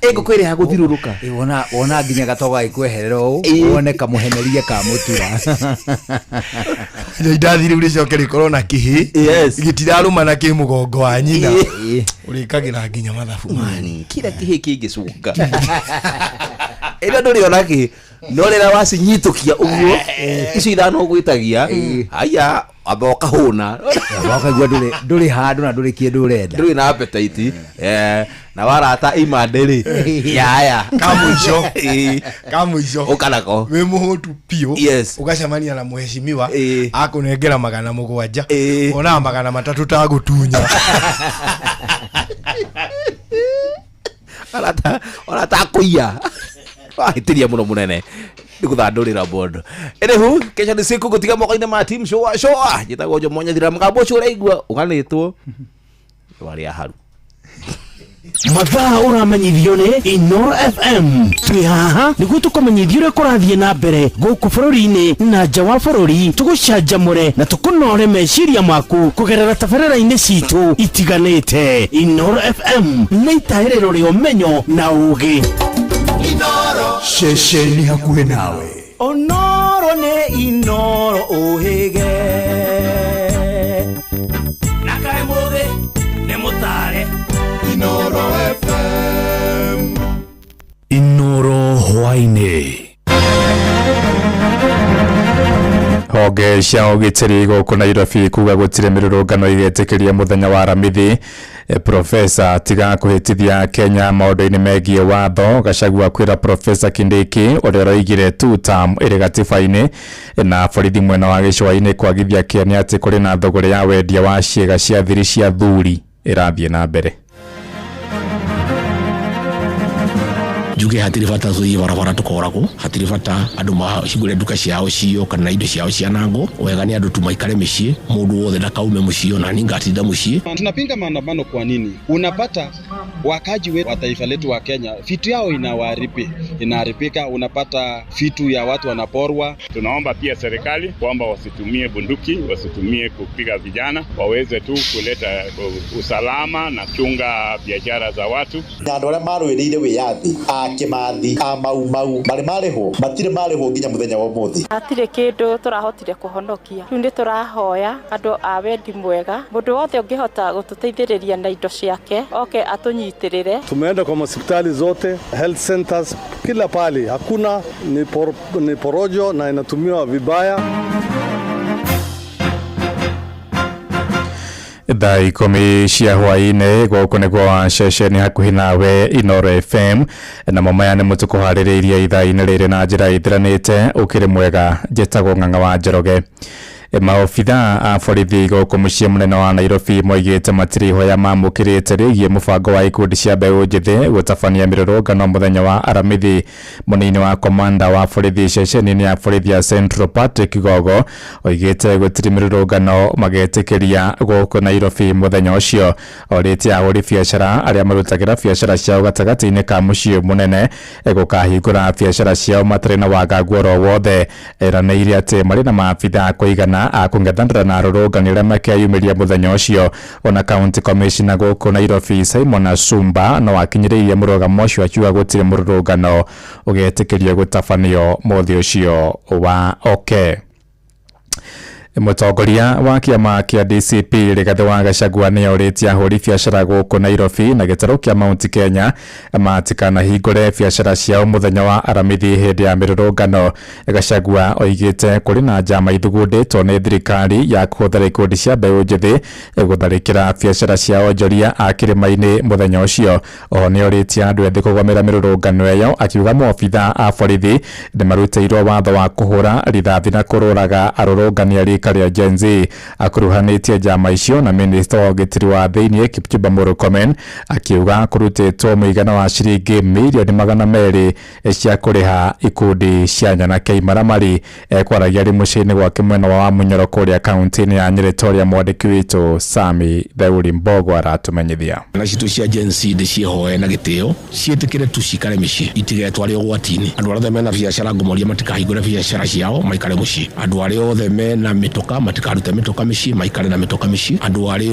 S1: Ĩngũkũ ĩrĩa ya gũthirũrũka.
S8: Wona nginya gatogo gagĩkweherera ũũ, wone kamũheneria ka mũtura.
S19: Indathi rĩu rĩcoke rĩkorwo na kĩhĩ. Gĩtirarũma na kĩ mũgongo wa nyina. Ũrĩkagĩra nginya mathabu mani.
S1: Kila kĩhĩ kĩngĩcũnga. Ĩno ndũrĩ ona kĩ. No rĩrĩa wacinyitũkia ũguo, icio ithano ũgwĩtagia, haya, amba ũkahũna.
S8: Ũkaigua ndũrĩ handũ na ndũrĩ kĩndũ ũrenda.
S1: Ndũrĩ na appetite. Na warata imande rĩ, yaya.
S19: Kamũico. Kamũico.
S1: Ũkanako.
S19: Wĩ mũhũtu biũ. Ũgacemania na mheshimiwa, akũnengera 700. Onaga 300 ta gũtunya.
S1: Arata kũiya. Wahĩtĩria mũno mũnene. Nĩgũthandũrĩra mũndũ. Anywho, kesho nĩ siku gũtiga moko-inĩ ma team Shua Shua. Njĩtagwo Jomo Nyathira, mũgambo ũcio ũraigua ũganĩtwo nĩ arĩa haru.
S3: Mathaa ũramenyithio nĩ Inoro FM. Twĩ haha nĩguo tũkũmenyithie ũrĩa kũrathiĩ na mbere gũkũ bũrũri-inĩ na nja wa bũrũri, tũgũcanjamũre na tũkũnore meciria maku kũgerera tabarĩra-inĩ citũ itiganĩte. Inoro FM nĩ itaĩrĩro rĩa ũmenyo na ũũgĩ.
S17: Ceceni hakuhĩ nawe.
S23: Onoro nĩ Inoro ũhĩge. Na kaĩ mũthĩ nĩ mũtare.
S19: Inoro FM.
S3: Inoro hwaĩ-inĩ.
S16: Honge cia ũgitĩri gũkũ Nairobi kuga gũtirĩ mĩrũrũngano ĩgetĩkĩria mũthenya wa Aramithi. Profesa tiga kũhĩtithia Kenya maũndũ-inĩ megiĩ watho. Gachagua kwĩra Profesa Kindiki ũrĩa ũroigire two term ĩrĩ gatiba-inĩ. Na borithi mwena wa gĩcũa-inĩ kwagithia kĩene atĩ kũrĩ na thũgũrĩ ya wendia wa ciĩga cia thiri cia thuri ĩrathiĩ na mbere.
S5: Njuge hatirĩ bata tũthiĩ barabara tũkoragwo, hatirĩ bata andũ mahingũre nduka ciao ciyo kana indo ciao cianangwo. Wega nĩ andũ tu maikare mĩciĩ, mũndũ wothe ndakaume mũciĩ, ona niĩ ngatinda mũciĩ.
S10: Tunapinga maandamano kwa nini? Unapata wakaji wetu wa taifa letu wa Kenya, vitu yao inaharibika, unapata vitu ya watu wanaporwa.
S21: Tunaomba pia serikali kwamba wasitumie bunduki, wasitumie kupiga vijana, waweze tu kuleta usalama na chunga biashara za watu.
S22: Na andũ arĩa marũĩrĩire wĩyathi a Kĩmathi a Mau Mau marĩ marĩhwo, matirĩ marĩhwo nginya mũthenya wa ũmũthĩ.
S24: Hatirĩ kĩndũ tũrahotire kũhonokia. Rĩu nĩ tũrahoya andũ a wendi mwega, mũndũ wothe ũngĩhota gũtũteithĩrĩria na indo ciake oke atũnyitĩrĩre.
S25: Tumeenda kwa hospitali zote, health centers, kila pahali hakuna, ni porojo na inatumiwa vibaya.
S16: Thaa 10 cia hwaĩ-inĩ gũkũ nĩguo ceceni hakuhĩ nawe Inoro FM, namo maya nĩmo tũkũharĩrĩirie ithaa-inĩ rĩrĩ na njĩra ĩthiranĩte. Ũkĩrĩ mwega, njĩtagwo Ng'ang'a wa Njoroge. Maobitha a borithi gũkũ mũciĩ mũnene wa Nairobi moigĩte matirĩ ihoya mamũkĩrĩte rĩgiĩ mũbango wa ikundi cia mbeũ njĩthĩ gũtabania mĩrũrũngano mũthenya wa Aramithi. Mũnini wa komanda wa borithi ceceni-inĩ ya borithi ya Central Patrick Gogo oigĩte gũtirĩ mĩrũrũngano magetĩkĩria gũkũ Nairobi mũthenya ũcio. Orĩtie ahũri biacara arĩa marutagĩra biacara ciao gatagatĩ-inĩ ka mũciĩ mũnene gũkahingũra biacara ciao matarĩ na wagagu oro wothe. Eranĩire atĩ marĩ na maabitha kũigana akũng'ethanĩra na arũrũngani arĩa makeyumĩria mũthenya ũcio. Ona county commissioner gũkũ Nairobi Simon Asumba no akinyĩrĩirie mũrũgamo ũcio akiuga gũtirĩ mũrũrũngano ũgetĩkĩrio gũtabanio mũthĩ ũcio wa oke. Mũtongoria wa kĩama kĩa DCP Rigathĩ wa Gachagua nĩorĩtie ahũri biacara gũkũ Nairobi na gĩtarũ kĩa Mount Kenya matikanahingũre biacara ciao mũthenya wa Aramithi hĩndĩ ya mĩrũrũngano. Gachagua oigĩte kũrĩ na njama ithugundĩtwo nĩ thirikari ya kũhũthĩra ikundi cia mbeũ njĩthĩ gũtharĩkĩra biacara cia onjoria a kĩrĩma-inĩ mũthenya ũcio. Oho nĩorĩtie andũ ethĩ kũgomera mĩrũrũngano ĩyo, akiuga maobitha a borithi nĩmarutĩirwo watho wa kũhũra rithathi na kũrũraga arũrũngani a rika rĩa Gen Z. Akuruhanĩtie njama icio na minista wa ũgitĩri wa thĩinĩ Kipchumba Murkomen akiuga kũrutĩtwo mũigana wa ciringi mirioni 200 cia kũrĩha ikundi cia nyanake imaramari. Ekwaragia arĩ mũciĩ-inĩ gwake mwena wa Wamunyoro kũrĩa kaunti-inĩ ya Nyĩrĩ ta ũrĩa mwandĩki witũ Sami Theuri Mbogo aratũmenyithia.
S5: Na citũ cia Gen Z ndĩciĩhoe na gĩtĩo, ciĩtĩkĩre tu cikare mĩciĩ, itigetware ũgwati-inĩ. Andũ arĩa othe mena biacara ngũmoria matikahingũre biacara ciao maikare mũciĩ. Andũ arĩa othe mena mĩtoka matikarute mĩtoka mĩciĩ maikare na mĩtoka mĩciĩ. Andũ arĩa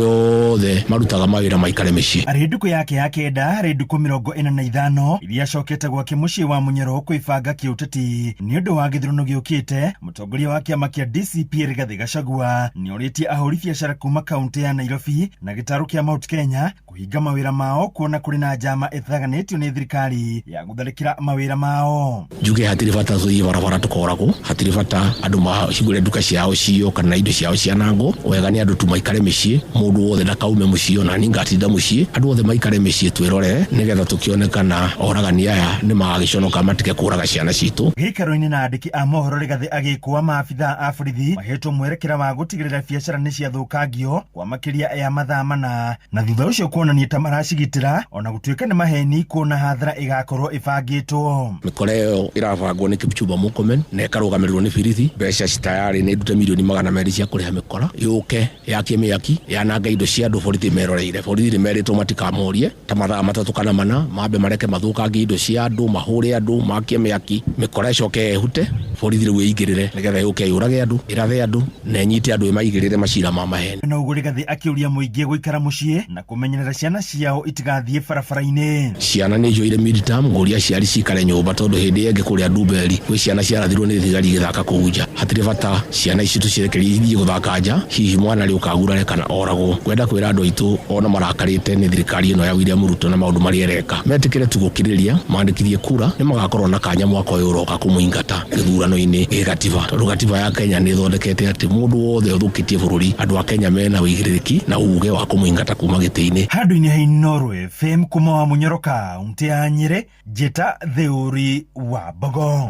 S5: othe marutaga mawĩra maikare mĩciĩ.
S26: Arĩ ndukũ yake ya kenda harĩ ndukũ 45 iria acokete gwake mũciĩ wa Munyoro kwĩbanga kĩũteti nĩ ũndũ wa gĩthurano gĩũkĩte. Mũtongoria wa kĩama kĩa DCP Rigathĩ Gachagua nĩorĩtie ahũri biacara kuma kaunti ya Nairobi na gĩtarũ kĩa Mount Kenya kũhinga mawĩra mao kuona kũrĩ na njama ĩthaganĩtio nĩ thirikari ya gũtharĩkĩra mawĩra mao.
S5: Njuge hatirĩ bata tũthiĩ barabara tũkoragwo, hatirĩ bata andũ mahingũre nduka ciao ciyo kana indo ciao cianangwo. Wega nĩ andũ tu maikare mĩciĩ, mũndũ wothe ndakaume mũciĩ, ona niĩ ngatinda mũciĩ. Andũ othe maikare mĩciĩ twĩrorere nĩgetha tũkĩone kana oragani aya nĩ magagĩconoka matige kũraga ciana citũ.
S26: Gĩikaro-inĩ na andĩki a mohoro Rigathĩ agĩkũa maabitha a borithi mahetwo mwerekera wa gũtigĩrĩra biacara nĩ ciathũkangio kwa makĩria ya mathaa 4 na thutha ũcio kuonania ta maracigitĩra ona gũtuĩka nĩ maheni kuona hathara ĩgakorwo ĩbangĩtwo.
S5: Mĩkora ĩyo ĩrabangwo nĩ Kipchumba Murkomen na ĩkarũgamĩrĩrwo nĩ birithi. Mbeca citayarĩ nĩ ndute mirioni 200 cia kũrĩha mĩkora yũke yakie mĩaki yananga indo cia andũ. Borithi meroreire, borithi nĩmerĩtwo matikamorie ta mathaa 3 kana 4, mambe mareke mathũkangie indo cia andũ, mahũre andũ, makie mĩaki, mĩkora ĩcoke ĩhute, borithi rĩu ĩingĩrĩre nĩgetha yũke yũrage andũ, ĩrathe andũ na ĩnyite andũ ĩmaigĩrĩre macira ma maheni.
S26: Na ũguo Rigathĩ akĩũria mũingĩ gũikara mũciĩ na kũmenyerera ciana ciao itigathiĩ barabara-inĩ.
S5: Ciana nĩ njoire midterm, ngũria aciari cikare nyũmba tondũ hĩndĩ ĩngĩ kũrĩa Ndumberi gwĩ ciana ciarathirwo nĩ thigari igĩthaka kũu nja. Hatirĩ bata ciana ici tũcirekererie ithiĩ gũthaka nja, hihi mwana rĩ ũkagurare kana oragwo. Kwenda kwĩra andũ aitũ ona marakarĩte nĩ thirikari ĩno ya William Ruto na maũndũ marĩa ĩreka, metĩkĩre tu gũkirĩrĩria, mandĩkithie kura, nĩ magakorwo na kanya mwaka ũyũ ũroka kũmũingata gĩthurano. gĩthurano-inĩ gĩgatiba, tondũ gatiba ya Kenya nĩ ĩthondekete atĩ mũndũ wothe ũthũkĩtie bũrũri, andũ a Kenya mena ũigĩrĩrĩki na uge wa kũmũingata kuma gĩtĩ-inĩ.
S26: Handũ-inĩ ha Inooro FM kuma wa Munyoro kaunti ya Nyĩrĩ, njĩta Theuri wa Mbogo.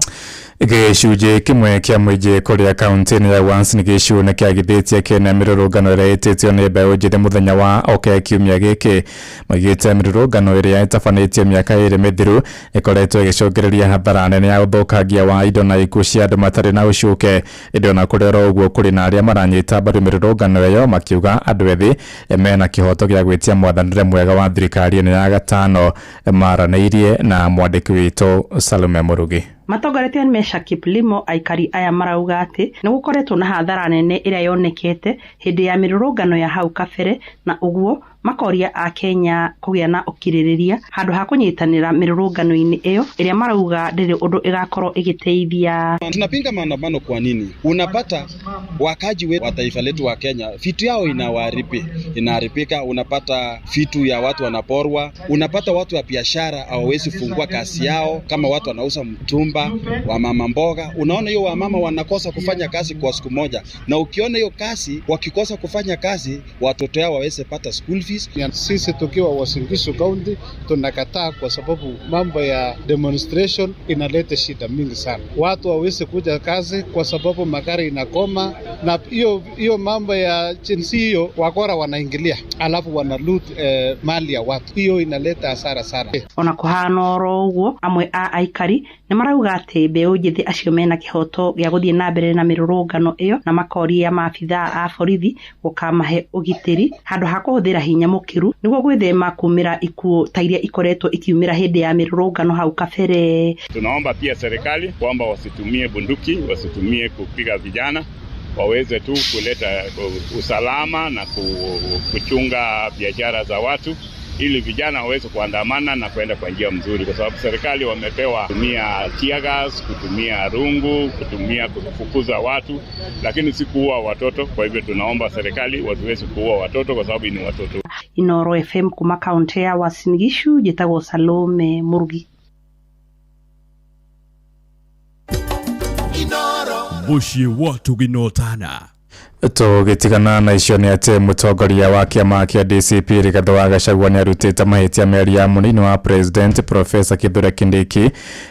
S16: Gĩcunjĩ kĩmwe kĩa mũingĩ kũrĩa kaunti-inĩ ya Uasin Gishu nĩ kĩagithĩtie kĩene mĩrũrũngano ĩrĩa ĩtĩtio nĩ mbeũ njĩthĩ mũthenya wa oke kiumia gĩkĩ. Maugĩte mĩrũrũngano ĩrĩa ĩtabanĩtio mĩaka 2 mĩthiru ĩkoretwo ĩgĩcũngĩrĩria hathara nene ya ũthũkangia wa indo na ikuũ cia andũ matarĩ na ũcuke. Ĩndĩ ona kũrĩ oro ũguo, kũrĩ na arĩa maranyita mbaru mĩrũrũngano ĩyo makiuga andũ ethĩ mena kĩhoto gĩa gwĩtia mwathanĩre mwega wa thirikari ĩno ya gatano. Maranĩirie na mwandĩki witũ Salome Mũrugi.
S2: Matongoretio nĩ Mesha Kiplimo, aikari aya marauga atĩ nĩ gũkoretwo na hathara nene ĩrĩa yonekete hĩndĩ ya mĩrũrũngano ya hau kabere, na ũguo makoria a Kenya kũgĩa na ũkirĩrĩria handũ ha kũnyitanĩra mĩrũrũngano-inĩ ĩyo ĩrĩa marauga ndĩrĩ ũndũ ĩgakorwo ĩgĩteithia.
S10: Tunapinga maandamano kwa nini? Unapata wakaji wetu wa taifa letu wa Kenya, vitu yao inaharibika. Unapata vitu ya watu wanaporwa, unapata watu wa biashara hawawezi fungua kazi yao, kama watu wanauza mtumba, wamama mboga. Unaona hiyo wamama wanakosa kufanya kazi kwa siku moja, na ukiona hiyo kazi wakikosa kufanya kazi, watoto yao waweze pata school fees.
S9: Sisi tukiwa Uasin Gishu County tunakataa kwa sababu mambo ya demonstration inaleta shida mingi sana. Watu hawawezi kuja kazi kwa sababu magari inakoma, na hiyo mambo ya jinsi hiyo wakora wanaingilia, alafu wana loot mali ya watu. Hiyo inaleta hasara sana.
S2: Ona kuhana oro ũguo, amwe a aikari nĩ marauga atĩ mbeũ njĩthĩ acio mena kĩhoto gĩa gũthiĩ na mbere na mĩrũrũngano ĩyo, na makoria maabithaa a borithi gũkamahe ũgitĩri handũ ha kũhũthĩra hinya mũkĩru nĩguo gwĩthema kumĩra ikuũ ta iria ikoretwo ikiumĩra hĩndĩ ya mĩrũrũngano hau kabere.
S21: Tunaomba pia serikali kwamba wasitumie bunduki, wasitumie kupiga vijana, waweze tu kuleta usalama na kuchunga biashara za watu ili vijana waweze kuandamana na kwenda kwa njia mzuri, kwa sababu serikali wamepewa kutumia tear gas, kutumia rungu, kutumia kufukuza watu, lakini si kuua watoto. Kwa hivyo tunaomba serikali wasiweze kuua watoto kwa sababu ni watoto.
S2: Inooro FM kuma kaunti ya Uasin Gishu, njĩtagwo Salome Murugi.
S11: Mũciĩ wa Tũginotana.
S16: Tũgĩtigana na icio nĩ atĩ mũtongoria wa kĩama kĩa DCP Rigathĩ wa Gachagua nĩ arutĩte mahĩtia merĩ ya mũnini wa President Professor Kithure Kindiki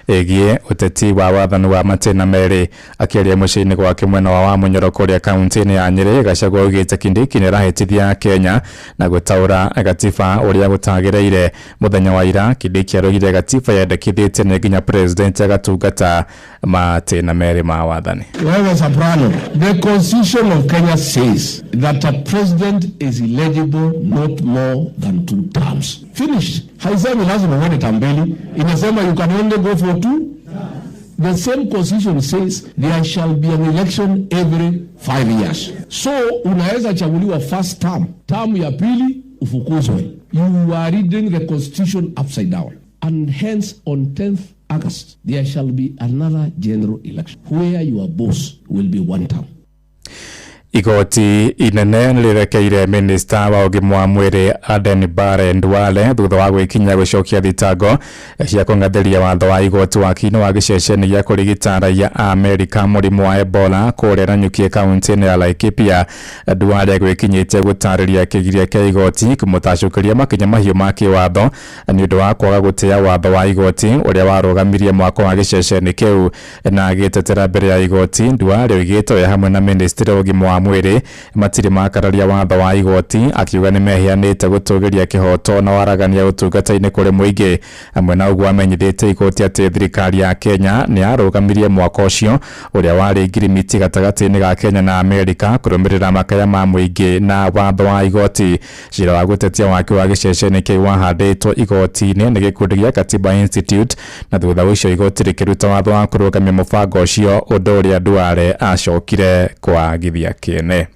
S16: ĩgiĩ ũteti wa wathani wa matĩna merĩ. Akĩaria mũciĩ-inĩ gwake mwena wa Wamunyoro kũrĩa kaunti-inĩ ya Nyĩrĩ, Gachagua augĩte Kindiki nĩ arahĩtithia Kenya na gũtaũra gatiba ũrĩa gũtagĩrĩire. Mũthenya wa ira, Kindiki araugire gatiba yendekithĩtie nĩ nginya President agatungata matĩna merĩ ma wathani.
S12: Wewe Soprano, the constitution of Kenya says that a president is eligible not more than 2 terms. Finished. Haisemi lazima uende term mbili. Inasema you can only go for 2. The same constitution says there shall be an election every 5 years. So unaweza chaguliwa first term, term ya pili ufukuzwe. You are reading the constitution upside down. And hence on 10th August there shall be another general election where your boss will be one term.
S16: Igoti inene nĩrĩrekeire minista wa ũgima wa mwĩrĩ Aden Bare Duale thutha wa gwĩkinya gũcokia thitango cia kũng'athĩria watho wa igoti waki-inĩ wa gĩceceni gĩa kũrigita raia a Amerika mũrimũ wa Ebola kũrĩa Nanyuki kaunti-inĩ ya Laikipia. Duale gwĩkinyĩtie gũtarĩria kĩgiria kĩa igoti kũmũtacũkĩria makinya mahiũ ma kĩwatho nĩ ũndũ wa kwaga gũtĩa watho wa igoti ũrĩa warũgamirie mwako wa gĩceceni kĩu. Na agĩtetera mbere ya igoti, Duale oigĩte we hamwe na ministry wa ũgima wa mwĩrĩ matirĩ makararia watho wa igoti, akiuga nĩ meheanĩte gũtũgĩria kĩhoto na waragania ũtungata-inĩ kũrĩ mũingĩ. Hamwe na ũguo amenyithĩtie igoti atĩ thirikari ya Kenya nĩ yarũgamirie mwako ũcio ũrĩa warĩ ngirimiti gatagatĩ-inĩ ga Kenya na Amerika kũrũmĩrĩra makaya ma mũingĩ na watho wa igoti. Cira wa gũtetia waki wa gĩceceni kĩu wahandĩtwo igoti-inĩ nĩ gĩkundi gĩa Katiba Institute, na thutha ũcio igoti rĩkĩruta watho wa kũrũgamia mũbango ũcio, ũndũ ũrĩa Duale acokire kwagithia kĩene.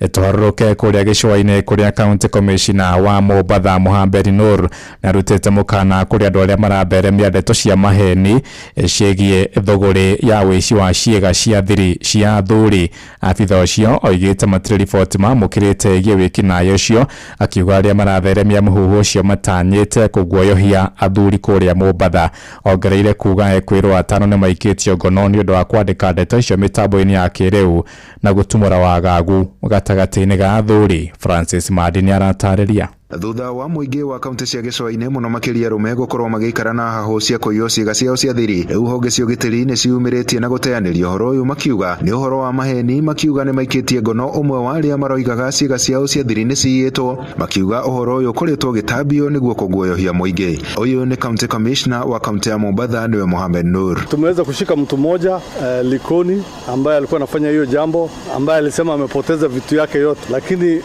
S16: Tũharũrũke kũrĩa gĩcũa-inĩ kũrĩa county commissioner wa Mombatha Mohamed Nur nĩarutĩte mũkana kũrĩ andũ arĩa maratheremia ndeto cia maheni ciĩgiĩ thũgũrĩ ya ũici wa ciĩga cia thiri cia athuri. Abitha ũcio oigĩte matirĩ riboti mamũkĩrĩte ĩgiĩ wĩkinaĩ ũcio, akiuga arĩa maratheremia mũhuhu ũcio matanyĩte kũguoyohia athuri kũrĩa Mombatha. Ongereire kuga ekwĩrwo atano nĩmaikĩtio ngono nĩ ũndũ wa kwandĩka ndeto icio mĩtambo-inĩ ya kĩrĩu na gũtumũra wagagu gatagatĩ-inĩ ga athuri. Francis Madi nĩaratarĩria.
S4: Thutha wa mũingĩ wa kaunti cia gĩcũa-inĩ mũno makĩria arũme gũkorwo magĩikara na hahũ cia kũiywo ciĩga ciao cia thiri, rĩu honge cia ũgitĩri nĩ ciumĩrĩtie na gũteanĩria ũhoro ũyũ makiuga nĩ ũhoro wa maheni, makiuga nĩ maikĩtie ngono ũmwe wa arĩa maroigaga ciĩga ciao cia thiri nĩ ciyĩtwo, makiuga ũhoro ũyũ ũkoretwo ũgĩtambio nĩguo kũguoyohia mũingĩ. Ũyũ nĩ county commissioner wa kaunti ya Mombatha nĩwe Mohamed Nur.
S25: Tumeweza kushika mtu mmoja Likoni ambaye alikuwa anafanya hiyo jambo, ambaye alisema amepoteza vitu yake yote, lakini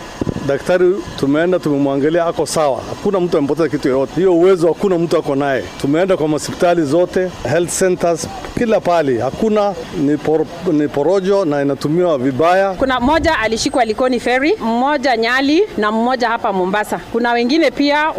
S25: daktari tumeenda tumemwangalia ako sawa, hakuna mtu amepoteza kitu yoyote. Hiyo uwezo hakuna mtu ako naye. Tumeenda kwa hospitali zote, health centers, kila pali hakuna, ni porojo na inatumiwa vibaya.
S7: Kuna mmoja alishikwa Likoni Ferry, mmoja Nyali na mmoja hapa Mombasa. Kuna wengine pia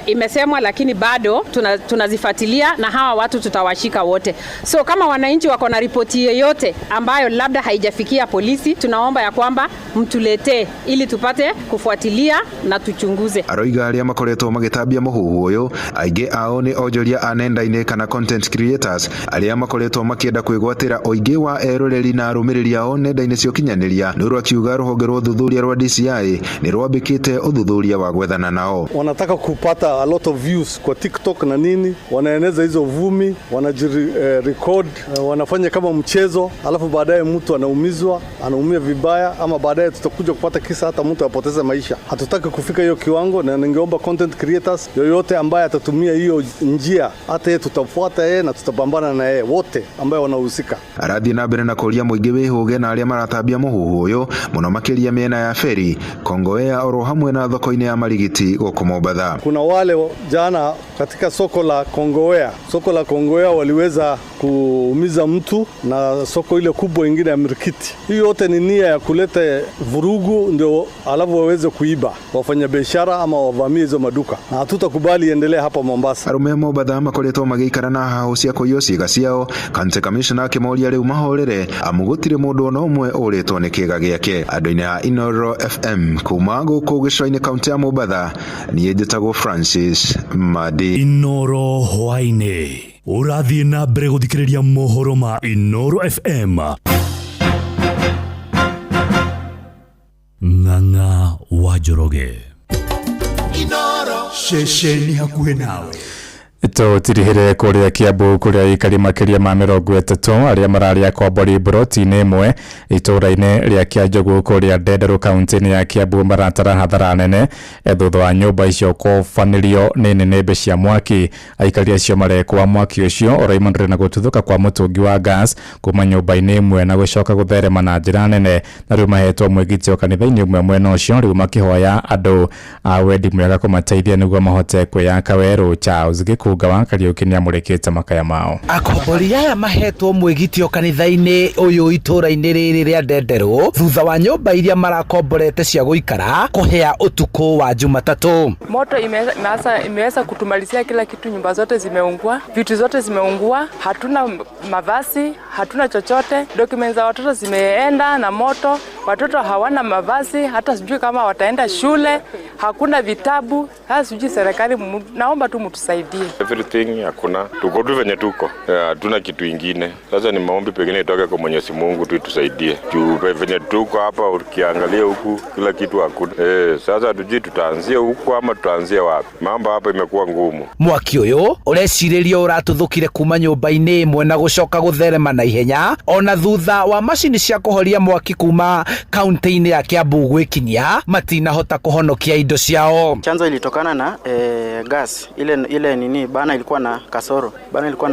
S7: imesemwa, lakini bado tunazifuatilia na hawa watu tutawashika wote. So kama wananchi wako na ripoti yoyote ambayo labda haijafikia polisi, tunaomba ya kwamba mtuletee ili tupate kufuatilia na tuchunguze.
S4: Aroiga arĩa makoretwo magĩtambia mũhuhu ũyũ aingĩ ao nĩ onjoria a nenda-inĩ kana content creators arĩa makoretwo makĩenda kwĩgwatĩra ũingĩ wa eroreri na arũmĩrĩri ao nenda-inĩ cia ũkinyanĩria. Nuru akiuga rũhonge rwa ũthuthuria rwa DCI nĩ rwambĩkĩte ũthuthuria wa gwethana nao.
S25: Wanataka kupata a lot of views kwa TikTok na nini, wanaeneza hizo vumi, wanajirecord, wanafanya kama mchezo, alafu baadaye mtu anaumizwa, anaumia vibaya, ama baadaye tutakuja kupata kisa hata mtu apoteze maisha. Hatutaki kufika hiyo kiwango, na ningeomba content creators yoyote ambaye atatumia hiyo njia, hata yeye tutafuata yeye na tutapambana na yeye, wote ambaye wanahusika.
S4: Arathiĩ na mbere na kũria mũingĩ wĩhũge na arĩa maratambia mũhuhu ũyũ mũno makĩria mĩena ya Feri, Kongowea oro hamwe na thoko-inĩ ya Marigiti gũkũ Mombatha.
S25: Kuna wale jana katika soko la Kongowea, soko la Kongowea waliweza kuumiza mtu, na soko ile kubwa ingine ya Mirikiti. Hii yote ni nia ya kuleta vurugu, ndio alafu waweze kuiba wafanya biashara ama wavamie hizo maduka, na hatutakubali iendelee hapa Mombasa.
S4: Arũme a Mombatha makoretwo magĩikara na hahũ cia kũiywo ciĩga ciao, county commissioner akĩmoria rĩu mahorere amu gũtirĩ mũndũ ona ũmwe ũrĩtwo nĩ kĩga gĩake. Andũ-inĩ a Inoro FM kuma gũkũ gĩcũa-inĩ kaunti ya Mombatha, niĩ njĩtagwo Francis Madi.
S11: Inoro hwaĩ-inĩ ũrathiĩ na mbere gũthikĩrĩria mohoro ma Inoro FM. Ng'ang'a wa Njoroge.
S8: Inoro ceceni hakuhĩ nawe.
S16: Tũtirihĩre kũrĩa Kiambu kũrĩa aikari makĩria ma 30 arĩa mararĩ akombori mburoti-inĩ ĩmwe itũũra-inĩ rĩa Kĩanjũgũ kũrĩa Ndenderũ kaunti-inĩ ya Kiambu maratara hathara nene thutha wa nyũmba icio kũbanĩrio nĩ nĩnĩmbĩ cia mwaki. Aikari acio marekwa mwaki ũcio ũraimanire na gũtuthũka kwa mũtũngi wa gas kuma nyũmba-inĩ ĩmwe na gũcoka gũtherema na njĩra nene, na rĩu mahetwo mwĩgitio kanitha-inĩ ũmwe mwena ũcio, rĩu makĩhoya andũ a wendi mwega kũmateithia nĩguo mahote kwĩyaka werũ. Charles Gĩkũnga wa Kariũki nĩamũrĩkĩte makaya mao.
S13: Akombori aya mahetwo mwĩgitio kanitha-inĩ ũyũ itũũra-inĩ rĩrĩ rĩa Ndenderũ thutha wa nyũmba iria marakomborete cia gũikara kũhĩa ũtukũ wa Jumatatũ.
S14: Moto imeweza kutumalizia kila kitu, nyumba zote zimeungua, vitu zote zimeungua, hatuna mavazi, hatuna chochote, documents za watoto zimeenda na moto, watoto hawana mavazi, hata sijui kama wataenda shule, hakuna vitabu, hata sijui serikali, naomba tu mtusaidie.
S15: Everything hakuna, tuko tu venye tuko, hatuna kitu ingine. Sasa ni maombi pengine itoke kwa Mwenyezi Mungu tu tusaidie. Juu venye tuko hapa ukiangalia huku kila kitu hakuna. Sasa tujui tutaanzia huku ama tutaanzia wapi. Mambo hapa imekuwa ngumu.
S13: Mwaki ũyũ ũrecirĩrio ũratuthũkire kuma nyũmba-inĩ ĩmwe na gũcoka gũtherema na ihenya ona thutha wa macini cia kũhoria mwaki kuma kaunti-inĩ ya Kiambu gwĩkinyia matinahota kũhonokia indo ciao.
S18: Chanzo ilitokana na gas ile nini bana ilikuwa na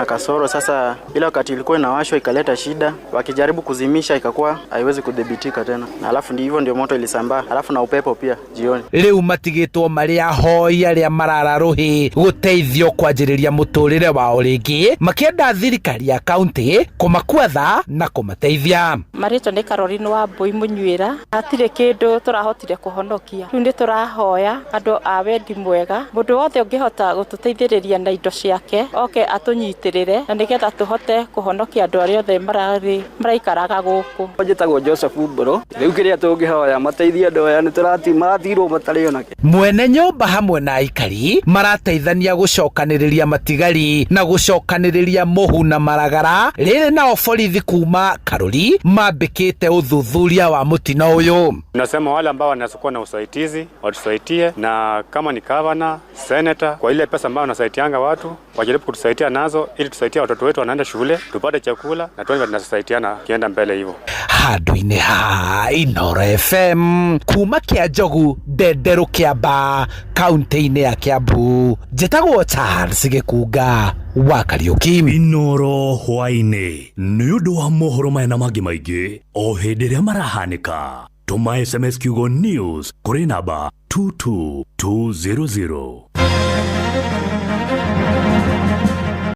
S18: kasoro. Sasa ile wakati ilikuwa inawashwa ikaleta shida, wakijaribu kuzimisha ikakuwa haiwezi kudhibitika tena, na alafu ndivyo ndio moto ilisambaa, alafu na upepo pia jioni.
S13: Riu matigitwo mari ahoi aria marara ruhi guteithio kwanjiriria muturire wao ringi, makienda thirikari ya kaunti kumakuatha na kumateithia.
S24: Marĩtwa nĩ Caroline wa Mbui Mũnyore. kũnyuĩra. Hatirĩ kĩndũ tũrahotire kũhonokia. Rĩu nĩ tũrahoya andũ a wendi mwega, mũndũ wothe ũngĩhota gũtũteithĩrĩria na indo ciake oke atũnyitĩrĩre, na nĩgetha tũhote kũhonokia andũ arĩa othe mararĩ maraikaraga gũkũ.
S1: Njĩtagwo Joseph Mbũrũ. Rĩu kĩrĩa tũngĩhoya mateithie andũ aya nĩ maratigirwo matarĩ onake.
S13: Mwene nyũmba hamwe na aikari marateithania gũcokanĩrĩria matigari na gũcokanĩrĩria mũhu na maragara rĩrĩ nao borithi kuma Karuri mambĩkĩte ũthuthuria wa mũtino ũyũ.
S6: Tunasema wale ambao wanaweza na usaidizi watusaidie, na kama ni gavana, senator, kwa ile pesa ambayo wanasaidianga watu wajaribu kutusaidia nazo, ili tusaidie watoto wetu wanaenda shule, tupate chakula na tuone tunasaidiana kienda mbele hivyo.
S13: Handũ-inĩ ha Inooro FM kuma Kĩanjogu Ndenderũ Kĩamba kaunti-inĩ ya Kiambu, njĩtagwo Charles Gĩkunga wa Kariũki.
S11: Inooro hwaĩ-inĩ nĩ ũndũ wa mohoro maya na mangĩ maingĩ o hĩndĩ ĩrĩa marahanĩka, tũma SMS kiugo news kũrĩ namba 22200.